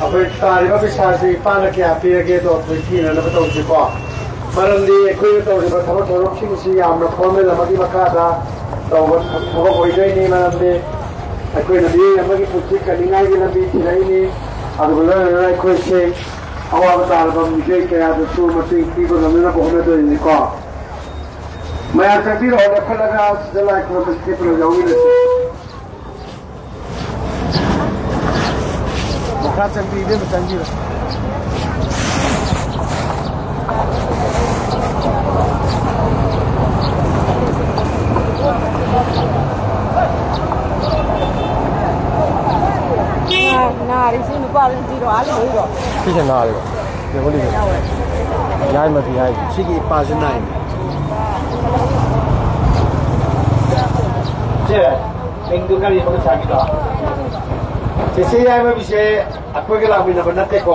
ꯑꯩꯈꯣꯏ ꯇꯥꯔꯤꯕ ꯄꯩꯁꯥꯁꯤ ꯏꯄꯥꯅ ꯀꯌꯥ ꯄꯤꯔꯒꯦꯗꯣ ꯑꯩꯈꯣꯏ ꯊꯤꯅꯅꯕ ꯇꯧꯁꯤꯀꯣ꯫ ꯃꯔꯝꯗꯤ ꯑꯩꯈꯣꯏꯅ ꯇꯧꯔꯤꯕ ꯊꯕꯛ ꯊꯧꯔꯝꯁꯤꯡꯁꯤ ꯌꯥꯝꯅ ꯐꯣꯔꯃꯦꯜ ꯑꯃꯒꯤ ꯃꯈꯥꯗ ꯇꯧꯕ ꯊꯕꯛ ꯑꯣꯏꯗꯣꯏꯅꯤ꯫ ꯃꯔꯝꯗꯤ ꯑꯩꯈꯣꯏꯅ ꯃꯤꯑꯣꯏ ꯑꯃꯒꯤ ꯄꯨꯟꯁꯤ ꯀꯟꯅꯤꯡꯉꯥꯏꯒꯤ ꯂꯝꯕꯤ ꯊꯤꯔꯛꯏꯅꯤ꯫ ꯑꯗꯨꯒ ꯂꯣꯏꯅꯅ ꯑꯩꯈꯣꯏꯁꯦ ꯑꯋꯥꯕ ꯇꯥꯔꯕ ꯃꯤꯑꯣꯏ ꯀꯌꯥꯗꯁꯨ ꯃꯇꯦꯡ ꯄꯤꯕ ꯉꯝꯅꯅꯕ ꯍꯣꯠꯅꯗꯣꯏꯅꯤꯀꯣ꯫ ꯃꯌꯥꯝ ꯆꯪꯕꯤꯔꯛꯑꯣ, ꯂꯦꯞꯈꯠꯂꯒ ꯁꯤꯗ ꯂꯥꯏ ꯈꯨꯔꯨꯝꯕꯁꯤꯗ ꯄꯨꯂꯞ ꯌꯥꯎꯃꯤꯟꯅꯁꯤ꯫ ꯃꯈꯥ ꯆꯪꯕꯤꯌꯨ, ꯏꯕꯦꯝꯃ, ꯆꯪꯕꯤꯔꯣ꯫ ꯅꯥꯔꯤꯁꯤ ꯅꯨꯄꯥꯔꯣ, ꯅꯨꯄꯤꯔꯣ, ꯑꯥ ꯂꯩꯍꯧꯔꯤꯔꯣ? ꯁꯤꯁꯦ ꯅꯥꯔꯤꯕ꯫ ꯌꯦꯡꯉꯣ, ꯂꯤꯁꯦ꯫ ꯌꯥꯏꯃꯗꯤ ꯍꯥꯏ꯫ ꯁꯤꯒꯤ ꯏꯄꯥꯁꯤ ꯅꯥꯏꯅꯦ꯫ ꯁꯦ, ꯃꯤꯡꯗꯨ ꯀꯔꯤꯕ ꯉꯁꯥꯏꯒꯤꯗꯣ? ꯆꯦꯆꯦ ꯌꯥꯏꯃꯕꯤꯁꯦ ꯑꯩꯈꯣꯏꯒ ꯂꯥꯛꯃꯤꯟꯅꯕ ꯅꯠꯇꯦꯀꯣ꯫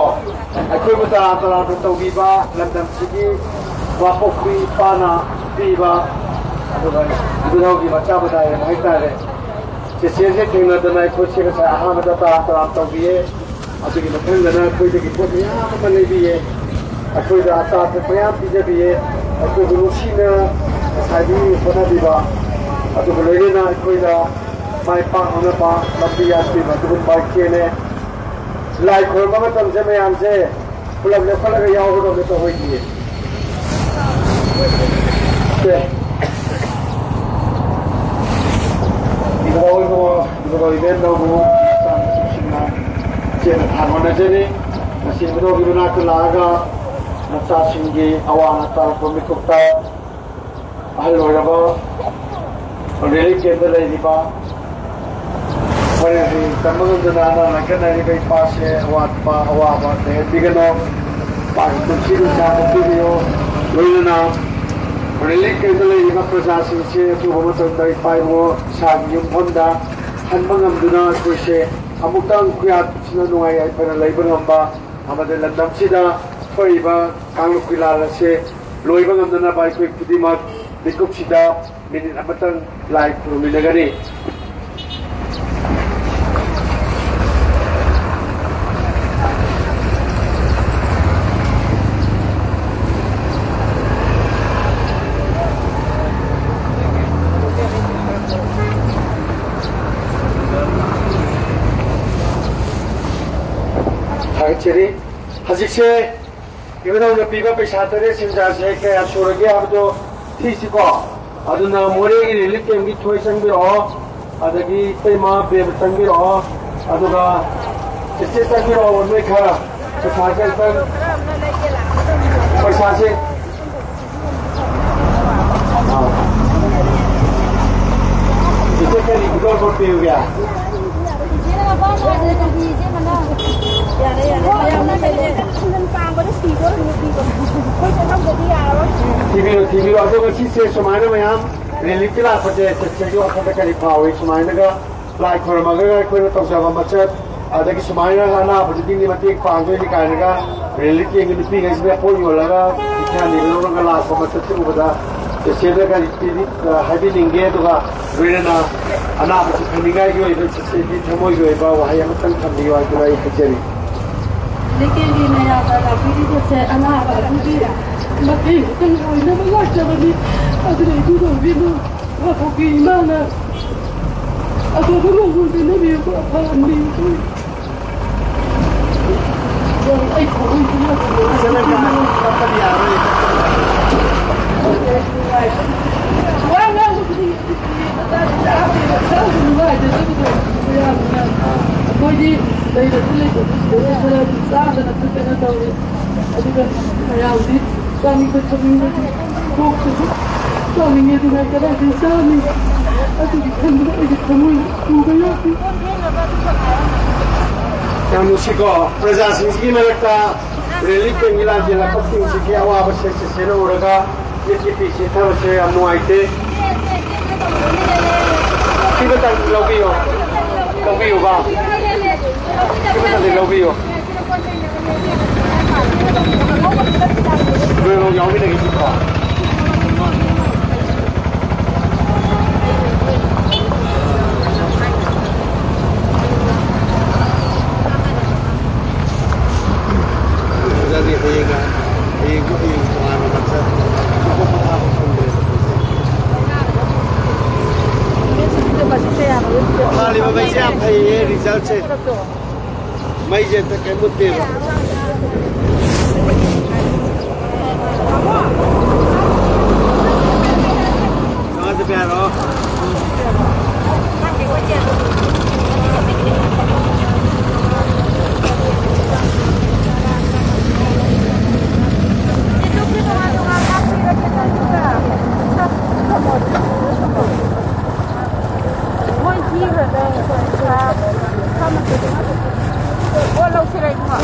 ꯑꯩꯈꯣꯏꯕꯨ ꯇꯔꯥ ꯇꯔꯥꯅ ꯇꯧꯕꯤꯕ, ꯂꯝꯗꯝꯁꯤꯒꯤ ꯋꯥꯄꯣꯛꯄꯤ ꯏꯄꯥꯅ ꯄꯤꯕ, ꯑꯗꯨꯒ ꯏꯕꯨꯙꯧꯒꯤ ꯃꯆꯥ ꯃꯆꯥ ꯍꯥꯏꯇꯥꯔꯦ꯫ ꯆꯦꯆꯦꯁꯦ ꯊꯦꯡꯅꯗꯅ ꯑꯩꯈꯣꯏꯁꯦ ꯉꯁꯥꯏ ꯑꯍꯥꯟꯕꯗ ꯇꯔꯥꯝ ꯇꯔꯥꯝ ꯇꯧꯕꯤꯌꯦ꯫ ꯑꯗꯨꯒꯤ ꯃꯊꯪꯗꯅ ꯑꯩꯈꯣꯏꯗꯒꯤ ꯄꯣꯠ ꯃꯌꯥꯝ ꯑꯃ ꯂꯩꯕꯤꯌꯦ꯫ ꯑꯩꯈꯣꯏꯗ ꯑꯆꯥ ꯑꯊꯛ ꯃꯌꯥꯝ ꯄꯤꯖꯕꯤꯌꯦ꯫ ꯑꯩꯈꯣꯏꯕꯨ ꯅꯨꯡꯁꯤꯅ ꯉꯁꯥꯏꯒꯤ ꯍꯣꯠꯅꯕꯤꯕ, ꯑꯗꯨꯒ ꯂꯣꯏꯅꯅ ꯑꯩꯈꯣꯏꯗ ꯃꯥꯏ ꯄꯥꯛꯅꯅꯕ ꯂꯝꯕꯤ ꯌꯥꯠꯄꯤꯕ ꯑꯗꯨꯒꯨꯝꯕ ꯏꯆꯦꯅꯦ꯫ ꯂꯥꯏ ꯈꯨꯔꯨꯝꯕ ꯃꯇꯝꯁꯦ ꯃꯌꯥꯝꯁꯦ ꯄꯨꯂꯞ ꯂꯦꯞꯈꯠꯂꯒ ꯌꯥꯎꯒꯗꯕꯅꯦ ꯇꯧꯍꯣꯏꯗꯤꯌꯦ꯫ ꯁꯦ꯫ ꯏꯕꯨꯙꯧ ꯏꯕꯨꯡꯉꯣ, ꯏꯕꯨꯙꯧ ꯏꯕꯦꯟꯗꯧꯕꯨ ꯃꯆꯥ ꯃꯁꯨꯁꯤꯡꯅ ꯏꯆꯦꯅ ꯊꯥꯡ ꯑꯣꯟꯅꯖꯔꯤ꯫ ꯉꯁꯤ ꯏꯕꯨꯙꯧꯒꯤ ꯃꯅꯥꯛꯇ ꯂꯥꯛꯑꯒ ꯃꯆꯥꯁꯤꯡꯒꯤ ꯑꯋꯥ ꯑꯅꯥ ꯇꯥꯔꯛꯄ ꯃꯤꯀꯨꯞꯇ ꯑꯍꯜ ꯑꯣꯏꯔꯕ ꯔꯤꯂꯤꯐ ꯀꯦꯝꯞꯇ ꯂꯩꯔꯤꯕ ꯍꯣꯔꯦꯟ ꯍꯌꯦꯡ ꯇꯝꯕ ꯉꯝꯗꯅ ꯑꯅꯥ ꯂꯥꯏꯀꯠꯅꯔꯤꯕ ꯏꯄꯥꯁꯦ ꯑꯋꯥꯠꯄ ꯑꯋꯥꯕ ꯂꯩꯍꯟꯕꯤꯒꯅꯨ꯫ ꯏꯄꯥꯒꯤ ꯄꯨꯟꯁꯤ ꯅꯨꯡꯁꯥꯡꯕ ꯄꯤꯕꯤꯌꯨ꯫ ꯂꯣꯏꯅꯅ ꯔꯤꯂꯤꯐ ꯀꯦꯝꯞꯇ ꯂꯩꯔꯤꯕ ꯄ꯭ꯔꯖꯥꯁꯤꯡꯁꯦ ꯑꯊꯨꯕ ꯃꯇꯝꯗ ꯏꯄꯥ ꯏꯕꯨꯡꯉꯣ ꯏꯁꯥꯒꯤ ꯌꯨꯝꯐꯝꯗ ꯍꯟꯕ ꯉꯝꯗꯨꯅ ꯑꯩꯈꯣꯏꯁꯦ ꯑꯃꯨꯛꯇꯪ ꯈꯨꯌꯥꯠꯁꯤꯅ ꯅꯨꯡꯉꯥꯏ ꯌꯥꯏꯐꯅ ꯂꯩꯕ ꯉꯝꯕ ꯑꯃꯗꯤ ꯂꯝꯗꯝꯁꯤꯗ ꯊꯣꯛꯏꯕ ꯀꯥꯡꯂꯨꯞꯀꯤ ꯂꯥꯟ ꯑꯁꯤ ꯂꯣꯏꯕ ꯉꯝꯅꯅꯕ ꯑꯩꯈꯣꯏ ꯈꯨꯗꯤꯡꯃꯛ ꯃꯤꯀꯨꯞꯁꯤꯗ ꯃꯤꯅꯤꯠ ꯑꯃꯇꯪ ꯂꯥꯏ ꯈꯨꯔꯨꯝꯃꯤꯟꯅꯒꯅꯤ꯫ ꯊꯥꯒꯠꯆꯔꯤ꯫ ꯍꯧꯖꯤꯛꯁꯦ ꯏꯕꯨꯙꯧꯅ ꯄꯤꯕ ꯄꯩꯁꯥ ꯇꯔꯦꯠ ꯁꯦꯟꯖꯥꯁꯦ ꯀꯌꯥ ꯁꯨꯔꯒꯦ ꯍꯥꯏꯕꯗꯣ ꯊꯤꯁꯤꯀꯣ꯫ ꯑꯗꯨꯅ ꯃꯣꯔꯦꯒꯤ ꯔꯤꯂꯤꯐ ꯀꯦꯝꯞꯀꯤ ꯊꯣꯏ ꯆꯪꯕꯤꯔꯛꯑꯣ, ꯑꯗꯒꯤ ꯏꯇꯩꯃ ꯕꯦꯕ ꯆꯪꯕꯤꯔꯛꯑꯣ, ꯑꯗꯨꯒ ꯆꯦꯆꯦ ꯆꯪꯕꯤꯔꯛꯑꯣ ꯅꯣꯏ ꯈꯔ꯫ ꯄꯩꯁꯥꯁꯦ ꯑꯝꯇꯪ, ꯄꯩꯁꯥꯁꯦ ꯏꯆꯦ ꯀꯔꯤ ꯈꯨꯗꯣꯜꯄꯣꯠ ꯄꯤꯌꯨꯒꯦ? ꯊꯤꯕꯤꯔꯣ, ꯊꯤꯕꯤꯔꯣ꯫ ꯑꯗꯣ ꯉꯁꯤꯁꯦ ꯁꯨꯃꯥꯏꯅ ꯃꯌꯥꯝ ꯔꯤꯂꯤꯐꯀꯤ ꯂꯥꯛꯄꯁꯦ ꯆꯦꯆꯦꯒꯤ ꯋꯥꯈꯜꯗ ꯀꯔꯤ ꯐꯥꯎꯏ? ꯁꯨꯃꯥꯏꯅꯒ ꯂꯥꯏ ꯈꯣꯏꯔꯝꯃꯒ ꯑꯩꯈꯣꯏꯅ ꯇꯧꯖꯕ ꯃꯆꯠ, ꯑꯗꯒꯤ ꯁꯨꯃꯥꯏꯅ ꯑꯅꯥꯕꯗꯨꯒꯤ ꯃꯇꯦꯡ ꯄꯥꯡꯗꯣꯏꯅꯤ ꯀꯥꯏꯅꯒ ꯔꯤꯂꯤꯐ ꯀꯦꯝꯒꯤ ꯅꯨꯄꯤꯈꯩꯁꯤꯅ ꯄꯣꯠ ꯌꯣꯜꯂꯒ ꯄꯩꯁꯥ ꯅꯤꯕ ꯂꯧꯔꯒ ꯂꯥꯛꯄ ꯃꯆꯠꯁꯦ ꯎꯕꯗ ꯆꯦꯆꯦꯗ ꯀꯔꯤ ꯀꯔꯤ, ꯑ, ꯍꯥꯏꯕꯤꯅꯤꯡꯒꯦ? ꯑꯗꯨꯒ ꯂꯣꯏꯅꯅ ꯑꯅꯥꯕꯁꯤ ꯐꯅꯤꯡꯉꯥꯏꯒꯤ ꯑꯣꯏꯕ ꯆꯦꯆꯦꯒꯤ ꯊꯃꯣꯏꯒꯤ ꯑꯣꯏꯕ ꯋꯥꯍꯩ ꯑꯃꯇꯪ ꯊꯝꯕꯤꯌꯨ ꯍꯥꯏꯗꯨꯅ ꯑꯩ ꯍꯥꯏꯖꯔꯤ꯫ ꯂꯩꯀꯦꯜꯒꯤ ꯃꯌꯥꯝꯅ ꯂꯥꯛꯄꯤꯔꯤꯕꯁꯦ ꯑꯅꯥꯕ ꯑꯗꯨꯒꯤ ꯃꯇꯦꯡ ꯈꯛꯇꯪ ꯑꯣꯏꯅꯕ ꯂꯥꯛꯆꯕꯅꯤ꯫ ꯑꯗꯨꯅ ꯏꯕꯨꯡꯉꯣꯒꯤꯕꯨ ꯋꯥꯊꯣꯛꯀꯤ ꯏꯃꯥꯅ ꯑꯐꯕ ꯃꯑꯣꯡꯗ ꯅꯨꯃꯤꯠꯇꯨ ꯑꯐꯍꯟꯕꯤꯌꯨ꯫ ꯑꯩ ꯊꯑꯣꯏꯗꯅ ꯆꯠꯂꯒ ꯀꯞꯄꯗꯤ ꯌꯥꯔꯣꯏ꯫ ꯋꯥ ꯉꯥꯡꯕ ꯈꯨꯗꯤꯡꯒꯤ ꯅꯨꯡꯉꯥꯏꯖꯗꯕꯗꯣ ꯃꯌꯥꯝꯅ꯫ ꯑꯩꯈꯣꯏꯗꯤ ꯂꯩꯔꯁꯨ ꯂꯩꯇ꯭ꯔꯁꯨ ꯁꯤꯗꯩꯗ ꯈꯔ ꯑꯗꯨꯝ ꯆꯥꯗꯅ ꯊꯛꯇꯅ ꯇꯧꯔꯤ꯫ ꯑꯗꯨꯒ ꯃꯌꯥꯝꯗꯤ ꯆꯥꯅꯤꯡꯕ ꯊꯛꯅꯤꯡꯕꯗꯤ ꯄꯣꯛꯇꯕ, ꯆꯥꯅꯤꯡꯉꯦ ꯑꯗꯨꯅ ꯀꯗꯥꯏꯗꯒꯤ ꯆꯥꯅꯤ? ꯑꯗꯨꯒꯤ ꯈꯟꯕꯗ ꯑꯩꯒꯤ ꯊꯃꯣꯏ ꯄꯨꯕ ꯌꯥꯗꯦ꯫ ꯌꯥꯝ ꯅꯨꯡꯁꯤꯀꯣ, ꯄ꯭ꯔꯖꯥꯁꯤꯡꯁꯤꯒꯤ ꯃꯔꯛꯇ ꯔꯤꯂꯤꯐ ꯀꯦꯝꯒꯤ ꯂꯥꯟꯖꯦꯜꯂꯛꯄꯁꯤꯡꯁꯤꯒꯤ ꯑꯋꯥꯕꯁꯦ ꯆꯦꯆꯦꯅ ꯎꯔꯒ ꯃꯤꯠꯀꯤ ꯄꯤ ꯆꯤꯊꯕꯁꯦ ꯌꯥꯝ ꯅꯨꯡꯉꯥꯏꯇꯦ꯫ ꯁꯤ ꯃꯇꯝꯁꯤ ꯂꯧꯕꯤꯌꯣ, ꯂꯧꯕꯤꯌꯨꯕ, ꯁꯤ ꯃꯇꯝꯁꯤ ꯂꯧꯕꯤꯌꯣ꯫ ꯂꯣꯏꯐꯥꯎ ꯌꯥꯎꯃꯤꯟꯅꯈꯤꯁꯤꯀꯣ꯫ ꯑꯣꯖꯥꯗꯤ ꯍꯌꯦꯡ, ꯍꯌꯦꯡꯁꯨ ꯍꯌꯦꯡ ꯇꯣꯉꯥꯟꯅ ꯃꯊꯛ ꯑꯇꯣꯞꯄ ꯊꯥꯕ ꯐꯪꯗ꯭ꯔꯦ꯫ ꯊꯥꯜꯂꯤꯕ ꯃꯩꯁꯦ ꯌꯥꯝ ꯐꯩꯌꯦ, ꯔꯤꯖꯜꯁꯦ꯫ ꯃꯩꯁꯦ ꯑꯝꯇ ꯀꯩꯝ ꯃꯨꯠꯇꯦꯕ꯫ ꯆꯥꯝꯃꯉꯥ ꯆꯠꯄ ꯌꯥꯔꯣ? ꯃꯣꯏ ꯊꯤꯈ꯭ꯔꯗ ꯄꯣꯠ ꯂꯧꯁꯤꯔ ꯏꯕꯨꯡꯉꯣ?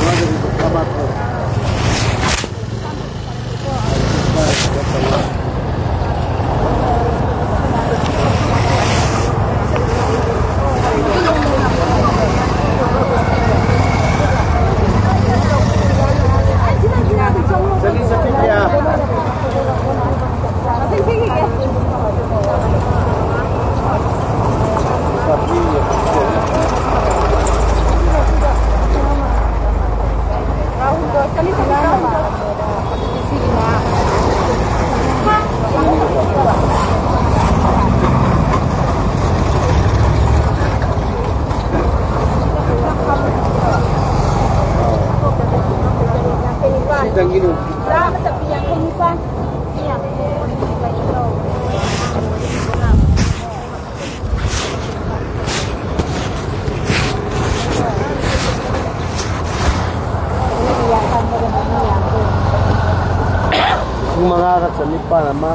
ꯃꯉꯥꯒ ꯆꯅꯤꯄꯥꯟ ꯑꯃ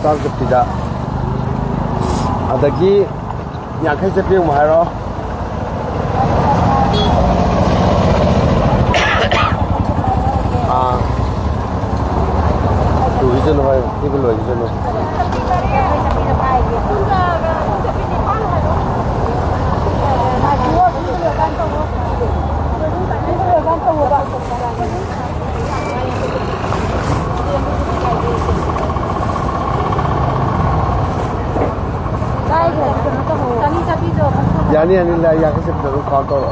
ꯆꯥꯝ ꯆꯠꯄꯤꯗ꯫ ꯑꯗꯒꯤ ꯌꯥꯡꯈꯩ ꯆꯠꯄꯤ ꯑꯃꯨꯛ ꯍꯥꯏꯔꯣ꯫ ꯑꯥ꯫ ꯂꯣꯏꯈꯤꯁꯅꯨ ꯍꯣꯏ, ꯁꯤꯕꯨ ꯂꯣꯏꯈꯤꯁꯅꯨ꯫ ꯌꯥꯅꯤ, ꯌꯥꯅꯤ, ꯂꯥꯏ ꯌꯥꯡꯈꯩ ꯆꯠꯄꯤꯗꯣ ꯑꯗꯨꯝ ꯀꯥꯎꯟ ꯇꯧꯔꯣ꯫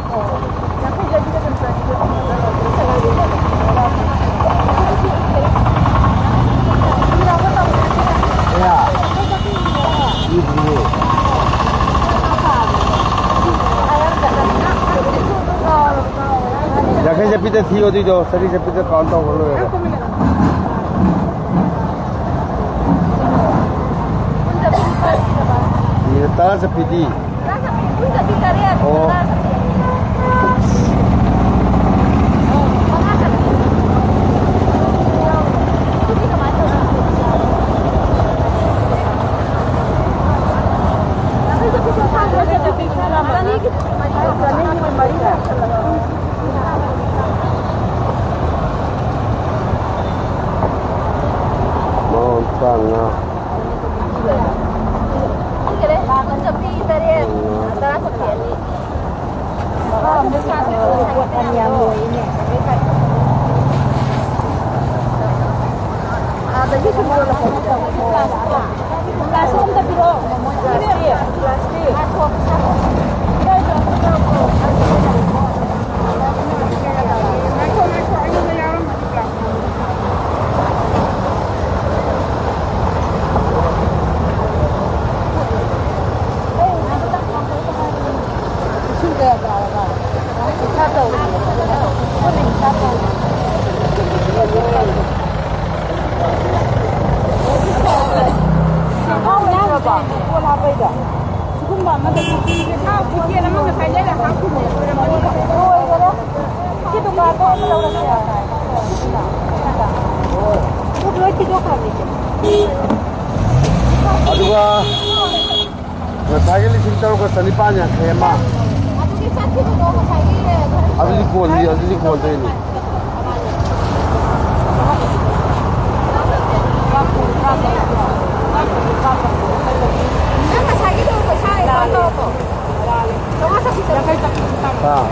ꯌꯥꯡꯈꯩ ꯆꯠꯄꯤꯗ ꯊꯤꯌꯣ ꯑꯗꯨꯏꯗꯣ, ꯆꯅꯤ ꯆꯠꯄꯤꯗ ꯀꯥꯎꯟ ꯇꯧꯈ꯭ꯔ ꯂꯣꯏꯔꯦ꯫ ꯃꯤꯅꯤꯠ ꯇꯔꯥ ꯆꯠꯄꯤꯗꯤ꯫ ꯑꯣ꯫ ꯃꯉꯣꯟ ꯇꯔꯥꯃꯉꯥ꯫ ꯂꯣꯏ ꯊꯤꯗꯣꯛꯈ꯭ꯔꯕꯅꯤ꯫ ꯑꯗꯨꯒ ꯉꯁꯥꯏꯒꯤ ꯂꯤꯁꯤꯡ ꯇꯔꯨꯛꯀ ꯆꯅꯤꯄꯥꯟ ꯌꯥꯡꯈꯩ ꯑꯃ꯫ ꯑꯗꯨꯗꯤ ꯆꯠꯈꯤꯕꯗꯣ ꯉꯁꯥꯏꯒꯤ ꯑꯗꯨꯗꯤ ꯀꯣꯟꯅꯤ, ꯑꯗꯨꯗꯤ ꯀꯣꯟꯗꯣꯏꯅꯤ꯫ ꯅꯪ ꯉꯁꯥꯏꯒꯤꯗꯣ ꯄꯩꯁꯥ ꯑꯦꯀꯥꯎꯟ ꯇꯧꯔꯕꯣ? ꯆꯥꯝꯃꯉꯥ ꯆꯠꯈꯤꯗꯣ꯫ ꯑꯥ꯫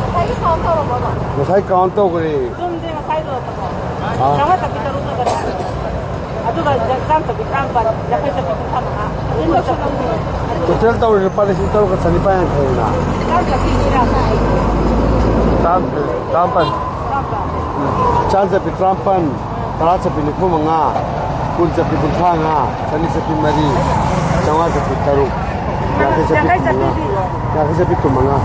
ꯉꯁꯥꯏꯒꯤ ꯀꯥꯎꯟ ꯇꯧꯔꯕꯣꯕ? ꯉꯁꯥꯏ ꯀꯥꯎꯟ ꯇꯧꯈ꯭ꯔꯦ꯫ ꯆꯨꯝꯗꯦ, ꯉꯁꯥꯏꯗꯣ꯫ ꯑꯥ꯫ ꯆꯥꯝꯃꯉꯥ ꯆꯠꯈꯤ ꯇꯔꯨꯛꯅ ꯀꯩꯅꯣ꯫ ꯑꯗꯨꯒ ꯆꯥꯝ ꯆꯠꯄꯤ ꯇꯔꯥꯃꯥꯄꯜ, ꯌꯥꯡꯈꯩ ꯆꯠꯄꯤ ꯀꯨꯟꯊ꯭ꯔꯥ ꯃꯉꯥ꯫ ꯇꯣꯇꯦꯜ ꯇꯧꯔꯦ ꯂꯨꯄꯥ ꯂꯤꯁꯤꯡ ꯇꯔꯨꯛꯀ ꯆꯅꯤꯄꯥꯟ ꯌꯥꯡꯈꯩꯅ꯫ ꯆꯥꯝ ꯆꯠꯄꯤ ꯀꯌꯥ ꯁꯥꯏ? ꯇꯔꯥꯃꯥꯄꯜ꯫ ꯇꯔꯥꯃꯥꯄꯜ꯫ ꯎꯝ꯫ ꯆꯥꯝ ꯆꯠꯄꯤ ꯇꯔꯥꯃꯥꯄꯜ, ꯇꯔꯥ ꯆꯠꯄꯤ ꯅꯤꯐꯨ ꯃꯉꯥ, ꯀꯨꯟ ꯆꯠꯄꯤ ꯀꯨꯟꯊ꯭ꯔꯥ ꯃꯉꯥ, ꯆꯅꯤ ꯆꯠꯄꯤ ꯃꯔꯤ, ꯆꯥꯝꯃꯉꯥ ꯆꯠꯄꯤ ꯇꯔꯨꯛ, ꯌꯥꯡꯈꯩ ꯆꯠꯄꯤ ꯀꯨꯟꯃꯉꯥ, ꯌꯥꯡꯈꯩ ꯆꯠꯄꯤ ꯀꯨꯟꯃꯉꯥ꯫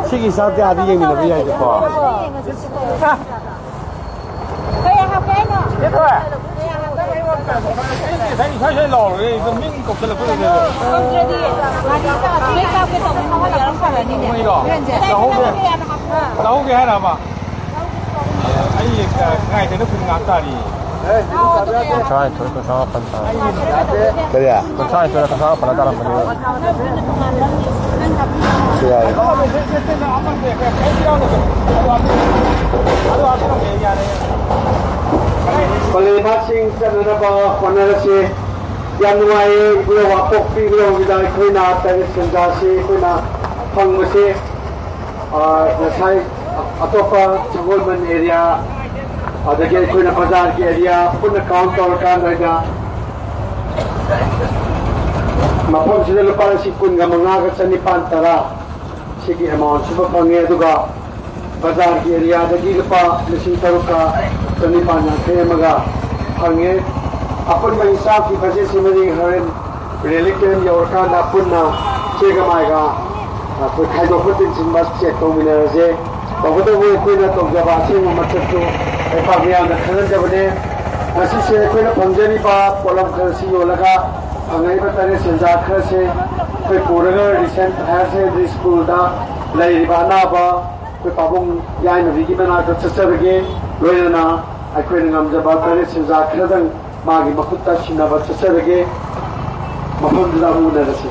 ꯁꯤꯒꯤ ꯆꯥꯛꯇꯤ ꯑꯥꯗ ꯌꯦꯡꯃꯤꯟꯅꯕ ꯌꯥꯏꯗꯀꯣ꯫ ꯀꯌꯥ ꯍꯥꯞꯀꯦ ꯍꯥꯏꯅꯣ? ꯉꯁꯥꯏ ꯏꯁꯥ ꯏꯁꯥ ꯂꯥꯎꯔꯦ, ꯑꯩꯗꯣ ꯃꯤꯡ ꯀꯧꯁꯜꯂꯛꯄꯗꯨꯗ꯫ ꯀꯧꯗ꯭ꯔꯗꯤ ꯃꯥꯗꯤ ꯃꯩ ꯀꯥꯞꯀꯦ ꯇꯧꯕꯅꯤ, ꯃꯉꯣꯟꯗ ꯌꯥꯝ ꯐꯔꯅꯤꯅꯦ꯫ ꯃꯩꯔꯣ? ꯂꯧꯍꯧꯒꯦ? ꯂꯧꯍꯧꯒꯦ ꯍꯥꯏꯔꯕ? ꯑꯩ ꯉꯥꯏꯗꯅ ꯀꯨꯟ ꯉꯥꯏ ꯇꯥꯔꯤ꯫ ꯀꯨꯟꯊ꯭ꯔꯥ ꯅꯤꯊꯣꯏ, ꯀꯨꯟꯊ꯭ꯔꯥ ꯃꯥꯄꯟ ꯇꯥꯔꯦ꯫ ꯀꯔꯤ? ꯀꯨꯟꯊ꯭ꯔꯥ ꯅꯤꯊꯣꯏꯔ ꯀꯨꯟꯊ꯭ꯔꯥ ꯃꯥꯄꯜꯂ ꯇꯥꯔꯝꯕꯅꯦꯕ꯫ ꯁꯤ ꯌꯥꯔꯦ꯫ ꯄꯂꯦꯝ ꯏꯃꯥꯁꯤꯡ ꯆꯠꯅꯅꯕ ꯍꯣꯠꯅꯔꯁꯤ꯫ ꯌꯥꯝ ꯅꯨꯡꯉꯥꯏꯌꯦ, ꯏꯕꯨꯡꯉꯣ ꯋꯥꯡꯄꯣꯛꯄꯤ ꯏꯕꯨꯡꯉꯣꯒꯤꯗ ꯑꯩꯈꯣꯏꯅ ꯇꯔꯦꯠ ꯁꯦꯟꯖꯥꯁꯤ ꯑꯩꯈꯣꯏꯅ ꯐꯪꯕꯁꯦ꯫ ꯑꯥ, ꯉꯁꯥꯏ ꯑꯇꯣꯞꯄ ꯁꯒꯣꯜꯕꯟ ꯑꯦꯔꯤꯌꯥ, ꯑꯗꯒꯤ ꯑꯩꯈꯣꯏꯅ ꯕꯖꯥꯔꯒꯤ ꯑꯦꯔꯤꯌꯥ ꯄꯨꯟꯅ ꯀꯥꯎꯟ ꯇꯧꯔꯀꯥꯟꯗ ꯃꯐꯝꯁꯤꯗ ꯂꯨꯄꯥ ꯂꯤꯁꯤꯡ ꯀꯨꯟꯒ ꯃꯉꯥꯒ ꯆꯅꯤꯄꯥꯟ ꯇꯔꯥ ꯁꯤꯒꯤ ꯑꯦꯃꯥꯎꯟꯁꯤꯃ ꯐꯪꯉꯦ꯫ ꯑꯗꯨꯒ ꯕꯖꯥꯔꯒꯤ ꯑꯦꯔꯤꯌꯥꯗꯒꯤ ꯂꯨꯄꯥ ꯂꯤꯁꯤꯡ ꯇꯔꯨꯛꯀ ꯆꯅꯤꯄꯥꯟ ꯌꯥꯡꯈꯩ ꯑꯃꯒ ꯐꯪꯉꯦ꯫ ꯑꯄꯨꯟꯕ ꯏꯟꯁꯥꯐꯀꯤ ꯕꯖꯦꯠꯁꯤꯃꯗꯤ ꯍꯣꯔꯦꯟ ꯔꯤꯂꯤꯐ ꯀꯦꯝ ꯌꯧꯔꯀꯥꯟꯗ ꯄꯨꯟꯅ ꯆꯦꯒ ꯃꯥꯏꯒ ꯑꯩꯈꯣꯏ ꯈꯥꯏꯗꯣꯛꯄ ꯇꯤꯟꯁꯤꯟꯕ ꯆꯦꯛ ꯇꯧꯃꯤꯟꯅꯔꯁꯦ꯫ ꯇꯧꯕꯇꯕꯨ ꯑꯩꯈꯣꯏꯅ ꯇꯧꯖꯕ ꯑꯁꯦꯡꯕ ꯃꯁꯛꯇꯨ ꯂꯩꯄꯥꯛ ꯃꯤꯌꯥꯝꯅ ꯈꯪꯍꯟꯖꯕꯅꯦ꯫ ꯉꯁꯤꯁꯦ ꯑꯩꯈꯣꯏꯅ ꯐꯪꯖꯔꯤꯕ ꯄꯣꯠꯂꯝ ꯈꯔꯁꯤ ꯌꯣꯜꯂꯒ ꯐꯪꯉꯛꯏꯕ ꯇꯔꯦꯠ ꯁꯦꯟꯖꯥ ꯈꯔꯁꯦ ꯑꯩꯈꯣꯏ ꯄꯨꯔꯒ ꯔꯤꯁꯦꯟ ꯍꯥꯌꯔ ꯁꯦꯀꯦꯟꯗꯔꯤ ꯁ꯭ꯀꯨꯜꯗ ꯂꯩꯔꯤꯕ ꯑꯅꯥꯕ ꯑꯩꯈꯣꯏ ꯄꯥꯕꯨꯡ ꯌꯥꯏꯃꯕꯤꯒꯤ ꯃꯅꯥꯛꯇ ꯆꯠꯆꯔꯒꯦ꯫ ꯂꯣꯏꯅꯅ ꯑꯩꯈꯣꯏꯅ ꯉꯝꯖꯕ ꯇꯔꯦꯠ ꯁꯦꯟꯖꯥ ꯈꯔꯗꯪ ꯃꯥꯒꯤ ꯃꯈꯨꯠꯇ ꯁꯤꯟꯅꯕ ꯆꯠꯆꯔꯒꯦ꯫ ꯃꯐꯝꯗꯨꯗ ꯑꯃꯨꯛ ꯎꯅꯔꯁꯤ꯫